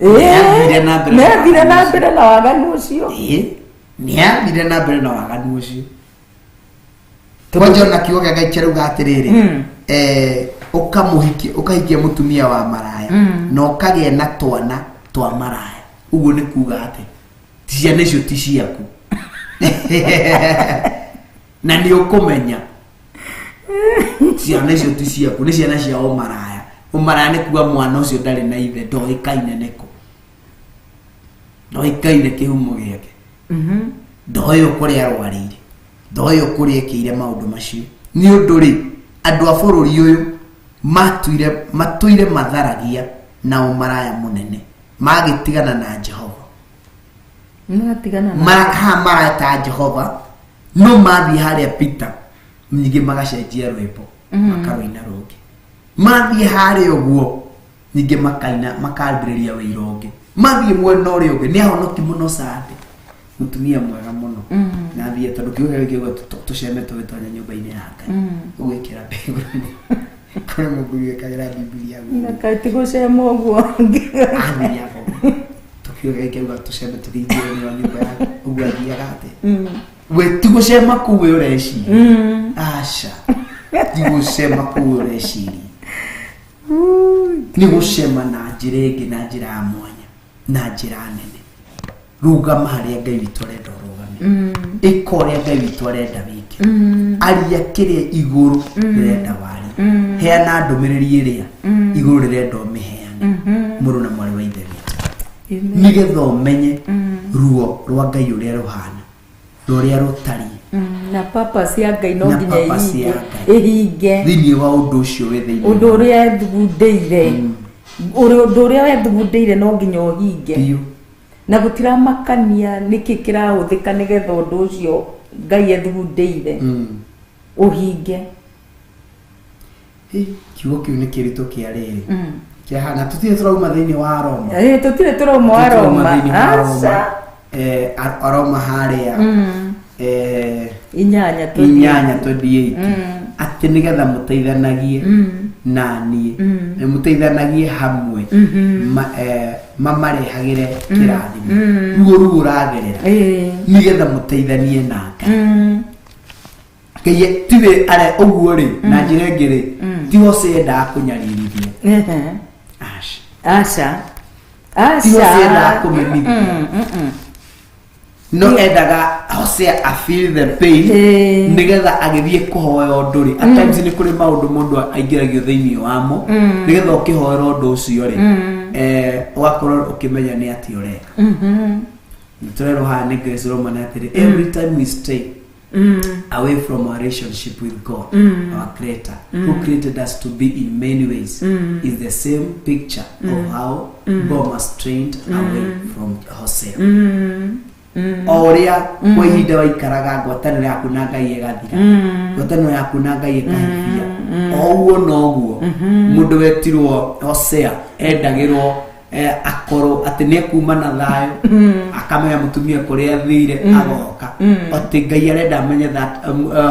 Nĩ athire na mbere Nĩ na athire na waganu ũcio. mbere na waganu ũcio. Ĩĩ, nĩ athire na mbere na waganu ũcio. Kwanja ona kiugo kĩa Ngai kĩrauga atĩrĩrĩ, ũkahikia mũtumia wa maraya na ũkagĩa na twana twa maraya. Ũguo nĩ kuga atĩ ciana icio ti ciaku. Na nĩ ũkũmenya ciana icio ti ciaku, nĩ ciana cia ũmaraya. Ũmaraya nĩ kuga mwana ũcio ndarĩ na ithe, ndoĩkaine nĩkũ, ndoĩkaine kĩhumo gĩake, ndoĩ kũrĩa arwarĩire, ndoĩ kũrĩa ekĩire maũndũ macio. Nĩ ũndũ rĩ, andũ a bũrũri ũyũ matũire matharagia na ũmaraya mũnene, magĩtigana na Jehova. Magatigana na Haha mareta Jehova, no mathiĩ harĩa Peter ningĩ magacenjia rwĩmbo, makarũina rũngĩ. Mathiĩ harĩa ũguo ningĩ makaina, makambĩrĩria wĩira ũngĩ. Mathiĩ mwena ũrĩa ũngĩ nĩ ahonoki mũno Sunday, mũtumia mwega mũno. Na athiĩ tondũ kiugo gĩkĩ kiuga tũceme tũgĩtonya nyũmba-inĩ ya Ngai. Ũgwĩkĩra mbegũ. Kũrĩ mũthuri wĩkagĩra Bibilia guo. Na kaĩ ti gũcema ũguo. Athiĩ athoma. Kiugo gĩkĩ kiuga tũceme tũkĩingĩra thĩinĩ wa nyũmba ya Ngai. Ũguo athiaga atĩa? We ti gũcema kũu we ũreciria. Aca. Ti gũcema kũu we ũreciria. Nĩ gũcema na njĩra ĩngĩ, na njĩra ya mwanya, na njĩra nene. Rũgama harĩa Ngai witũ arenda ũrũgame. Ĩka ũrĩa Ngai witũ arenda wĩke. Aria kĩrĩa igũrũ rĩrenda warie. Heana ndũmĩrĩri ĩrĩa igũrũ rĩrenda ũmĩheane. Mũrũ na mwarĩ wa Ithe witũ. Nĩgetha ũmenye ruo rwa Ngai ũrĩa rũhana, na ũrĩa rũtariĩ. Na purpose ya Ngai no Na nginya purpose ya ĩhinge Ngai. ĩhinge Thĩinĩ wa ũndũ ũcio wĩ thĩinĩ ũndũ ũrĩa ethugundĩire, ũndũ ũrĩa wethugundĩire no nginya ũhinge biũ. Na gũtiramakania nĩkĩ kĩrahũthĩka nĩgetha ũndũ ũcio Ngai ethugundĩire ũhinge. Hĩ, kiugo kĩu nĩ kĩritũ kĩa rĩrĩ kĩahana tũtirĩ tũrauma thĩinĩ wa Roma. Ĩ, tũtirĩ tũrauma wa Tũtirĩ tũrauma Roma. thĩinĩ wa Roma. Aca. Aroma harĩa 8 8:28, atĩ nĩgetha mũteithanagie na niĩ, na mũteithanagie hamwe, mamarehagĩre kĩrathimo ruo ruo ũragerera, nĩgetha mũteithanie na Ngai. Ngai tiwe are ũguo rĩ, na njĩra ĩngĩ rĩ, ti Hosea endaga kũnyaririthia. Aca. Aca. Aca. Ti Hosea endaga kũmenithia, no endaga Hosea a feel the pain nĩgetha agĩthiĩ kũhoya ũndũ rĩ. At times nĩ kũrĩ maũndũ mũndũ aingĩragio thĩinĩ wamo, nĩgetha ũkĩhoera ũndũ ũcio rĩ, ũgakorwo ũkĩmenya nĩ atĩ ũreka. Tũrerwo haha nĩ Grace Roman atĩrĩ, every time we stay away from our relationship with God, our creator, who created us to be in many ways, is the same picture of how Gomer strayed away from Hosea. O ũrĩa kwa ihinda waikaraga ngwatanĩro yaku na Ngai ĩgathira, ngwatanĩro yaku na Ngai ĩkahithia, o ũguo noguo mũndũ wetirwo Hosea endagĩrwo akorwo atĩ nĩ ekuma na thayũ, akamenya mũtumia kũrĩa athire, agoka atĩ Ngai arenda amenye that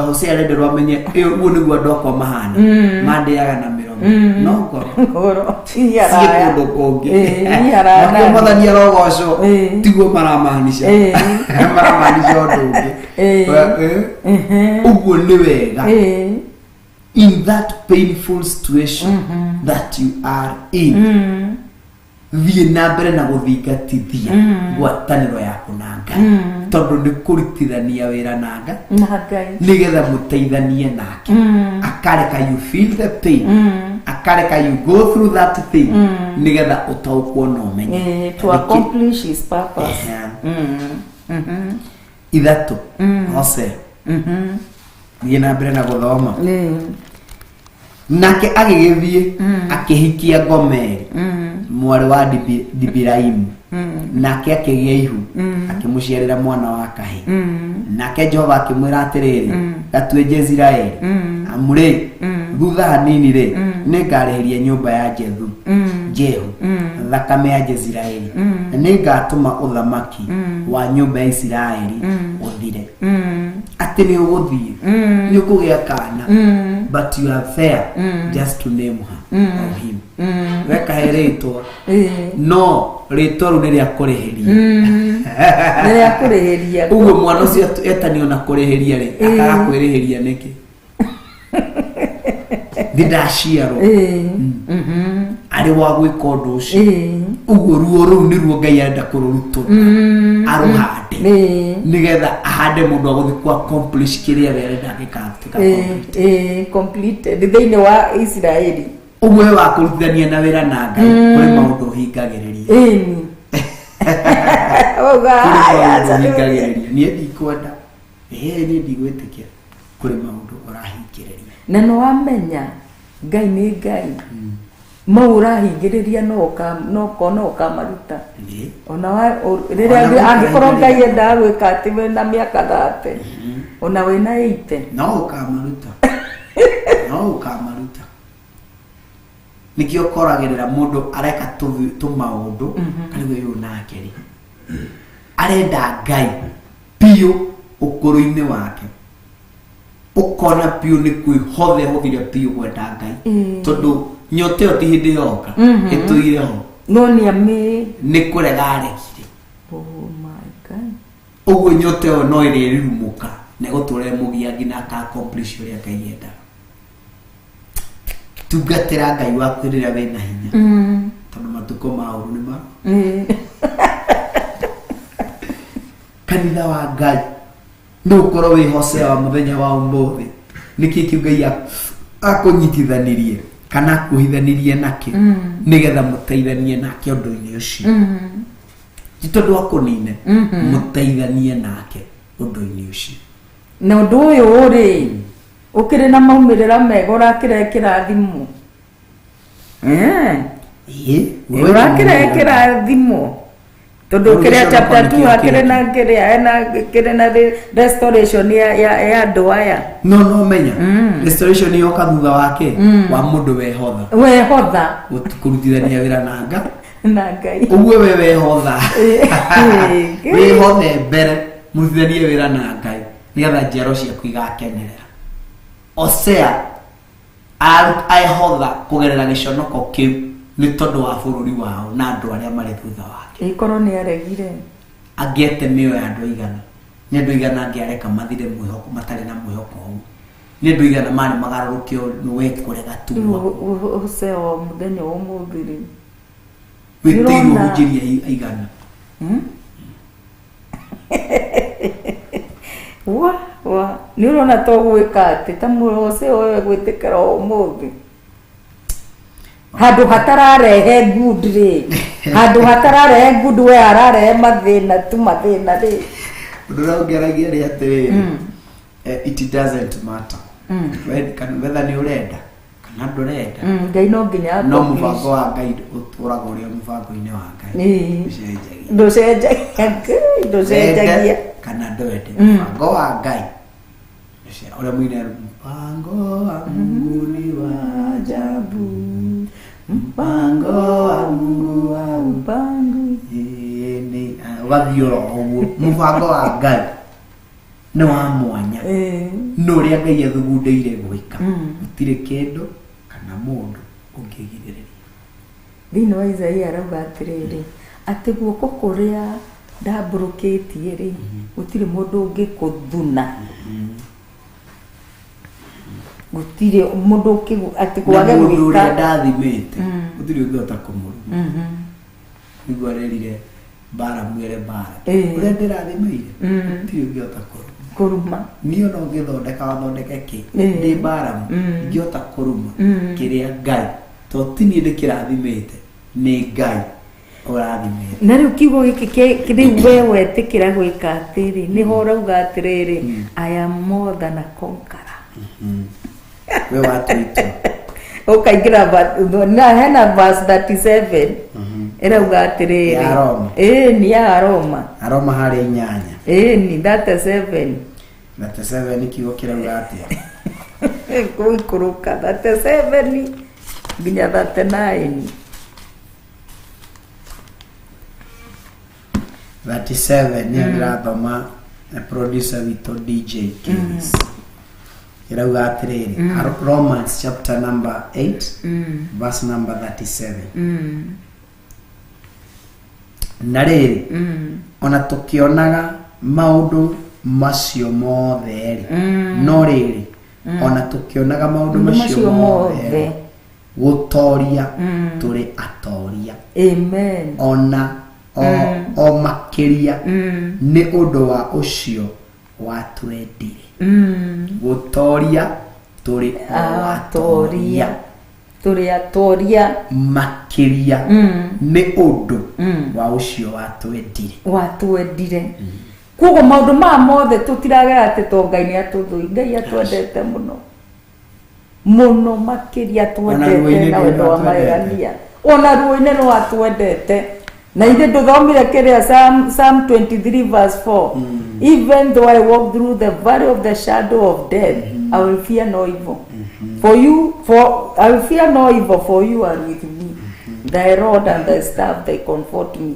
Hosea arenderwo amenye ũguo nĩguo andũ akwa mahana, mandĩaga na mĩromo no ngoro Ngoro ciĩ kũndũ kũngĩ. Ĩ, haraya. Nakĩo Mwathani arogocwo, tiguo maramaanisha, maramaanisha ũndũ ũngĩ. Ũguo nĩ wega in that painful situation that you are in, thiĩ na mbere na gũthingatithia ngwatanĩro yaku na Ngai, tondũ nĩ kũrutithania wĩra na Ngai Na Ngai nĩgetha mũteithanie nake, akareka you feel the pain, akareka you go through that thing, nĩgetha ũtaũkwo na ũmenye To accomplish his purpose. 3, Hosea, thiĩ na mbere na gũthoma. Nake agĩgĩthiĩ akĩhikia Gomeri mwarĩ wa Dibiraimu, nake akĩgĩa ihu, akĩmũciarĩra mwana wa kahĩĩ. Nake Jehova akĩmwĩra atĩrĩrĩ, gatue Jeziraeli, amu rĩ, thutha hanini rĩ, nĩngarĩhĩria nyũmba ya Jethu Jehu thakame ya Jeziraeli, na nĩngatũma ũthamaki wa nyũmba ya Isiraeli ũthire. Atĩ nĩ ũgũthiĩ, nĩ ũkũgĩa kana, but you are there just to name her or him, wekahe rĩtwa, no rĩtwa rĩu nĩ rĩa kũrĩhĩria. Nĩ rĩa kũrĩhĩria. Ũguo mwana ũcio etanio na kũrĩhĩria rĩ, akaga kwĩrĩhĩria nĩkĩ? Ndĩ ndaciarwo arĩ wa gwĩka ũndũ ũcio. Ũguo ruo rũu nĩruo Ngai arenda kũrũrutũra, arũhande, nĩgetha ahande mũndũ agũthiĩ ku accomplish kĩrĩa we arenda gĩkatuĩka Ĩ, completed thĩinĩ wa Isiraeli. Ũguo we wa kũrutithania na wĩra na Ngai, kũrĩ maũndũ ũhingagĩrĩria. Ĩni. Uga, Kũrĩ "Aya, maũndũ aca nĩ ũhingagĩrĩria, niĩ ndikwenda, ĩĩ, niĩ ndigwĩtĩkĩra, kũrĩ maũndũ ũrahingĩrĩria. Na nĩ wamenya Ngai nĩ Ngai, mau ũrahingĩrĩria no ũkamaruta. Ona rĩrĩa Ona gũkũ angĩkorwo Ngai hingĩrĩria. endaga gwĩka atĩ wĩna mĩaka 30, ona wĩna 80, No ũkamaruta, no ũkamaruta. Nĩkĩo ũkoragĩrĩra mũndũ areka tũmaũndũ karĩu ũyũ nake rĩ, arenda Ngai biũ ũkũrũ-inĩ wake, ũkona biũ nĩ kwĩhothe hũthire biũ kwenda Ngai, tondũ nyota ĩyo ti hĩndĩ yoka, ĩtũire ho. No nĩ amĩ Nĩ kũrega aregire. Oh my God. Ũguo nyota ĩyo no ĩrĩrurumũka na ĩgũtũra ĩmũgia nginya aka accomplish ũrĩa Ngai endaga. Tungatĩra Ngai waku rĩrĩa wĩna hinya, tondũ matukũ ma ũru nĩ ma kanitha wa Ngai nĩ ũkorwo wĩ Hosea wa mũthenya wa ũmũthĩ. Nĩkĩ kĩu Ngai akũnyitithanirie kana akuohithanirie nakĩo nĩgetha mũteithanie nake ũndũ-inĩ ũcio? Ti tondũ akũnine, mũteithanie nake ũndũ-inĩ ũcio. Na ũndũ ũyũ rĩ ũkĩrĩ na maumĩrĩra mega ũrakĩrehe kĩrathimo. Eh. Ĩĩ, Ũrakĩrehe kĩrathimo tondũ Rĩu kĩrĩa gĩconoko chapter nĩkĩo 2 hakĩrĩ kĩrĩkũ? na kĩrĩa hena kĩrĩ na restoration ya ya ya andũ aya. No no menya restoration yoka thutha wake wa mũndũ wehotha. Wehotha. Kũrutithania wĩra na nga. Na Ngai. Ũguo we wehotha. Ĩĩ. Wĩhothe mbere mũrutithanie wĩra na Ngai nĩgetha njiaro ciaku igakenerera. Hosea ehotha kũgerera gĩconoko kĩu nĩ tondũ wa bũrũri wao na andũ arĩa marĩ thutha wake. Ĩkorwo nĩ aregire. Angĩete mĩoyo ya andũ aigana, nĩ andũ aigana angĩareka mathire mwĩhoko matarĩ na mwĩhoko ũguo, nĩ andũ aigana marĩ magarũrũkio nĩ we kũrega tu. Rĩu Hosea wa mũthenya wa ũmũthĩ rĩ. Wĩtĩirwo Nĩũrona- hunjĩria aigana. Wa wa nĩ ũrona to gwĩka atĩ ta Hosea ũyũ egwĩtĩkĩra ũmũthĩ. Handũ hatararehe good rĩ, handũ hatararehe good we ararehe mathĩna tu mathĩna rĩ. Ũndũ ũrĩa ũngeragia nĩ atĩrĩrĩ, it doesn't matter. Kana whether nĩ ũrenda kana ndũrenda. Ngai no nginya No accomplish. mũbango wa Ngai ũtũraga ũrĩ o mũbango-inĩ wa Ngai. Ĩĩ. Ndũcenjagia. Ndũcenjagia. Ngai, ndũcenjagia. Wende kana ndwende. Mũbango wa Ngai. Ũrĩa mũini arĩ, mũbango wa Mungu ni wa ajabu. Mpango wa Mungu wa mpango. Ĩĩ, nĩ ũgathiĩ oro ũguo. Mũbango wa Ngai nĩ wa mwanya. No ũrĩa Ngai athugundĩire gwĩka. Gũtirĩ kĩndũ kana mũndũ ũngĩgirĩrĩria. Thĩinĩ wa Isaia arauga atĩrĩrĩ, atĩ guoko kũrĩa ndambũrũkĩtie rĩ, gũtirĩ mũndũ ũngĩkũthuna. Gũtirĩ mũndũ atĩ Na kwage mũndũ ũrĩa gwĩka. ndathimĩte gũtirĩ ũngĩhota kũmũruma. Nĩguo arerire Balamu ere Balaki. Ũrĩa ndĩrathimĩire gũtirĩ ũngĩhota kũruma. Kũruma. Niĩ ona ũngĩthondeka wathondeke kĩ ndĩ Balamu ingĩhota kũruma kĩrĩa Ngai to ti niĩ ndĩkĩrathimĩte nĩ Ngai ũrathimĩte. Na rĩu kiugo gĩkĩ rĩu we wetĩkĩra gwĩka atĩrĩ, nĩho ũrauga atĩrĩrĩ, I am more than a conqueror. We watua itua. Ũkaingĩra na hena verse 37 ĩrauga atĩrĩrĩ. Ya Roma. Ĩĩ ni ya Roma. Aroma harĩa inyanya. Ĩĩ ni 37. 37 kiugo kĩrauga atĩa? Gũikũrũka 37 nginya 39. 37 nĩyo ndĩrathoma na producer witũ DJ Kings. Ĩrauga atĩrĩrĩ, Romans chapter number 8 verse number 37. Na rĩrĩ, ona tũkĩonaga maũndũ macio mothe rĩ, no rĩrĩ, ona tũkĩonaga maũndũ macio mothe gũtoria tũrĩ atoria. Amen. Ona o makĩria nĩ ũndũ wa ũcio watwendire. Gũtoria tũrĩ atoria. Tũrĩ atoria. Makĩria nĩ ũndũ wa ũcio watwendire. Watwendire. Koguo maũndũ maya mothe tũtiragera atĩ to Ngai nĩ atũthũire. Ngai atwendete mũno. Mũno makĩria atwendete na wendo wa magegania. Ona ruo-inĩ no atwendete. Na ithe ndũthomire kĩrĩa Psalm 23 verse 4. Even though I walk through the valley of the shadow of death, I will fear no evil. For I will fear no evil, for you are with me. Thy rod and thy staff, they comfort me.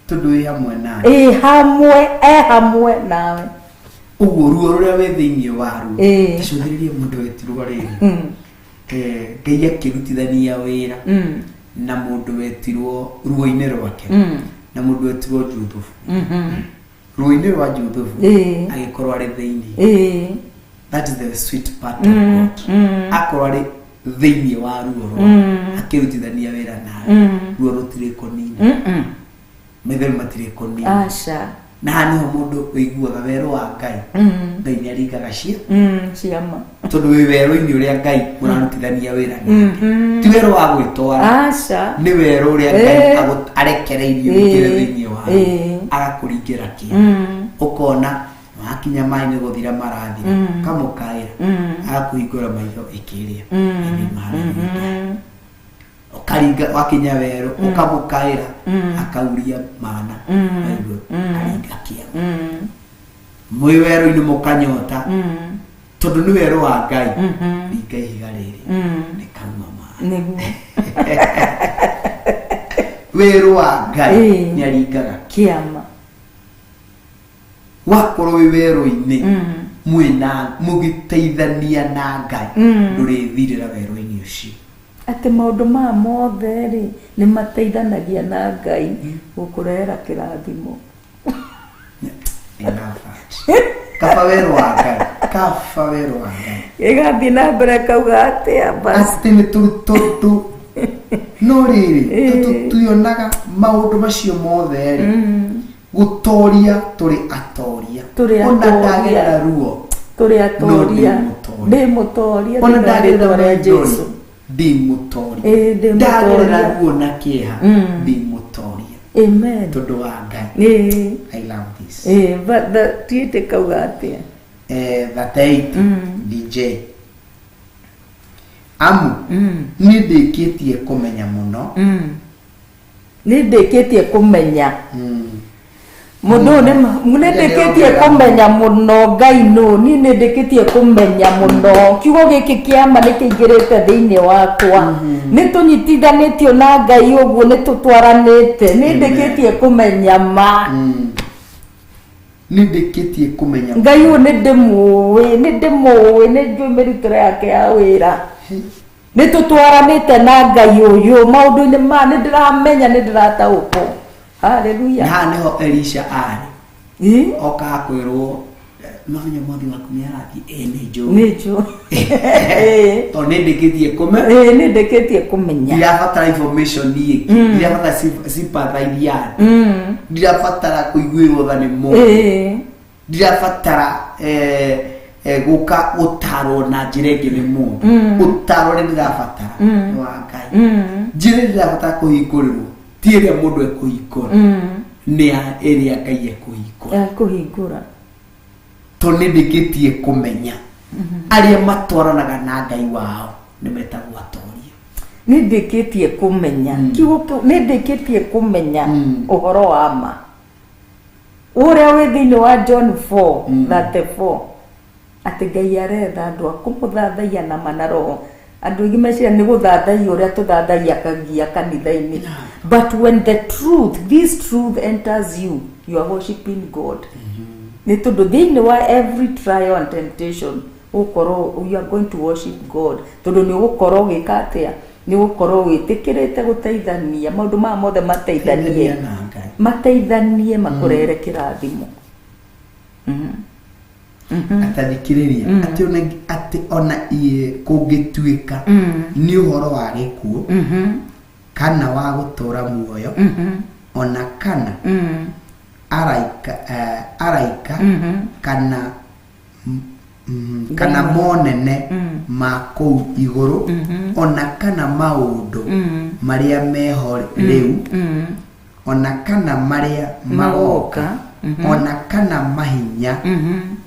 Tondũ wĩ hamwe nawe. Ĩ hamwe, e hamwe nawe. Ũguo ruo rũrĩa wĩ thĩinĩ wa ruo. Ĩ. Tacũthĩrĩrie mũndũ wetirwo rĩrĩ. Ngai akĩrutithania wĩra na mũndũ wetirwo ruo-inĩ rwake. Na mũndũ wetirwo Juthubu. Ruo-inĩ rwa Juthubu agĩkorwo arĩ thĩinĩ. That is the sweet part of God. Akorwo arĩ thĩinĩ wa ruo rwake, akĩrutithania wĩra nawe. Ruo rũtirĩ kũnina. Maithori matirĩ kũnina. Aca. Na haha nĩho mũndũ ũiguaga werũ wa Ngai. Ngai nĩ aringaga ciama. Tondũ wĩ werũ-inĩ ũrĩa Ngai mũrarutithania wĩra nake. Ti werũ wa gwĩtwara. Aca. Nĩ werũ ũrĩa Ngai arekereirie ũingĩre thĩinĩ wayo. Agakũringĩra kĩama. Ũkona Makinya maĩ nĩ gũthira marathira, kamũkaĩra, agakũhingũra maitho ĩkĩrĩa ĩthima harĩa ũkaringa. Wakinya werũ, ũkamũkaĩra, akauria mana ma igũrũ, karinga kĩama. Mwĩ werũ-inĩ mũkanyota, tondũ nĩ werũ wa Ngai, ringa ihiga rĩrĩ, rĩkauma maĩ. Nĩguo. Werũ wa Ngai nĩ aringaga kĩama. Wakorwo wĩ werũ-inĩ, mwĩna mũgĩteithania na Ngai, ndũrĩthirĩra werũ-inĩ ũcio. Atĩ maũndũ maya mothe rĩ, nĩ mateithanagia na Ngai gũkũrehera kĩrathimo. I love that. Kaba werũ wa Ngai, kaba werũ wa Ngai. Ĩgathiĩ na mbere kauga atĩa basi? Atĩ nĩ tondũ no rĩrĩ, tuyonaga maũndũ macio mothe rĩ, gũtoria tũrĩ atoria. Tũrĩ Ona atoria. ndagerera ruo, Tũrĩ atoria. No ndĩ mũtoria. Ndĩ mũtoria Ona thĩinĩ wa ndagerera rĩtwa rĩa maithori, Jesu. Ndĩ mũtoria. Ĩĩ, ndĩ Ndagerera mũtoria. ruo na kĩeha, ndĩ mũtoria Amen. tondũ wa Ngai. I love this. Ĩĩ, but tiĩte kauga atĩa? 38 DJ amu nĩ ndĩkĩtie kũmenya mũno. Nĩ ndĩkĩtie kũmenya mũndũ ũyũ nĩ ndĩkĩtie kũmenya mũno Ngai nũ. Niĩ nĩ ndĩkĩtie kũmenya mũno, kiugo gĩkĩ kĩama nĩ kĩingĩrĩte thĩinĩ wakwa, nĩ tũnyitithanĩtio na Ngai, ũguo nĩ tũtwaranĩte. Nĩ ndĩkĩtie kũmenya ma. Nĩ ndĩkĩtie kũmenya. Ngai ũyũ nĩ ndĩmũĩ, nĩ ndĩmũĩ, nĩ njũĩ mĩrutĩre yake ya wĩra. Nĩ tũtwaranĩte na Ngai ũyũ maũndũ-inĩ ma nĩ ndĩramenya, nĩ ndĩrataũkwo. Haleluya. Na haha nĩho Elisha arĩ. Ĩ? Okaga kwĩrwo, "Nomenya mwathi waku nĩ arathiĩ." "Ĩ, nĩ njũĩ." Nĩ njũĩ. Tondũ nĩ ndĩkĩtie kũme Ĩĩ, nĩ ndĩkĩtie kũmenya. Ndirabatara information ĩngĩ, ndirabatara sympathize ya andũ, ndirabatara kũiguĩrwo tha nĩ mũndũ, ndirabatara gũka gũtarwo na njĩra ĩngĩ nĩ mũndũ. Ũtaro ũrĩa ndĩrabatara nĩ wa Ngai. Njĩra ĩrĩa ndĩrabatara kũhingũrĩrwo ti ĩrĩa mũndũ ekũhingũra, nĩ ya ĩrĩa Ngai ekũhingũra. Ya kũhingũra. Tondũ nĩ ndĩkĩtie kũmenya arĩa matwaranaga na Ngai wao nĩ metagwo atoria. Nĩ ndĩkĩtie kũmenya kiugo kĩu, nĩ ndĩkĩtie kũmenya ũhoro wa ma ũrĩa wĩ thĩinĩ wa John 4:34, atĩ Ngai aretha andũ a kũmũthathaiya na ma na roho. Andũ aingĩ meciria nĩ gũthathaiya ũrĩa tũthathaiya kagia kanitha-inĩ, but when the truth, this truth enters you, you are worshiping God, nĩ tondũ thĩinĩ wa every trial and temptation ũgũkorwo you are going to worship God, tondũ nĩ ũgũkorwo ũgĩka atĩa? Nĩ ũgũkorwo wĩtĩkĩrĩte gũteithania maũndũ maya mothe mateithanie. Teithania na Ngai. Mateithanie makũrehere kĩrathimo. Atathikĩrĩria atĩ ona iĩ kũngĩtuĩka nĩ ũhoro wa gĩkuũ kana wa gũtũũra muoyo, ona kana araika kana monene ma kũu igũrũ, ona kana maũndũ marĩa meho rĩu, ona kana marĩa magoka, ona kana mahinya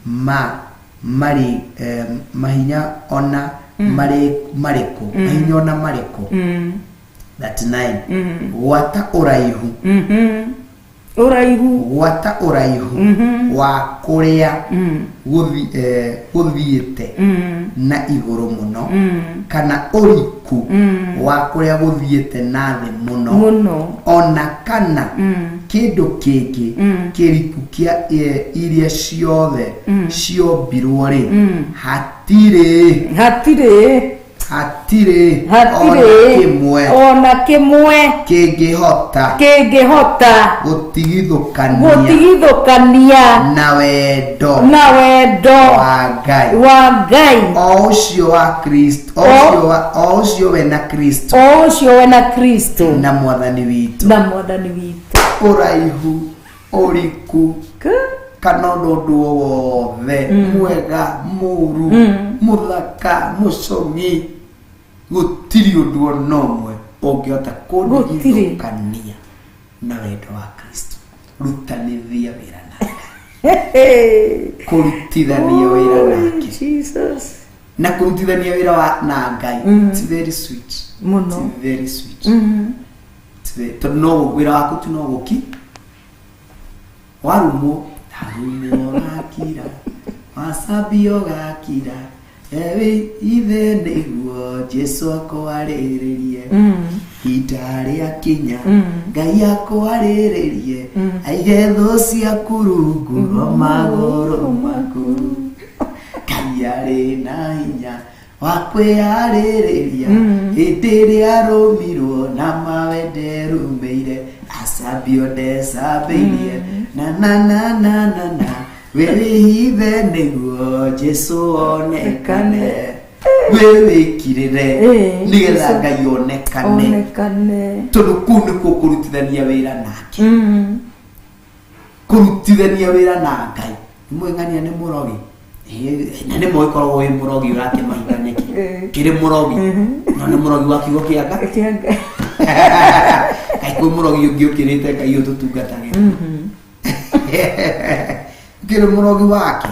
ma marĩ mahinya ona marĩ marĩkũ, mahinya ona marĩkũ. 39, gwata ũraihu, Ũraihu. Gwata ũraihu wa kũrĩa gũthiĩte na igũrũ mũno, kana ũriku wa kũrĩa gũthiĩte na thĩ mũno, mũno, ona kana kĩndũ kĩngĩ kĩriku kĩa iria ciothe ciombirwo rĩ, hatirĩ, hatirĩ, hatirĩ ona hatirĩ kĩmwe ona kĩmwe kĩngĩhota kĩngĩhota gũtigithũkania gũtigithũkania na wendo na wendo wa Ngai wa Ngai o ũcio wa Kristo, o ũcio we na Kristo, o ũcio we na Kristo na mwathani witũ. Na mwathani witũ. Ũraihu, ũriku, kana ona ũndũ o wothe mwega, mũru, mũthaka, mũcong'i, gũtirĩ ũndũ ona ũmwe ũngĩhota kũndigithũkania na wendo wa Kristo. Rutanĩria wĩra na Ngai. Kũrutithania wĩra nake. Jesus. Na kũrutithania wĩra na Ngai, it's very sweet. Mũno. It's very sweet. It's very, tondũ no wĩra waku tu no gũki warumwo, warumwo gakira, wacambio gakira, ewe ithe nĩguo Jesu akwarĩrĩrie. Ihinda rĩa kinya Ngai akwarĩrĩrie, aige thũ ciaku rungu rwa magũrũ maku. Ngai arĩ na hinya wa kwĩyarĩrĩria hĩndĩ ĩrĩa arũmirwo na mawe nderumĩire, acambio ndecambĩirie, na na na na na na wĩhithe nĩguo Jesu onekane. Wĩwĩkirĩre nĩgetha Ngai onekane, onekane, tondũ kũu nĩkuo kũrutithania wĩra nake. Kũrutithania wĩra na Ngai, nĩmũĩ ng'ania nĩ mũrogi. Na nĩ moĩ koragwo wĩ mũrogi, ũrakĩmahiga nĩkĩ kĩrĩ mũrogi, no nĩ mũrogi wa kiugo kĩa Ngai. Kĩa Ngai. Kaĩ kwĩ mũrogi ũngĩ ũkĩrĩte Ngai ũyũ tũtungatagĩra? Kĩrĩ mũrogi wake,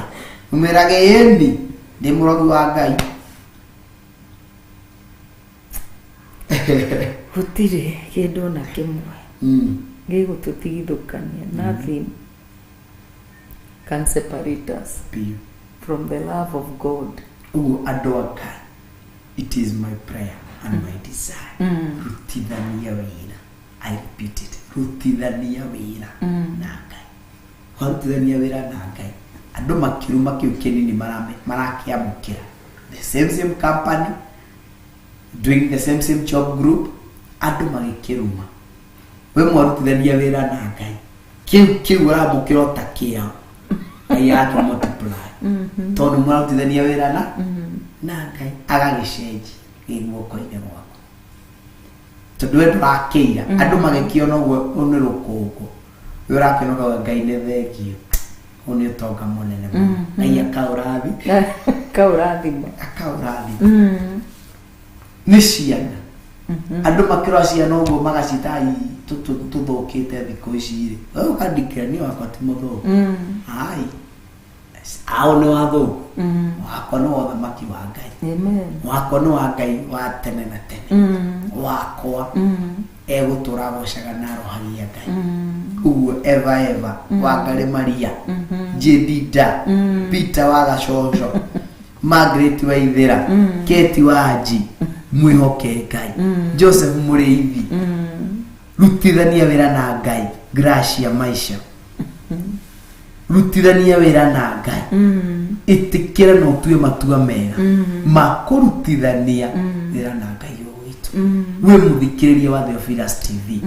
ũmwĩrage ĩni ndĩ mũrogi wa Ngai. Gũtirĩ kĩndũ ona kĩmwe gĩgũtũtigithũkania. Nothing can separate us Biũ. from the love of God. Ũguo andũ a Ngai, it is my prayer and my desire, rutithania wĩra. I repeat it, rutithania wĩra na Ngai. Warutithania wĩra na Ngai, andũ makĩruma kĩu kĩnini marakĩamũkĩra. The same same company doing the same same job group, andũ magĩkĩruma, we mwarutithania wĩra na Ngai, kĩu kĩu ũramũkĩra o ta kĩao, Ngai agakĩ multiply, tondũ mũrarutithania wĩra na Ngai, agagĩcenjia gĩ guoko-inĩ gwaku, tondũ we ndũrakĩira. Andũ magĩkĩona ũguo ũyũ nĩ rũkũngũ, we ũrakĩona ũkauga Ngai nĩ thengio, ũyũ nĩ ũtonga mũnene mũno. Ngai akaũrathi Kaũrathima. Akaũrathima. Nĩ ciana, andũ makĩrora ciana ũguo magacita, "Ai, tũthũkĩte thikũ ici rĩ." We ũkandikĩra, niĩ wakwa ti mũthũku. Ai, ao nĩ wathũku, wakwa nĩ wa ũthamaki wa Ngai. Amen. Wakwa nĩ wa Ngai wa tene na tene. Wakwa egũtũra agocaga na arohagia Ngai ũguo eva eva. Wangarĩ Maria, Jedida Peter wa Gacoco, Margaret wa Ithĩra, Keti wa Nji, mwĩhoke Ngai. Joseph Mũrĩithi, rutithania wĩra na Ngai. Gracia Maisha, rutithania wĩra na Ngai. Ĩtĩkĩra na ũtue matua mega ma kũrutithania wĩra na Ngai ũyũ witũ. Wĩ mũthikĩrĩria wa Theophilus TV,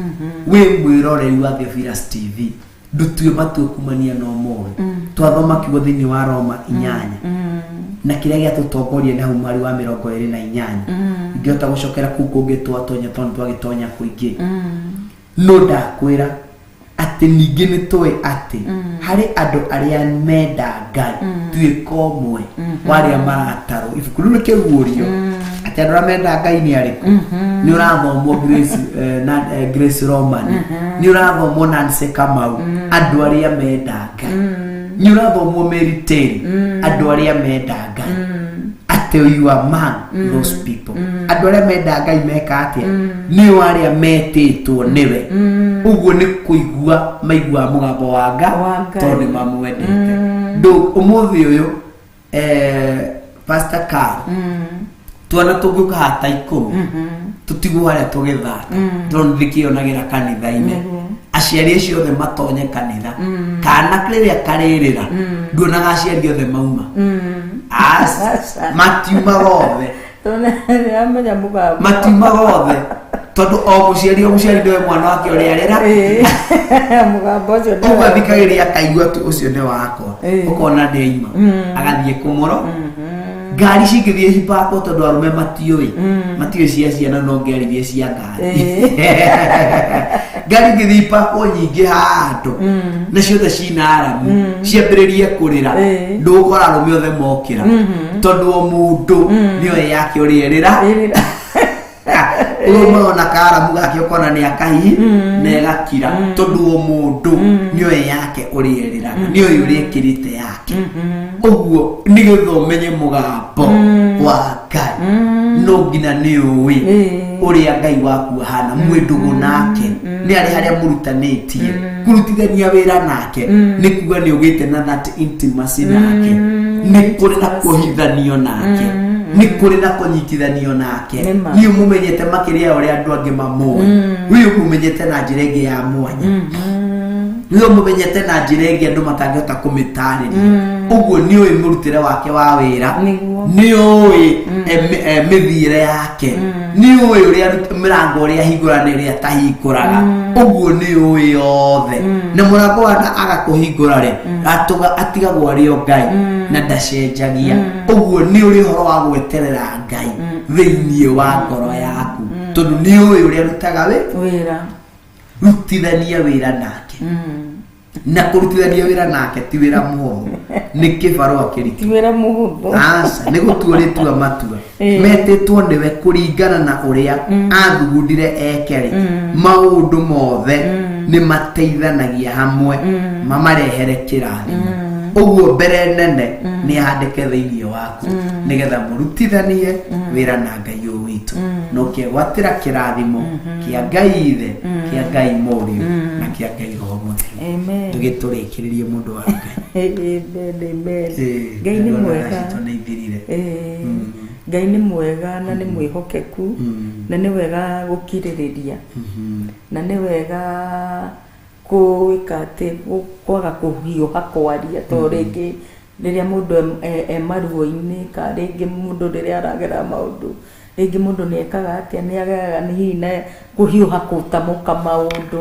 wĩ mwĩroreri wa Theophilus TV, ndũtue matua kumania na ũmũthĩ. Twathoma kiugo thĩinĩ wa Roma 8, na kĩrĩa gĩatũtongoria nĩ hau mweri wa 28. Ingĩhota gũcokera kũu kũngĩ twatonya, tondũ twagĩtonya kũingĩ, no ndakwĩra atĩ ningĩ nĩ tũĩ atĩ harĩ andũ arĩa menda Ngai, tuĩka ũmwe wa arĩa maratarwo. Ibuku rĩu rĩkĩguũrio atĩ andũ arĩa menda Ngai nĩ arĩkũ. Nĩ ũrathomwo Grace, Grace Roman, nĩ ũrathomwo Nancy Kamau, andũ arĩa menda Ngai. Nĩ ũrathomwo Mary Terry, andũ arĩa menda Ngai, atĩ you are among those people. Andũ arĩa menda Ngai meka atĩa? Nĩo arĩa metĩtwo nĩwe. Ũguo nĩ kũigua maiguaga mũgambo wa Ngai, Wa Ngai. tondũ nĩ mamwendete. Ndũ ũmũthĩ ũyũ, Pastor Carl, twana tũngĩũka haha ta 10, tũtigwo harĩa tũgĩthaka, tondũ ndĩkĩonagĩra kanitha-inĩ aciari acio othe matonye kanitha. Kana rĩrĩa karĩrĩra, nduonaga aciari othe mauma. Aca. Matiumaga othe. Tondũ nĩamenya mũgambo. Matiumaga othe, tondũ o mũciari o mũciari nĩwe mwana wake ũrĩa arĩra. Mũgambo ũcio. Ũguo athikagĩrĩria akaigua tu ũcio nĩ wakwa. Ũkona nĩ aima agathiĩ kũmũro. Ngari cingĩthiĩ hipako, tondũ arũme matiũĩ cia ciana, no ngĩarithie cia ngari. Ngari ingĩthiĩ ipakwo nyingĩ handũ na ciothe cina aramu ciambĩrĩrie kũrĩra, ndũgũkora arũme othe mokĩra, tondũ o mũndũ nĩoĩ yake ũrĩa ĩrĩra. Ĩrĩra. Ũguo ũmwe ona karamu gake ũkona nĩ akahi na ĩgakira, tondũ o mũndũ nĩoĩ yake ũrĩa ĩrĩraga, nĩoĩ ũrĩa ĩkĩrĩte yake. Ũguo nĩgetha ũmenye mũgambo wa Ngai, no nginya nĩ ũĩ ũrĩa Ngai waku ahana, mwĩ ndũgũ nake, nĩ arĩ harĩa mũrutanĩtie kũrutithania wĩra nake, nĩ kuga nĩ ũgĩte na that intimacy nake, nĩ kũrĩ na kũhithanio nake, nĩ kũrĩ na kũnyitithanio nake. Nĩ ma. Nĩ ũmũmenyete makĩria ya ũrĩa andũ angĩ mamũĩ. Wĩ ũmũmenyete na njĩra ĩngĩ ya mwanya, nĩ ũmũmenyete na njĩra ĩngĩ andũ matangĩhota kũmĩtarĩria. Ũguo nĩ ũĩ mũrutĩre wake wa wĩra, nĩ ũĩ mĩthiĩre yake, nĩ ũĩ ũrĩa mĩrango ũrĩa ahingũra na ĩrĩa atahingũraga. Ũguo nĩ ũĩ yothe, na mũrango wana agakũhingũra rĩ, atigagwo arĩ o Ngai na ndacenjagia. Ũguo nĩ ũrĩ ũhoro wa gweterera Ngai thĩinĩ wa ngoro yaku, tondũ nĩ ũĩ ũrĩa arutaga wĩ wĩra. Rutithania wĩra nake, na kũrutithania wĩra nake ti wĩra mũhũthũ, nĩ kĩbarũa kĩritũ. Ti wĩra mũhũthũ. Aca, nĩ gũtua rĩtua matua metĩtwo nĩwe kũringana na ũrĩa athugundire eke rĩ, maũndũ mothe nĩ mateithanagia hamwe mamarehere kĩrathimo. Ũguo mbere nene nĩ ahandĩke thĩinĩ waku, nĩgetha mũrutithanie wĩra na Ngai ũyũ witũ, na ũkegwatĩra kĩrathimo kĩa Ngai Ithe, kĩa Ngai Mũriũ, na kĩa Ngai Roho Mũtheru. Amen. Tũgĩtũrĩkĩrĩrie, mũndũ wa Ngai. Amen, amen. Ngai nĩ mwega. Citũ nĩ ithirire. Ngai nĩ mwega na nĩ mwĩhokeku, na nĩ wega gũkirĩrĩria, na nĩ wega gwĩka atĩ kwaga kũhiũha kwaria, tondũ rĩngĩ rĩrĩa mũndũ e maruo-inĩ, ka rĩngĩ mũndũ rĩrĩa aragera maũndũ, rĩngĩ mũndũ nĩ ekaga atĩa, nĩ ageraga nĩ hihi na kũhiũha gũtamũka maũndũ,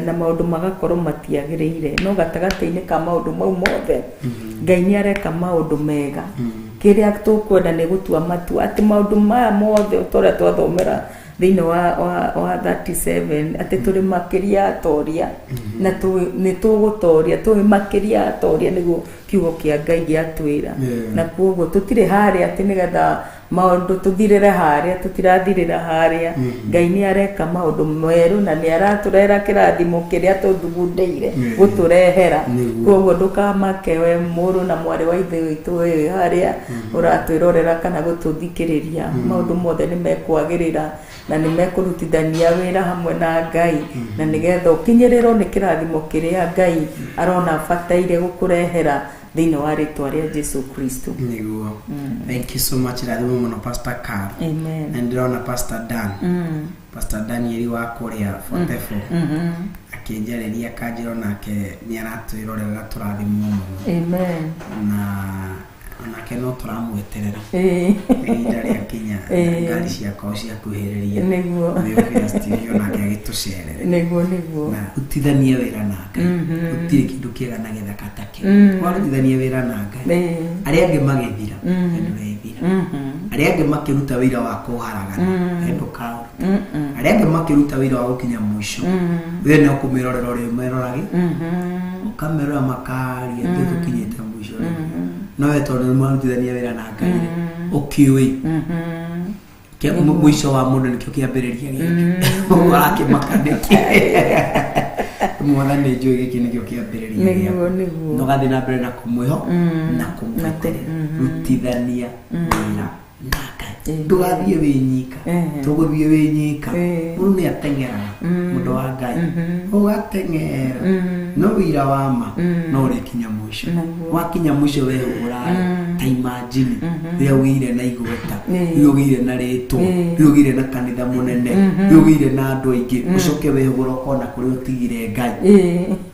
na maũndũ magakorwo matiagĩrĩire. No gatagatĩ-inĩ ka maũndũ mau mothe, Ngai nĩ areka maũndũ mega. Kĩrĩa tũkwenda nĩ gũtua matua atĩ maũndũ maya mothe, ta ũrĩa twathomera thĩinĩ wa 37, atĩ tũrĩ makĩria atoria, na nĩ tũgũtoria, tũrĩ makĩria atoria, nĩguo kiugo kĩa Ngai gĩatwĩra. Na koguo tũtirĩ harĩa atĩ nĩgetha maũndũ tũthirĩre harĩa, tũtirathirĩra harĩa. Ngai nĩ areka maũndũ merũ na nĩ aratũrehera kĩrathimo kĩrĩa tũthugundĩire gũtũrehera. Koguo ndũkamake, we mũrũ na mwarĩ wa ithe witũ wĩ harĩa ũratwĩrorera kana gũtũthikĩrĩria. Maũndũ mothe nĩ mekwagĩrĩra na nĩ mekũrutithania wĩra hamwe na Ngai, na nĩgetha ũkinyĩrĩrwo nĩ kĩrathimo kĩrĩa Ngai arona bataire gũkũrehera thĩinĩ wa rĩtwa rĩa Jesu Kristo. Nĩguo, thank you so much. Rathimo mũno, Pastor Carl. Amen. Na ndĩrona Pastor Dan, Pastor Daniel wa kũrĩa Fortefo, akĩnjarĩria akanjĩra onake nĩ aratwĩrorera na tũrathimwo mũno. Amen. Na onake no tũramweterera ihinda rĩa kinya, ngari ciakwa ciakuhĩrĩria Theophilus TV, onake agĩtũcerere. Nĩguo, nĩguo. Na rutithanie wĩra na Ngai. Gũtirĩ kĩndũ kĩega na gĩthaka ta kĩu, warutithania wĩra na Ngai, arĩa angĩ magĩthira, we ndũrethira. Arĩa angĩ makĩruta wĩra wa kũharagana, we ndũkaũruta. Arĩa angĩ makĩruta wĩra wa gũkinya mũico, we no kũmĩrorera ũrĩa ũmerorage, ũkamerora makaria ithuĩ tũkinyĩte mũico rĩ. No we tondũ nĩ marutithania wĩra na Ngai rĩ, ũkĩũĩ mũico wa mũndũ nĩkĩo kĩambĩrĩria gĩake. Ũguo arakĩmaka nĩkĩ? Mwathani, njũĩ gĩkĩ nĩkĩo kĩambĩrĩria gĩaku. Na ũgathiĩ na mbere na kũmwĩho na kũmweterera. Rutithania wĩra na Ngai, ndũgathiĩ wĩ nyika. Tũgũthiĩ wĩ nyika, mũndũ nĩ ateng'eraga, mũndũ wa Ngai, ũgateng'era, no wĩira wa ma no ũrĩkinya mũico. Wakinya mũico wehũgũra, ta imagine rĩrĩa ũgĩire na igweta, rĩrĩa ũgĩire na rĩtwa, rĩrĩa ũgĩire na kanitha mũnene, rĩrĩa ũgĩire na andũ aingĩ, ũcoke wehũgũra ũkona kũrĩa ũtigire Ngai.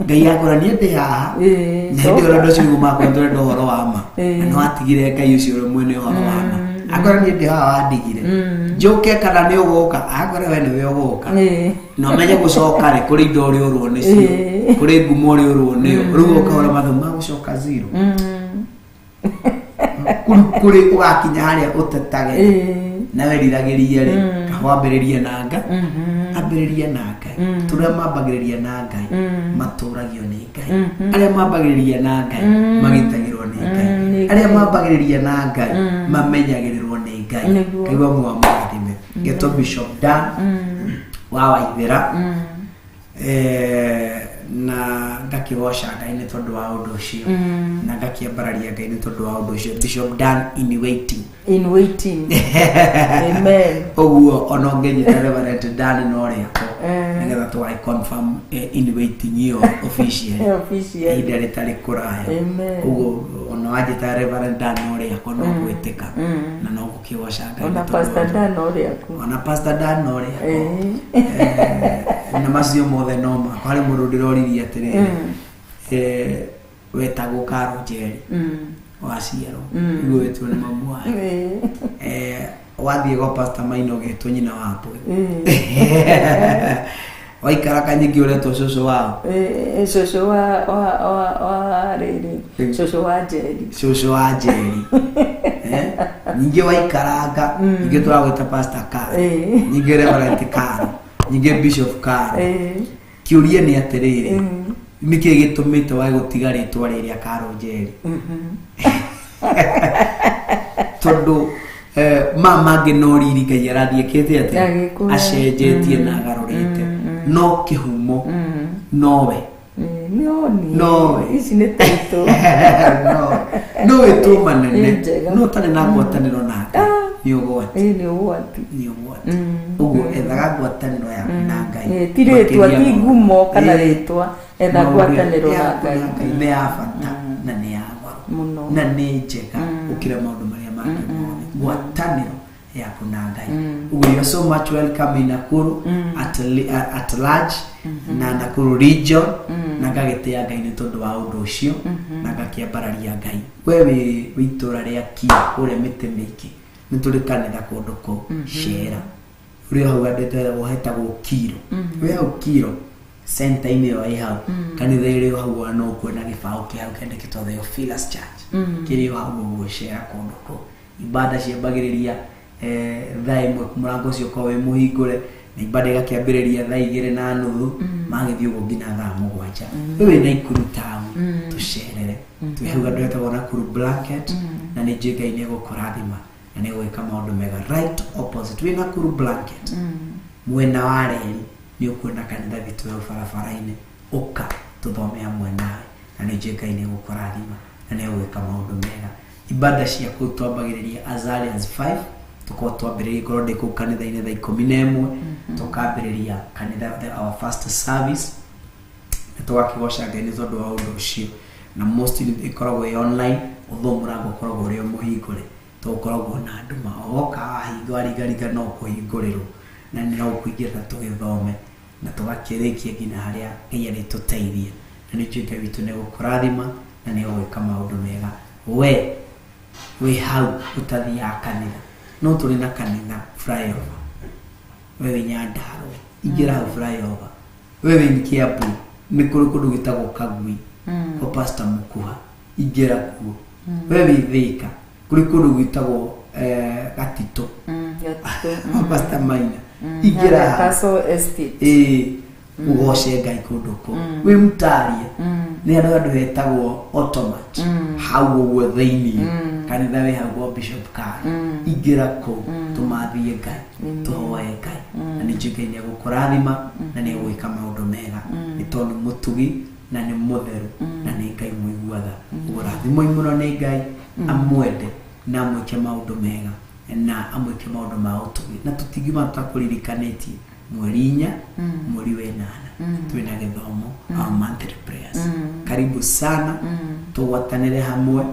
Ngai akora niĩ ndĩ haha, na hĩndĩ ĩyo andũ acio nĩguo makora tũrenda ũhoro wa ma, na nĩ watigire Ngai ũcio ũrĩa mwene ũhoro wa ma. Akora niĩ ndĩ haha wandigire, njũke kana nĩ ũgũka? Akora we nĩwe ũgũka, na ũmenye gũcoka rĩ, kũrĩ indo ũrĩ ũrwo nĩcio, kũrĩ ngumo ũrĩ ũrwo nĩyo. Rĩu ũkahũra mathabu ma gũcoka zero. Kũrĩ kũrĩ ũgakinya harĩa ũtetage na weriragĩrie rĩ, kaba wambĩrĩrie na Ngai, ambĩrĩrie na Ngai. Tũrĩa mambagĩrĩria na Ngai matũragio nĩ Ngai, arĩa mambagĩrĩria na Ngai magitagĩrwo nĩ Ngai, Nĩ arĩa Ngai. mambagĩrĩria na Ngai mamenyagĩrĩrwo nĩ Ngai. Ngai wa mũrathime. Ngetwo Bishop Dan wa Waithera. Na ngakĩgoca Ngai nĩ tondũ wa ũndũ ũcio, na ngakĩambararia Ngai nĩ tondũ wa ũndũ ũcio. Bishop Dan in waiting. In waiting. Amen. Ũguo ona ũngĩnyita Reverend Dan no rĩakwa, nĩgetha tũgai confirm in waiting ĩyo officially. Officially. Ihinda rĩtarĩ kũraya. Amen. Ũguo ona wanjĩta Reverend Dan no rĩakwa, no gwĩtĩka na no gũkĩgoca Ngai Ona nĩ tondũ Pastor wa ũndũ. Dan no rĩaku. Ona Pastor Dan no rĩakwa. Na macio mothe no makwa. Harĩ mũndũ ndĩroririe atĩrĩrĩ, wetagwo Karo Njeri, waciarwo nĩguo wetwo nĩ mamu wanyu. Wathiĩ gwa Pastor Maina ũgetwo nyina wa mbũi. Waikara kanyingĩ ũretwo cũcũ wao. Cũcũ wa rĩrĩ, cũcũ wa Njeri. Cũcũ wa Njeri. Ningĩ waikaranga ningĩ tũragwĩta Pastor Karo, ningĩ Reverend Karo, ningĩ Bishop Karo. Kĩũria nĩ atĩrĩrĩ, nĩkĩ gĩtũmĩte wage gũtiga rĩtwa rĩrĩa Karo Njeri? Tondũ ma mangĩ no riri Ngai arathiĩ ekĩte atĩa? Agĩkũhe. Acenjetie na agarũrĩte, no kĩhumo nowe. No niĩ. Nowe. Ici nĩ taitũ. No wĩtwo manene, Nĩ njega. no ũtarĩ na ngwatanĩro na Ngai nĩ ũgwati. Ĩĩ, nĩ ũgwati. Nĩ ũgwati. Ũguo ethaga ngwatanĩro yaku na Ngai. Ti rĩtwa, Makĩria ti ma- ngumo kana rĩtwa, etha Maũndũ ngwatanĩro na yaku Ngai. na Ngai nĩ ya bata na nĩ ya goro Mũno. na nĩ njega gũkĩra maũndũ marĩa mangĩ mothe, ngwatanĩro yaku na Ngai. Ũguo you are so much welcome in Nakuru at large na Nakuru region, na ngagĩtĩa Ngai nĩ tondũ wa ũndũ ũcio na ngakĩambararia Ngai. We wĩ itũra rĩa Kia kũrĩa mĩtĩ mĩingĩ, nĩ tũrĩ kanitha kũndũ kũu. Cera ũrĩ hau andĩtwo hetagwo Kiro. Wĩ hau Kiro center-inĩ ĩyo ĩ hau, kanitha ĩrĩ o hau, ona no ũkuona gĩbaũ kĩ hau kĩandĩkĩtwo Theophilus Church, kĩrĩ o hau ũguo. Cera kũndũ kũu, ibada ciambagĩrĩria 1:00, mũrango ũcio ũkoragwo wĩ mũhingũre, na ibada ĩgakĩambĩrĩria 2:30, magĩthiĩ ũguo nginya 7:00. We wĩ Naikuru town, tũcerere, twĩ hau andũ etagwo Nakuru Blanket, na nĩ njũĩ Ngai nĩ egũkũrathima na nĩ egwĩka maũndũ mega. Right opposite wĩ Nakuru Blanket, mwena wa reri, nĩ ũkuona kanitha witũ hau barabara-inĩ. Ũka tũthome hamwe nawe, na nĩ njũĩ Ngai nĩ egũkũrathima na nĩ egwĩka maũndũ mega. Ibada cia kũu twambagĩrĩria as early as 5, tũkorwo twambĩrĩria, korwo ndĩ kũu kanitha-inĩ 11:00, tũkambĩrĩria kanitha our first service, na tũgakĩgoca Ngai nĩ tondũ wa ũndũ ũcio. Na mostly ĩkoragwo ĩ online, although mũrango ũkoragwo ũrĩ o mũhingũre, tũkoragwo na nduma woka wahinga waringaringa no kũhingũrĩrwo na nĩ no kũingĩra tũgĩthome na tũgakĩrĩkia nginya harĩa Ngai arĩtũteithia. Na nĩ njũĩ Ngai witũ nĩ gũkũrathima na nĩ gũgwĩka maũndũ mega. We wĩ hau ũtathiaga kanitha, no tũrĩ na kanitha flyover. We wĩ Nyandarũa, ingĩra hau flyover. We wĩ Kiambu, nĩ kũrĩ kũndũ gwĩtagwo Kagui kwa Pastor Mukuha, ingĩra kuo. We wĩ Thĩka, kũrĩ kũndũ gwĩtagwo Gatitũ kwa Pastor Maina, ingĩra hau. Castle Estate. Ĩĩ, ũgoce Ngai kũndũ kũu. Wĩ Mtaria, nĩ handũ hetagwo Automat, hau ũguo thĩiniĩ, kanitha wĩ hau gwa Bishop Karo, ingĩra kũu tũmathie Ngai, tũhoe Ngai, na nĩ njũĩ Ngai nĩ egũkũrathima na nĩ egwĩka maũndũ mega, nĩ tondũ nĩ mũtugi na nĩ mũtheru na nĩ Ngai mũiguaga. Ũguo rathimwoi mũno nĩ Ngai, amwende na amwĩke maũndũ mega na amwĩke maũndũ ma ũtugi. Na tũtingiuma tũtakũririkanĩtie, 4 mweri wa 8 twĩna gĩthomo, our monthly prayers. Karibu sana, tũgwatanĩre hamwe,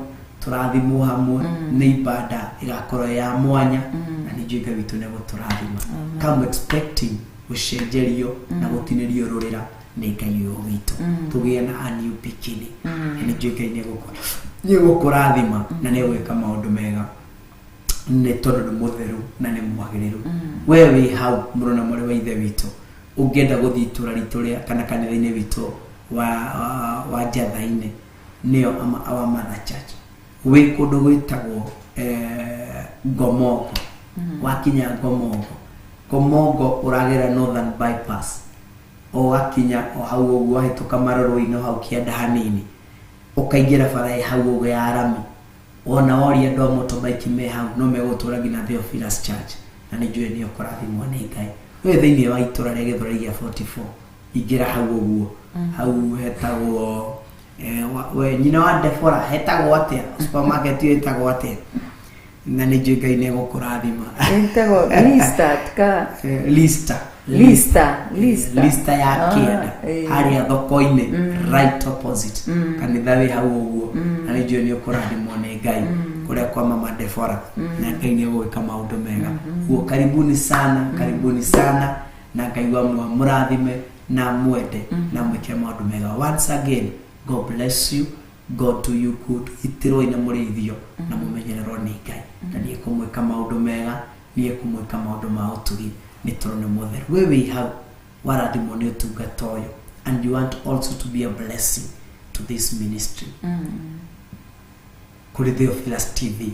tũrathimwo hamwe nĩ ibada ĩgakorwo ya mwanya, na nĩ njũĩ Ngai witũ nĩ egũtũrathima. Come expecting gũcenjerio na gũtinĩrio rũrĩra nĩ Ngai ũyũ witũ, tũgĩe na a new beginning. Na nĩ njũĩ Ngai nĩ egũkũrathima na nĩ egwĩka maũndũ mega, nĩ tondũ nĩ mũtheru na nĩ mwagĩrĩru. We wĩ hau mũrũ na mwarĩ wa ithe witũ, ũngĩenda gũthiĩ itũra ritũ rĩa kana kanitha-inĩ witũ wa Njatha-inĩ, nĩyo our mother church, wĩ kũndũ gwĩtagwo Ngomongo. Wakinya Ngomongo, Ngomongo ũragera Northern Bypass, ũgakinya o hau ũguo, wahĩtũka Marũrũ-inĩ hau kĩanda hanini, ũkaingĩra bara ĩ hau ũguo ya rami. Wona woria andũ a motorbike me hau, no megũtwara nginya Theophilus Church. Na nĩ njũĩ nĩ ũkũrathimwo nĩ Ngai. We thĩinĩ wa itũra rĩa Gĩthũrai gĩa 44 ingĩra hau ũguo, hau hetagwo we nyina wa Deborah hetagwo atĩa, supermarket ĩyo ĩtagwo atĩa? Na nĩ njũĩ Ngai nĩ egũkũrathima. Ĩtagwo Lista ka Lista. Lista, Lista. Lista ya kĩanda harĩa thoko-inĩ, right opposite kanitha wĩ hau ũguo. Na nĩ njũĩ nĩ ũkũrathimwo nĩ Ngai kũrĩa kwa mama Deborah, na Ngai nĩ egũgĩka maũndũ mega. Guo karibuni sana, karibuni sana, na Ngai wa mũrathime na mwende na mwĩke maũndũ mega. Once again, God bless you, God do you good. Itirwo na mũrĩithio na mũmenyererwo nĩ Ngai, na nĩ ekũmwĩka maũndũ mega, nĩ ekũmwĩka maũndũ ma ũtugi, nĩ tondũ nĩ mũtheru. We wĩ hau warathimwo nĩ ũtungata ũyũ, and you want also to be a blessing to this ministry, kũrĩ Theophilus TV,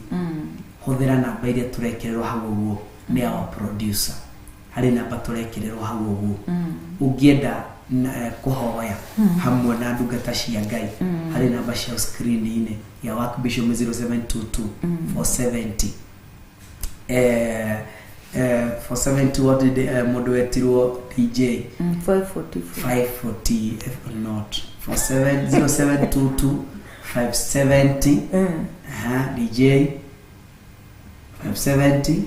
hũthĩra namba iria tũrekererwo hau ũguo nĩ our producer. Harĩ namba tũrekererwo hau ũguo ũngĩenda kũhoya hamwe na ndungata cia Ngai. Harĩ namba cia screen-inĩ ya Work Bishop 0722 470 470. What did mũndũ wetirwo DJ? 544. 540, if not 47 0722 570. Aha, DJ 570.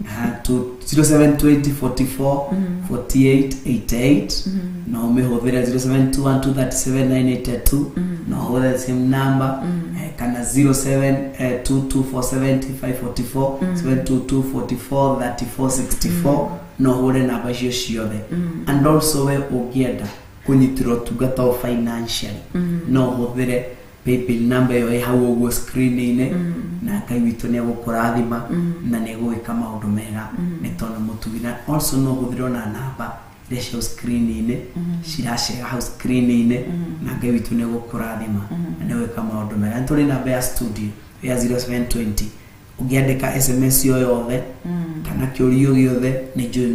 Aha, 0720 44 48 88. No ũmĩhũthĩre 0721 237 982, no ũhũthĩre the same number, kana 0722 470 544, 722 44 34 64, no ũhũre namba icio ciothe. And also we ũngĩenda kũnyitĩrwo ũtungata o financially, no ũhũthĩre paybill number ĩyo ĩ hau ũguo screen-inĩ, na Ngai witũ nĩ egũkũrathima na nĩ egũgĩka maũndũ mega, nĩ tondũ mũtugi. Na also no ũhũthĩre ona namba iria cia screen-inĩ ciracera hau screen-inĩ, na Ngai witũ nĩ egũkũrathima na nĩ egwĩka maũndũ mega. Nĩ tũrĩ namba ya studio ya 0720, ũngĩandĩka SMS o yothe kana kĩũria gĩothe, nĩ njũĩ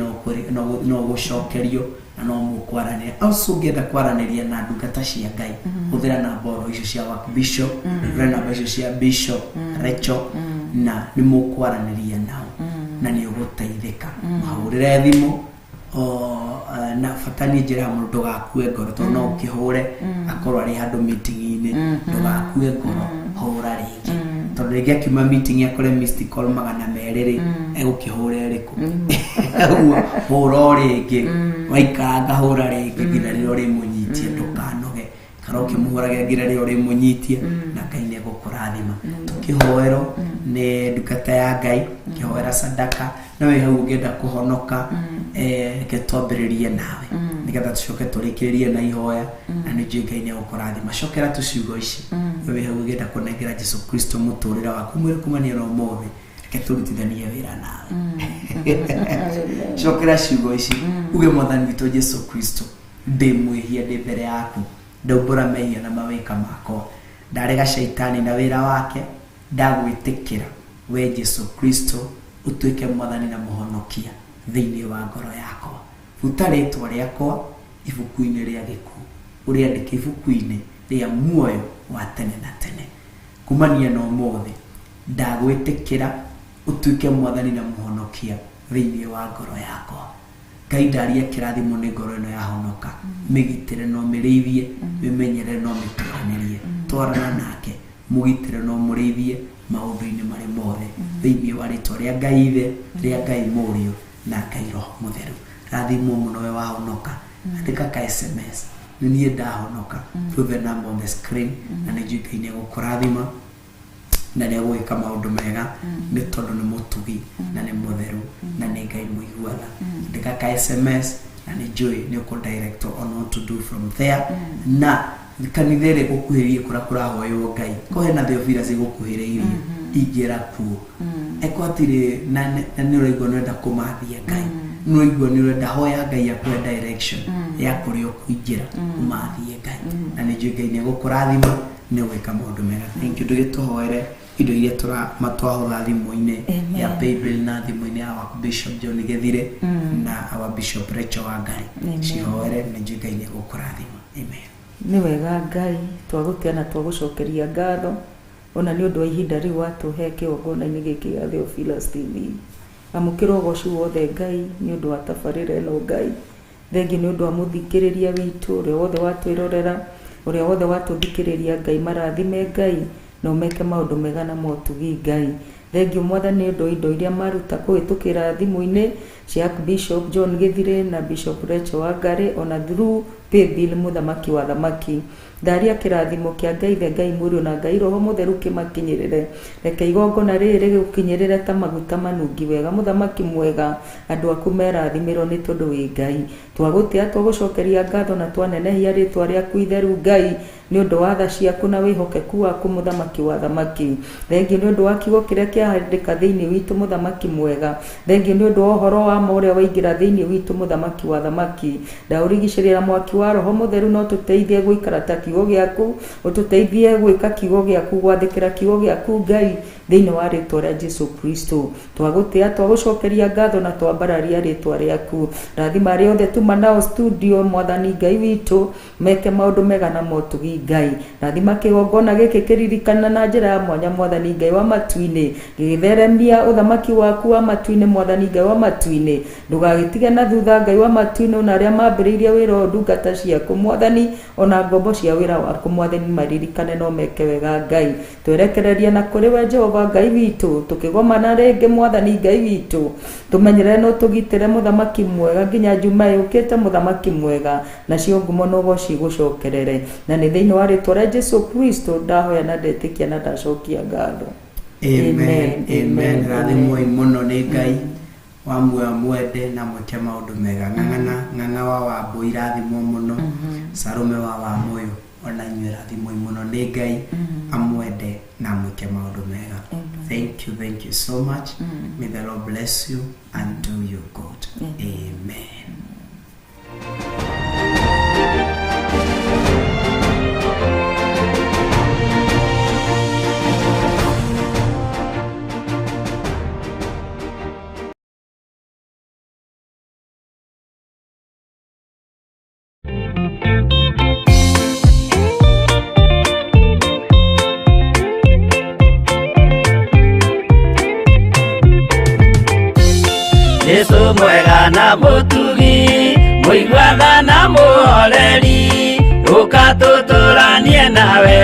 no ũgũcokerio na no mũkwaranĩria. Also ũngĩenda kwaranĩria na ndungata cia Ngai, hũthĩra namba oro icio cia Work Bishop, hũthĩra namba icio cia Bishop Rachel, na nĩ mũkwaranĩria nao na nĩ ũgũteithĩka. Mahũrĩre thimũ o na bata nĩ njĩra mũndũ ndũgakue ngoro, tondũ no ũkĩhũre akorwo arĩ handũ meeting-inĩ. Ndũgakue ngoro, hũra rĩngĩ, tondũ rĩngĩ akiuma meeting akore missed call 200 rĩ, egũkĩhũra ĩrĩkũ? Ũguo hũra o rĩngĩ, waikaranga hũra rĩngĩ nginya rĩrĩa ũrĩmũnyitie. Ndũkanoge, kana ũkĩmũhũragĩra nginya rĩrĩa ũrĩmũnyitie, na Ngai nĩ egũkũrathima. Tũkĩhoerwo nĩ ndungata ya Ngai, kĩhoera sadaka, na wĩ hau ũngĩenda kũhonoka, reke twambĩrĩrie nawe nĩgetha tũcoke tũrĩkĩrĩrie na ihoya, na nĩ njũĩ Ngai nĩ egũkũrathima. Cokera tu ciugo ici. We wĩ hau ũngĩenda kũnengera Jesu Kristo mũtũrĩre waku, mwĩre kumania na ũmũthĩ reke tũrutithanie wĩra nawe. Cokera ciugo ici, uge, Mwathani witũ Jesu Kristo, ndĩ mwĩhia ndĩ mbere yaku, ndaumbũra mehia na mawĩka makwa, ndarega caitani na wĩra wake, ndagwĩtĩkĩra we Jesu Kristo ũtuĩke mwathani na mũhonokia thĩinĩ wa ngoro yakwa. Buta rĩtwa rĩakwa ibuku-inĩ rĩa gĩkuũ, ũrĩandĩke ibuku-inĩ rĩa muoyo wa tene na tene. Kumania na ũmũthĩ ndagwĩtĩkĩra ũtuĩke mwathani na mũhonokia thĩinĩ wa ngoro yakwa. Ngai, ndaria kĩrathimo nĩ ngoro ĩno yahonoka, mĩgitĩre no mĩrĩithie, mĩmenyerere no mĩtũranĩrie, twarana nake, mũgitĩre no mũrĩithie maũndũ-inĩ marĩ mothe, thĩinĩ wa rĩtwa rĩa Ngai Ithe, rĩa Ngai Mũriũ, na Ngai Roho Mũtheru. Rathimwo mũno we wahonoka. Andĩka ka SMS, nĩ niĩ ndahonoka, through the number on the screen, na nĩ njũĩ Ngai nĩ egũkũrathima na nĩ egũgĩka maũndũ mega, nĩ tondũ nĩ mũtugi na nĩ mũtheru na nĩ Ngai mũiguana. Andĩka ka SMS na nĩ njũĩ nĩ ũkũ direct on what to do from there. Na kanitha ĩrĩa ĩgũkuhĩrĩirie kũrĩa kũrahoywo Ngai ko hena Theophilus ĩgũkuhĩrĩirie, ingĩra kuo. Eko hatirĩ na nĩ ũraigua nĩ ũrenda kũmathia Ngai, nĩ ũraigua nĩ ũrenda hoya Ngai akũhe direction ya kũrĩa ũkũingĩra ũmathie Ngai, na nĩ njũĩ Ngai nĩ egũkũrathima, nĩ ũgwĩka maũndũ mega. Thank you. Ndũgĩtũhoere indo iria twahũra thimũ-inĩ ya paybill na thimũ-inĩ ya our Bishop John Githire na our Bishop Rachel Wangari. Cihoere, nĩ njũĩ Ngai nĩ egũkũrathima. Amen. Nĩ wega Ngai, twagũtĩa na twagũcokeria ngatho Ona nĩ ũndũ wa ihinda rĩu watũhe kĩgongona-inĩ gĩkĩ gĩa Theophilus TV. Amũkĩra ũgoci wothe Ngai nĩ ũndũ wa tabarĩra ĩno Ngai. Thengiũ nĩ ũndũ wa mũthikĩrĩria witũ, ũrĩa wothe watwĩrorera, ũrĩa wothe watũthikĩrĩria Ngai, marathime Ngai na ũmeke maũndũ mega na motugi Ngai. Thengiũ Mwathani nĩ ũndũ wa indo iria maruta kũhĩtũkĩra thimũ-inĩ cia Bishop John Gĩthirĩ na Bishop Rachel Wangari, ona through paybill mũthamaki wa thamaki. Ndaria kĩrathimo kĩa Ngai the Ngai Mũriũ na Ngai Roho Mũtheru kĩmakinyĩrĩre. Reke igongona rĩrĩ rĩgũkinyĩrĩre ta maguta manungi wega, mũthamaki mwega, andũ aku merathimĩrwo nĩ tondũ wĩ Ngai. Twagũtĩa, twagũcokeria ngatho na twanenehia rĩtwa rĩaku itheru Ngai nĩ ũndũ wa tha ciaku na wĩhokeku waku mũthamaki wa thamaki. Thengiũ nĩ ũndũ wa kiugo kĩrĩa kĩahandĩka thĩinĩ witũ mũthamaki mwega. Thengiũ nĩ ũndũ wa ũhoro wa ma ũrĩa waingĩra thĩinĩ witũ mũthamaki wa thamaki. Ndaũrigicĩria na mwaki wa Roho Mũtheru no tũteithie gũikara ta kiugo gĩaku, ũtũteithie gwĩka kiugo gĩaku, gwathĩkĩra kiugo gĩaku Ngai thĩinĩ wa rĩtwa rĩa Jesu Kristo. Twagũtĩa, twagũcokeria ngatho na twambararia rĩtwa rĩaku. Rathima arĩa othe tuma nao studio Mwathani Ngai witũ, meke maũndũ mega na motugi Ngai. Rathima kĩgongona gĩkĩ kĩririkana na njĩra ya mwanya Mwathani Ngai wa matu-inĩ, gĩgĩtheremia ũthamaki waku wa matu-inĩ Mwathani Ngai wa matu-inĩ. Ndũgagĩtige na thutha Ngai wa matu-inĩ, ona arĩa mambĩrĩirie wĩra ũyũ ndungata ciaku Mwathani, ona ngombo cia wĩra waku Mwathani maririkane no meke wega Ngai. Twerekereria na kũrĩ we Jehova Ngai witũ, tũkĩgomana rĩngĩ Mwathani Ngai witũ, tũmenyerere no tũgitĩre mũthamaki mwega nginya Juma yũkĩte mũthamaki mwega, nacio ngumo na ũgoci gũcokerere. Na nĩ thĩinĩ wa rĩtwa rĩa Jesu Kristo ndahoya na ndetĩkia na ndacokia ngatho. Amen, amen. Rathimwoi mũno nĩ Ngai wa muoyo mwende na mwĩke maũndũ mega. Ng'ang'ana ng'ang'a wa Wambũi rathimwo mũno, Salome wa Wamũyũ ona inyuĩ rathimwoi mũno nĩ Ngai amwende na mwĩke maũndũ mega. Thank you so much. May the Lord bless you and do you good. Amen. Jesu mwega na mũtugi, mũiguaga na mũhoreri, ũka tũtũranie nawe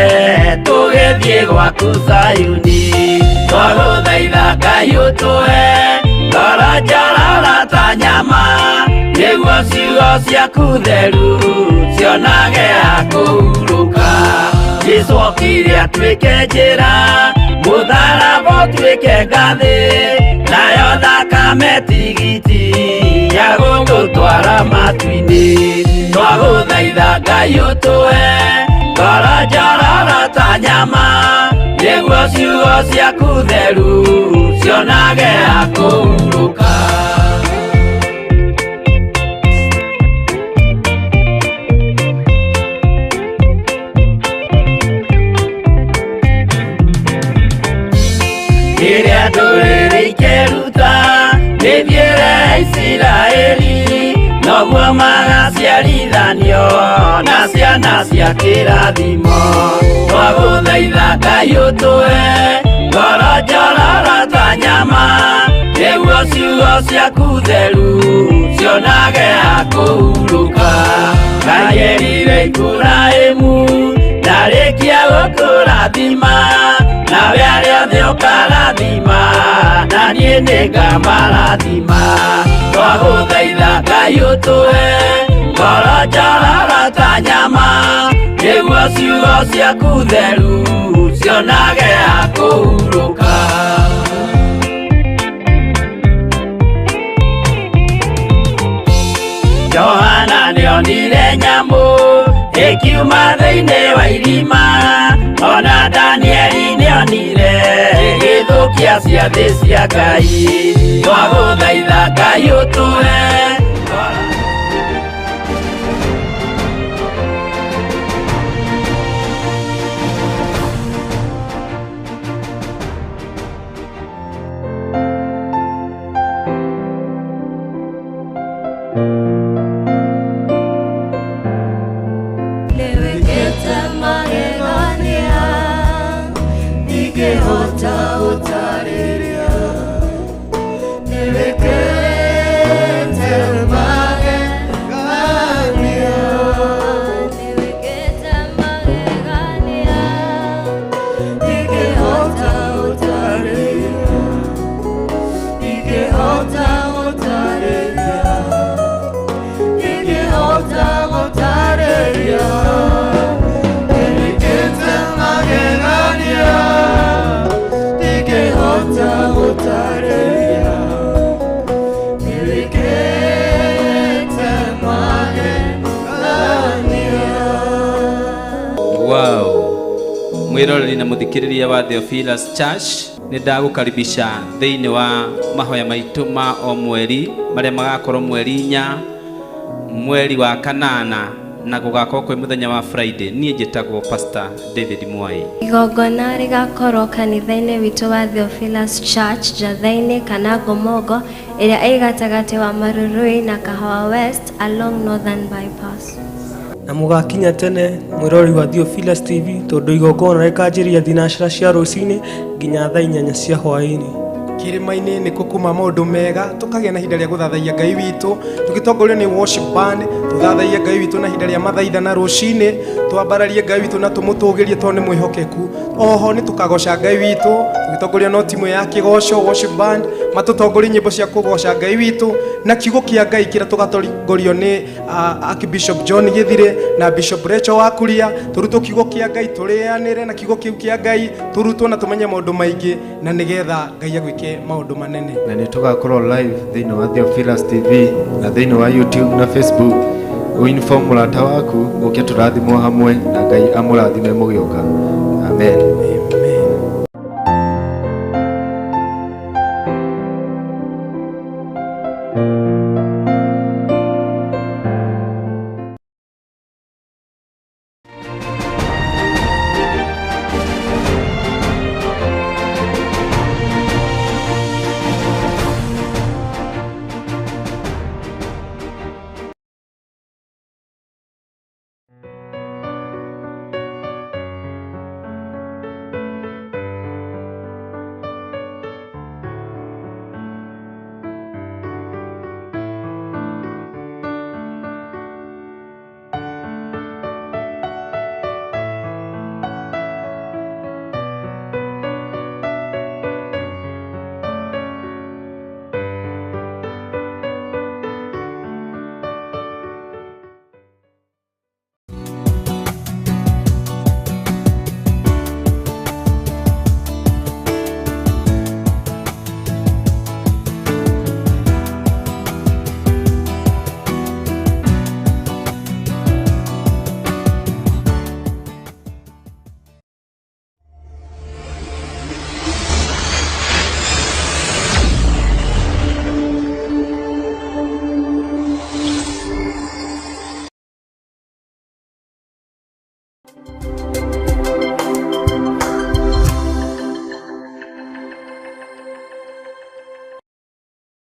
tũgĩthiĩ gwaku Zayuni. Twagũthaitha Ngai ũtũhe ngoro njororo ta nyama, nĩguo ciugo ciaku theru cionage ha kũhurũka. Jesu okire atuĩke njĩra, mũtharaba ũtuĩke ngathĩ, nayo thakame tigiti ya gũgũtwara matu-inĩ. Twagũthaitha Ngai ũtũhe ngoro njororo ta nyama, nĩguo ciugo ciaku theru cionage ha kũhurũka. Rĩrĩa ndũrĩrĩ ikeruta mĩthiĩre ya Isiraeli, noguo magaciarithanio na ciana cia kĩrathimo. Twagũthaitha Ngai ũtũhe ngoro njororo ta nyama, nĩguo ciugo ciaku theru cionage ha kũhurũka. Ngai erire Iburahĩmu ndarĩkia gũkũrathima, nawe arĩa othe ũkarathima, na niĩ nĩngamarathima. Twagũthaitha Ngai ũtũhe ngoro njororo ta nyama, nĩguo ciugo ciaku theru cionage ha kũhurũka. Johana nĩonire nyamũ ĩkiuma thĩinĩ wa irima, ona Danieli nĩonire ĩgĩthũkia ciathĩ cia Ngai. Twagũthaitha Ngai ũtũhe Nĩwĩkĩte magegania, Mwĩroreri na mũthikĩrĩria wa Theophilus Church, nĩ ndagũkaribisha thĩinĩ wa mahoya maitũ ma o mweri marĩa magakorwo mweri 4 mweri wa 8 na gũgakorwo kwĩ mũthenya wa Friday. Niĩ njĩtagwo Pastor David Mwai. Igongona rĩgakorwo kanitha-inĩ witũ wa Theophilus Church Njatha-inĩ kana Ngomongo ĩrĩa ĩ gatagatĩ wa Marurui na Kahawa West along Northern Bypass. Na mũgakinya tene mwĩroreri wa Theophilus TV tondũ igongona rĩkanjĩrĩria thinacara cia rũcinĩ nginya thaa 8 cia hwaĩ-inĩ. Kĩrĩma-inĩ nĩkuo kuma maũndũ mega, tũkagĩa na ihinda rĩa gũthathaiya Ngai witũ tũgĩtongorio nĩ worship band, tũthathaiye Ngai witũ na ihinda rĩa mathaithana rũcinĩ, twambararie Ngai witũ na tũmũtũgĩrie tondũ nĩ mwĩhokeku. Oho nĩ tũkagoca Ngai witũ tũgĩtongorio no timu ya kĩgoco worship band, matũtongorie nyĩmbo cia kũgoca Ngai witũ na kiugo kĩa Ngai kĩrĩa tũgatongorio nĩ Archbishop John Githire na Bishop Rachel Wakuria. Tũrutwo kiugo kĩa Ngai, tũrĩanĩre na kiugo kĩu kĩa Ngai, tũrutwo na tũmenye maũndũ maingĩ na nĩgetha Ngai agwĩke maũndũ manene. Na nĩ tũgakorwo live thĩinĩ wa Theophilus TV na thĩinĩ wa YouTube na Facebook. Ũinform mũrata waku ũke tũrathimwo hamwe na Ngai amũrathime mũgĩũka. Amen.